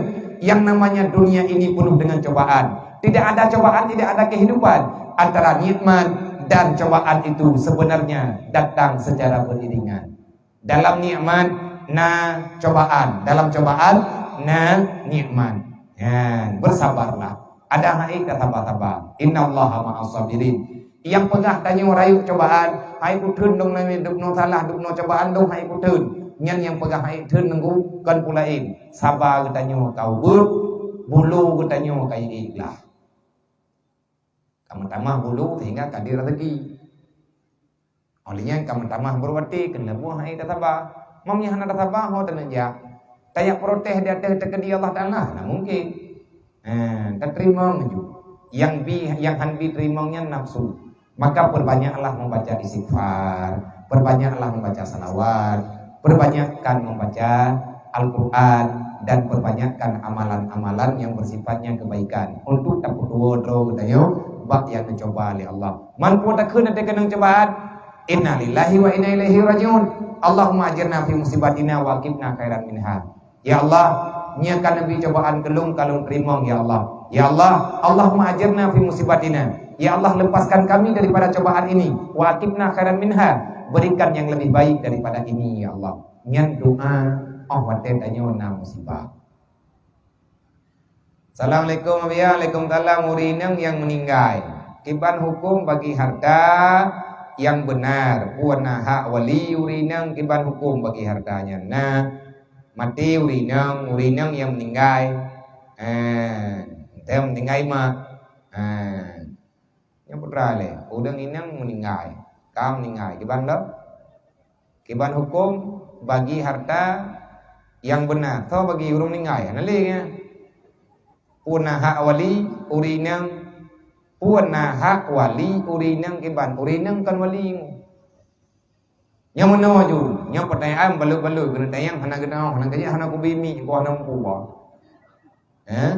Yang namanya dunia ini penuh dengan cobaan. Tidak ada cobaan, tidak ada kehidupan. Antara nikmat dan cobaan itu sebenarnya datang secara beriringan. Dalam nikmat na cobaan, dalam cobaan na nikmat. Nyan, bersabarlah. Ada hai tasaba-saba. Innallaha ma'as sabirin. Nyang peugah tanyoe rayeuk cobaan, hai kutheun dong nami dubnoe salah, dubnoe cobaan dong hai kutheun. Nyan nyang peugah hai theun nunggu kon peue laén. Saba geutanyoe ka ubeut, bulu geutanyoe ka iék glah. Ka meutamah bulu sehingga ka di rezeki. Óh lheueh nyan ka meutamah beuruwati keuneuk buah hai tasaba. Meunyoe hana tasaba, ho taneuk jak. Tajak protes di ateueh teukeudi Allah Ta'ala, hana mungkin. Eh, tateurimong ju. Nyang bi, nyang han bi teurimong nyan nafsu. Maka perbanyaklah membaca istighfar, perbanyaklah membaca salawat, perbanyakkan membaca Al-Quran, dan perbanyakkan amalan-amalan yang bersifatnya kebaikan untuk tapeutuwoe droe geutanyoe bak nyang neucuba lé Allah. Man peue takheun watée keunong cubaan? Inna lillahi wa inna ilaihi raji'un. Allahumma ajirna fi musibatina wa aqibna khairan minha. Ya Allah, nyoe ka neubi cubaan keu lôn ka lôn teurimong, ya Allah. Ya Allah, Allahumma ajirna fi musibatina. Ya Allah, lepaskan kami daripada cobaan ini. Wa aqibna khairan minha. Berikan yang lebih baik daripada ini, ya Allah. Nyan doa óh watée tanyoe na musibah. Assalamualaikum, Abiya. Waalaikumsalam. Ureuëng inong nyang meuninggai, kiban huköm bagi harta nyang beunar? Peue na hak wali ureuëng inong kiban huköm bagi harta nyan? Na maté ureuëng inong, ureuëng inong nyang meuninggai, eh, teuh meuninggai mak. Eh, nyang putra lé, ureuëng inong meuninggai, ka meuninggai, kiban lom? Kiban huköm bagi harta nyang beunar, tho bagi ureuëng meuninggai, hana lé nyan. Peue na hak wali ureuëng inong, peue na hak wali ureuëng inong kiban, ureuëng inong kon wali. Nyang meunoe ju, nyang peutanyaan balut-balut keuneuk tanyong hana geutanyoe, hana geutanyoe, hana kubi mi, ku hana muphom. Eh?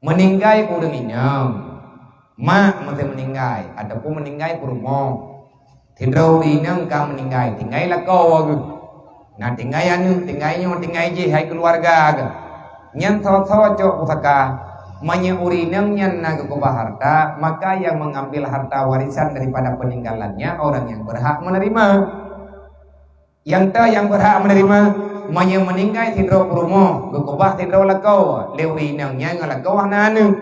Meuninggai ureuëng inong, mak meusti meuninggai, ataupun meuninggai peurumoh. Sidroe ureuëng inong ka meuninggai, tinggai lakoe geuh. Na tinggai aneuëk, tinggai nyoe, tinggai jih, hai keuluwarga geuh. Nyan tho-tho cok pusaka. Meunyoe ureuëng inong nyan na geukeubah harta, maka yang mengambil harta warisan daripada peninggalannya orang yang berhak menerima. Nyang ta nyang berhak menerima, meunyoe meuninggai sidroe peurumoh, geukeubah sidroe lakoe, lé ureuëng inong nyan ngon lakoe hana aneuëk.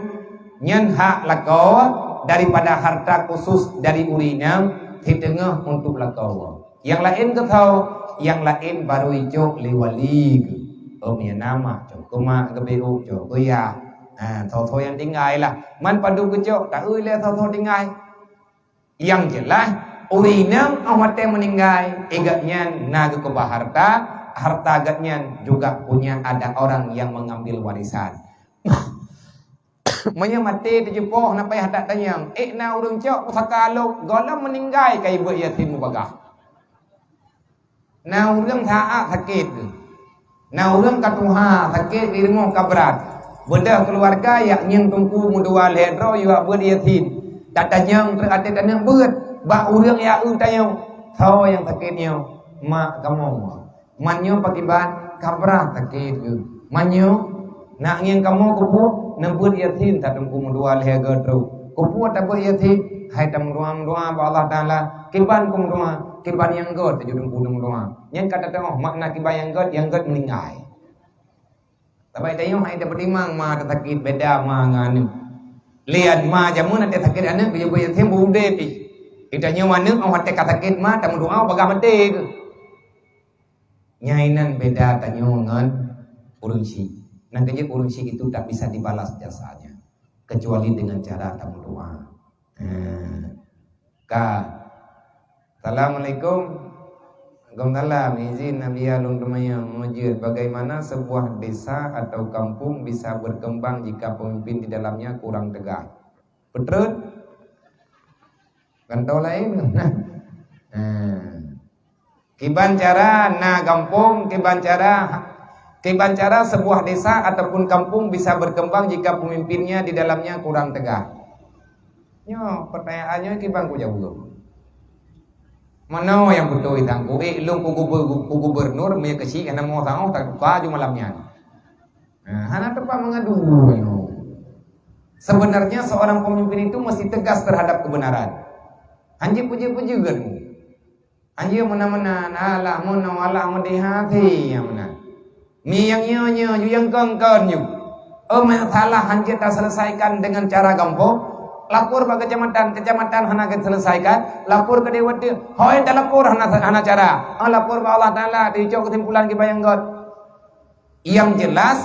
Nyan hak lakoe daripada harta khusus dari ureuëng inong, siteungoh untuk lakoe. Nyang laén geutho, nyang laén barô icok lé wali geuh. Ôm nyang na mak, cok keu mak, geubeuôk, cok keu yah. Ha, tho-tho nyang tinggai lah. Man padub geucok, taeu lé tho-tho tinggai. Nyang jeulaih, ureuëng inong óh watée meuninggai, gobnyan na geukeubah harta, harta gobnyan juga punya ada orang yang mengambil warisan. Meunyoe maté teujupoh na payah that tanyong, ék na ureuëng cok pusaka lôn, gohlom meuninggai ka ibeuet yatim mubagah. Na ureuëng saát sakét geuh. Na ureuëng ka tuha sakét di rumoh ka brat. Beudôh keuluwarga yak ngieng teungku meudua lhée droe yue beuet yatim. Tatanyong treuk até taneuk beuet bak ureuëng yak eu tanyong, "Soe nyang sakét nyoe?" "Mak kamoe." "Man nyoe pakiban?" "Ka brat sakét geuh." "Man nyoe?" "Nak ngieng kamoe keupeue?" "Neubeuet yatim that teungku meudua lhée goe trok." "Keupeue tabeuet yatim?" "Hai tameudoa-meudoa bak Allah Taala." "Kiban keu meudoa?" "Kiban nyang gét," teuju teungku meudoa. Nyang ka tateuoh makna kiban nyang gét, nyang gét meuninggai. Sabai tanyoe hai tapeutimang ma tasakét beda ma ngon aneuëk. Lian ma jameun até sakét aneuëk geujeuet yatim beu udeb pih. Geutanyoe aneuëk óh watée ka sakét ma tameudoa bagah maté geuh. Nyan inan beda tanyoe ngon ureuëng syik. Nyang keujeuet ureuëng syik itu tak bisa dibalas jasanya kecuali dengan cara tameudoa. Ha. Ka. Assalamualaikum. Waalaikumsalam. Izin Nabi ya lôn teumanyong meujeuet bagaimana sebuah desa atau kampung bisa berkembang jika pemimpin di dalamnya kurang tegas. Betul? Kan tahu lain. Ha. Kiban cara na gampông, kiban cara, kiban cara sebuah desa ataupun kampung bisa berkembang jika pemimpinnya di dalamnya kurang tegas? Nyoe pertanyaannya kiban ku jaweueb. Manoe nyang beutôi tangku, eh, lôn ku guber-, ku gubernur, meunyoe keuchik hana mo sangoh tatuka ju malam nyan. Nah, hana teupah mengadu nyoe. Sebenarnya seorang pemimpin itu mesti tegas terhadap kebenaran. Hanjeuet peujeuet-peujeuet. Hanjeuet meunan-meunan, alah meunoe, alah meudeh até nyang meunan. Mi nyang nyoe-nyoe, ju nyang kon-kon ju. Oh, masalah hanjeuet taselesaikan dengan cara gampông, lapor bak kecamatan, kecamatan hana geuselesaikan, lapor keu dewan tu, hôi talapor hana, hana cara. Oh, lapor bak Allah Taala, teucok kesimpulan kiban nyang gét. Yang jelas,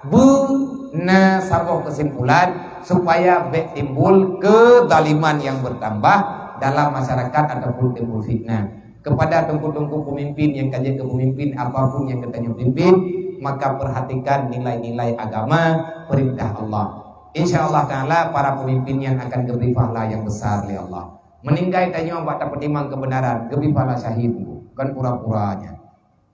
beuna saboh kesimpulan supaya bék timbul kezaliman yang bertambah dalam masyarakat ataupun timbul fitnah. Kepada teungku-teungku pemimpin nyang ka jeuet keu pemimpin, apapun nyang geutanyoe pimpin, maka perhatikan nilai-nilai agama, perintah Allah. Insya Allah Taala, para pemimpin nyan akan geubri pahala nyang besar lé Allah. Meuninggai tanyoe bak tapeutimang kebenaran, geubri pahala syahid, kon pura-puranya.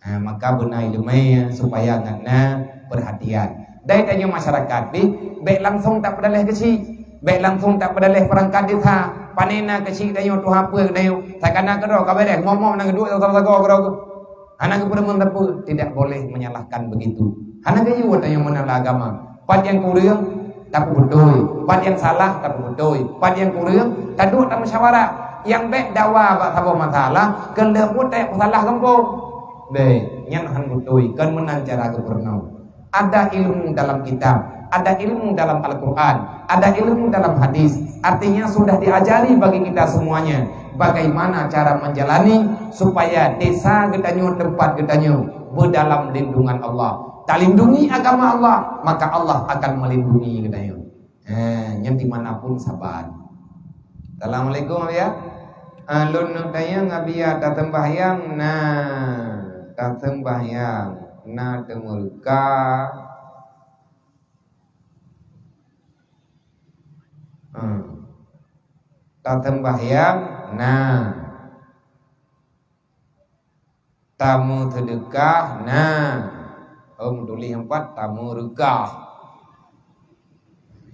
Ha, maka beuna ileumèe supaya ngat na perhatian. Dari tanyoe masyarakat pih, bèk langsung tapeudaléh keuchik, bèk langsung tapeudaléh peurangkat desa. Pane na keuchik tanyoe, tuha peue tanyoe, sakana keudroe ka beres, ngomong na geuduek sagoe-sagoe keudroe. Hana geupeurumeun sapeue, tidak boleh menyalahkan begitu. Hana geuyue tanyoe meunala agama. Pat nyang kureueng, tapeubeutôi. Pat nyang salah, tapeubeutôi. Pat nyang kureueng, taduek tamusyawarah. Nyang bèk dawa bak saboh masalah, keu lheueh buet tajak peusalah gampông. Bèk, nyan hana beutôi, kon meunan cara geupurunoe. Ada ilmu dalam kitab, ada ilmu dalam Al-Quran, ada ilmu dalam hadis. Artinya sudah diajari bagi kita semuanya bagaimana cara menjalani supaya desa geutanyoe, tempat geutanyoe beudalam lindungan Allah. Talindungi agama Allah, maka Allah akan melindungi geutanyoe. Eh, nyan dimanapun saban. Assalamualaikum, Abiya. Ah, lôn neuk tanyong, Abiya, taseumbahyang na, taseumbahyang na, teumeureuka. Hmm. Taseumbahyang na. Tameuseudeukah na. Oh, meutuléh empat, tameureuka.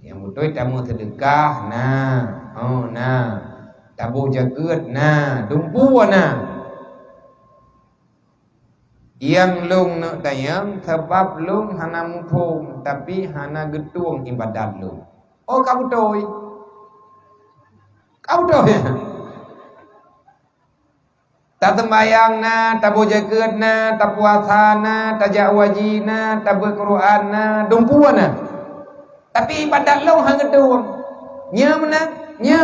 Nyang beutôi, tameuseudeukah na. Oh, na. Taboh jakeuet na. Dumpeue na. Nyang lôn neuk tanyong, sabab lôn hana muphom, tapi hana geutueng ibadat lôn. Oh, ka beutôi. Ka beutôi. Taseumbahyang na, taboh jakeuet na, tapuasa na, tajak u haji na, tabeuet Quran na, dumpeue na. Tapi ibadat lôn han geutueng. Nyo meunan, nyo.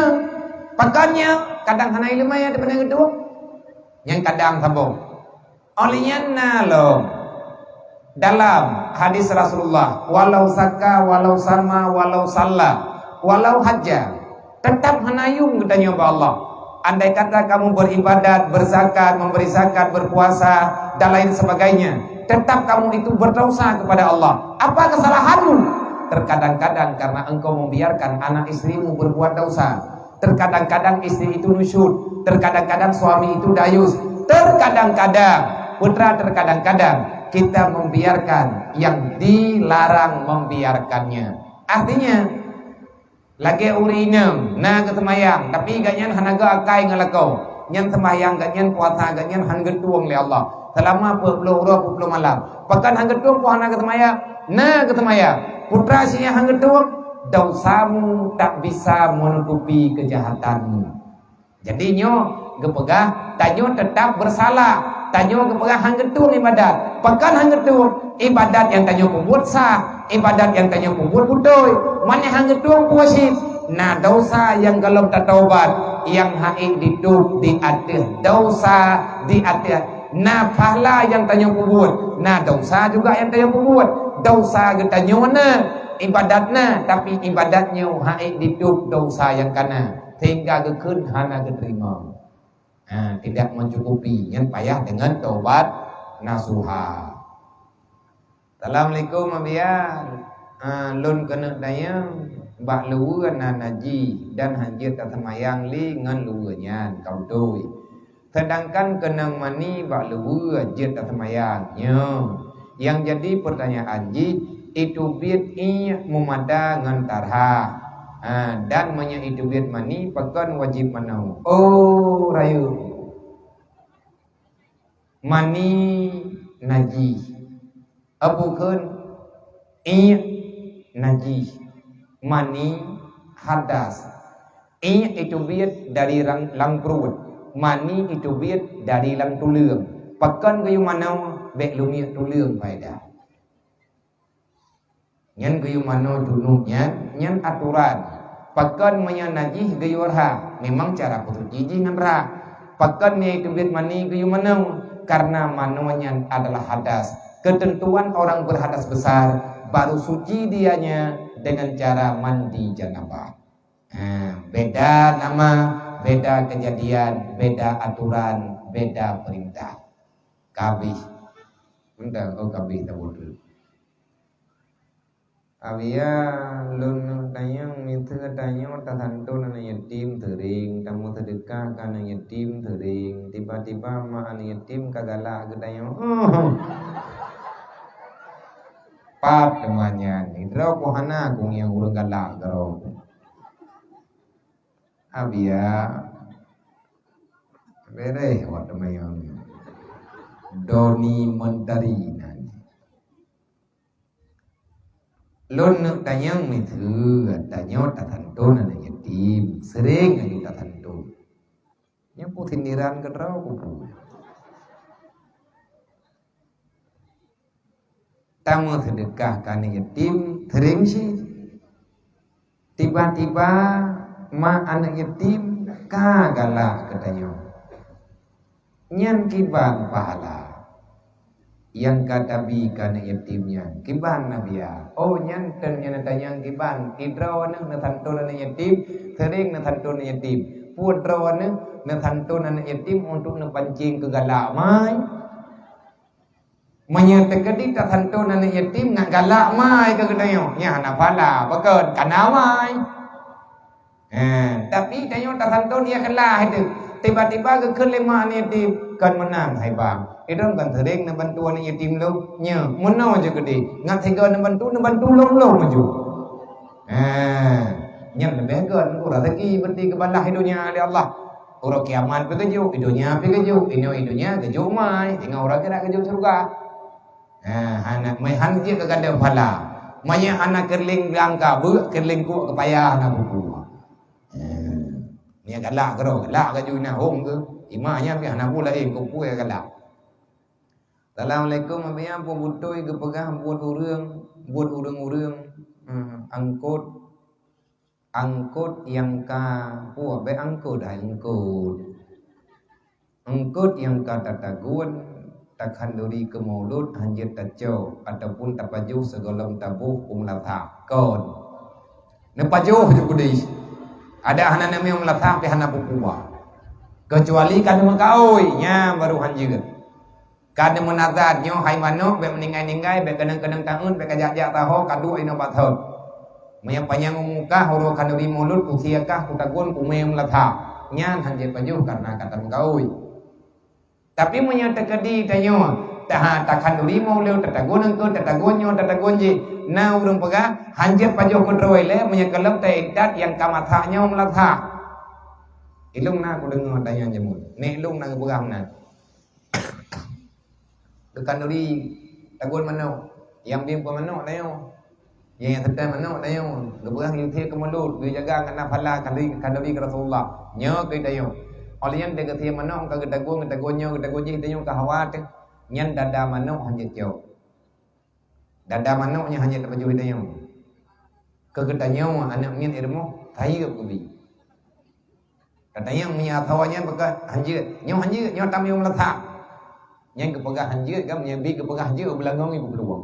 Pakon nyo, kadang hana ileumèe, tapi hana geutueng. Nyang kadang saboh. Óh lheueh nyan na lom dalam hadis Rasulullah, "Walau saka, walau sama, walau salla, walau hajja." Tetap hana yuem geutanyoe bak Allah. Andai kata kamu beribadat, berzakat, memberi zakat, berpuasa, dan lain sebagainya, tetap kamu itu berdosa kepada Allah. Apa kesalahanmu? Terkadang-kadang karena engkau membiarkan anak istrimu berbuat dosa. Terkadang-kadang istri itu nusyuz, terkadang-kadang suami itu dayus, terkadang-kadang putra, terkadang-kadang kita membiarkan yang dilarang membiarkannya. Artinya, lagèe ureueng inong na geuseumayang, tapi gobnyan hana geuakai ngon lakoe. Nyan seumayang gobnyan, puasa gobnyan han geutueng lé Allah. Seulama peuet ploh uroe, peuet ploh malam. Pakon han geutueng, peue hana geuseumayang? Na geuseumayang. Putra si nyan han geutueng, dosamu tak bisa menutupi kejahatanmu. Jadi nyoe geupeugah, tanyoe teutap beusalah. Tanyoe geupeugah han geutueng ibadat. Pakon han geutueng? Ibadat nyang tanyoe peubuet sah, ibadat nyang tanyoe peubuet beutôi. Meunyoe han geutueng, peue cit? Na dosa nyang gohlom tatobat, nyang han ék jitôb di ateueh dosa, di ateueh na pahala nyang tanyoe peubuet, na dosa juga nyang tanyoe peubuet. Dosa geutanyoe na, ibadat na, tapi ibadat nyoe han ék jitôb dosa nyang ka na, sehingga geukheun hana geuteurimong. Ha, tidak mencukupi, nyan payah deungon taubat nasuha. Assalamualaikum, Abiya. Ha, lôn keuneuk tanyong, bak luweue na najih dan han jeuet taseumayang lé ngon luweue nyan, ka beutôi. Sedangkan keunong mani bak luweue jeuet taseumayang. Nyoe nyang jadi peurtanyaan jih, iteubiet iék meumada ngon tarhah. Ha, dan meunyoe iteubiet mani, pakon wajéb manoe? Oh, rayeuk. Mani najih. Bukon iék najih, mani hadas. Iék iteubiet dari lam, lam pruet, mani iteubiet dari lam tuleueng. Pakon geuyue manoe, bék leumiek tuleueng faedah. Nyan geuyue manoe junub nyan, nyan atoran. Pakon meunyoe najih geuyue rhah, memang cara peusuci jih ngon rhah. Pakon meunyoe iteubiet mani geuyue manoe, karena manoe nyan adalah hadas. Ketentuan orang berhadas besar, baru suci dianya dengan cara mandi janabah. Ha, beda nama, beda kejadian, beda aturan, beda perintah. Kabih. Entah, oh, kabih tak betul. Abiya, lôn neuk tanyong, miseue tanyoe tasanton aneuk yatim seuring, tameuseudeukah keu aneuk yatim seuring, tiba-tiba ma aneuk yatim ka galak keu tanyoe. Pat teuma nyan, droe ku hana ku ngieng ureueng galak keudroe. Abiya, bereh awak teuma nyan. Doni Mentari nan. Lôn neuk tanyong miseue, tanyoe tasanton aneuk yatim, seuring aju tasanton. Nyan peue sindiran keudroe ku peue. Tameuseudeukah keu aneuk yatim seuring cit. Tiba-tiba ma aneuk yatim ka galak keu tanyoe. Nyan kiban pahala nyang ka tabi keu aneuk yatim nyan, kiban abiya. Oh, nyan teun nyang neutanyong kiban. Sidroe aneuk neusanton aneuk yatim, seuring neusanton aneuk yatim. Peue droe aneuk neusanton aneuk yatim untuk neupancing keu galak mai? Meunyoe teukeudi tasanton aneuk yatim ngat galak mai keu geutanyoe, nyan hana pahala, pakon? Kana mai. Eh, tapi tanyoe tasanton ikhlas teuh. Tiba-tiba geukheun lé ma aneuk yatim, "Kon meunan hai bang, ulôn kon seuring neubantu aneuk yatim lôn." Nyo, meunoe jeuet keudeh, ngat sigoe neubantu, neubantu lom-lom aju. Eh, nyan leubeh göt, ngon raseuki beurti geubalah di donya lé Allah. Uroe kiamat pih geujok, di donya pih geujok, inoe di donya geujok mai, teungoh uroe akhirat geujok syeuruga. Ha, hana, meuhan jeuet keu gata pahala. Meunyoe hana keureuleng langka beuk, keureuleng kuk keu payah na buku. Ha, nyan galak keudroe, galak laju na hom keu. Ima nyan pih hana bu laén keu peue galak. Assalamualaikum, abiya, peue beutôi geupeugah buet ureueng, buet ureueng-ureueng, hmm, angkot, angkot nyang ka, peue, bék angkot, hai eungkot. Eungkot nyang ka tatagun, takhanduri keu maulud hanjeuet tacok, ataupun tapajoh sigohlom taboh u meulasah. Kon. Neupajoh ju keudeh. Adak hana neumé u meulasah pih hana peue-peue. Keucuali ka neumeukaôi, nyan baru hanjeuet. Ka neumeunazar nyoe hai manök, bék meuninggai-ninggai, bék keunong-keunong taeun, bék kajak-jak taho, kaduek inoe bak thon. Meunyoe panyang umu kah, uroe khanduri maulud, usia kah, kutagun, kumé meulasah. Nyan hanjeuet pajoh kareuna ka tameukaôi. Tapi meunyoe teukeudi tanyoe, taha, takhanduri maulud, tatagun eungkot, tatagun nyoe, tatagun jih, na ureueng peugah, hanjeuet pajoh keudroe lé, meunyoe gohlom taintat nyang ka masak nyoe meulasah. Ilong na kudeungoe tanyoe jameun. Nék lôn na geupeugah meunan. Geukhanduri tagun manök, nyang bieng peumanök tanyoe. Nyang seutôt manök tanyoe, geupeugah geuyue sie keu maulud, geuyue jaga ngon na pahala khanduri, khanduri keu Rasulullah. Nyoe keu tanyoe. Óh lheueh nyan teuka sie manök ka geutagun, geutagun nyoe, geutagun jih, tanyoe ka hawa teuh. Nyan dada manök hanjeuet cok. Dada manök nyan hanjeuet tapajoh tanyoe. Keu geutanyoe aneuk miet i rumoh, sayeuep geubi. Katanyong meunyoe atawa nyan peugah hanjeuet, nyoe hanjeuet, nyoe tamiyueng meulasah. Nyan geupeugah hanjeuet kan, meunyoe bi geupeugah hanjeuet, beulangong ibu peuluwang.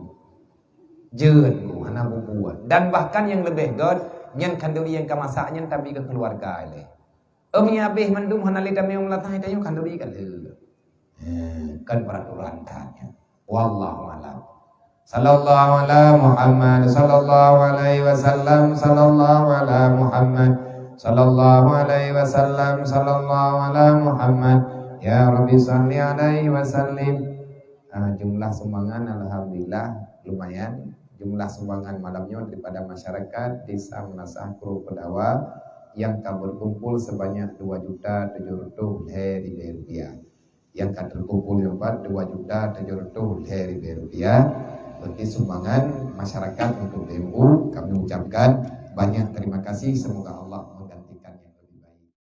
Jeuet, hana bubuet. Dan bahkan nyang leubeh göt, nyan khanduri nyang ka masak nyan tabi keu keuluwarga ilée. Meunyoe abéh mandum hana lé tamiyueng meulasah, tanyoe khanduri ka lheueh. Eh, kan peraturan that nyan. Wallahu a'lam. Sallallahu ala Muhammad, sallallahu alaihi wasallam, sallallahu ala Muhammad, sallallahu alaihi wasallam, sallallahu ala Muhammad. Ya Rabbi salli alaihi wasallim. Ah, jumlah sumbangan alhamdulillah lumayan. Jumlah sumbangan malam nyoe daripada masyarakat Desa Meulasah Kru Peudawa nyang ka berkumpul sebanyak dua juta tujuh ratus lhèe ribèe rupiah. Nyang ka teukumpul nyoe pat dua juta tujuh ratus lhèe ribèe rupiah. Berarti sumbangan masyarakat untuk D M U, kami ucapkan banyak terima kasih. Semoga Allah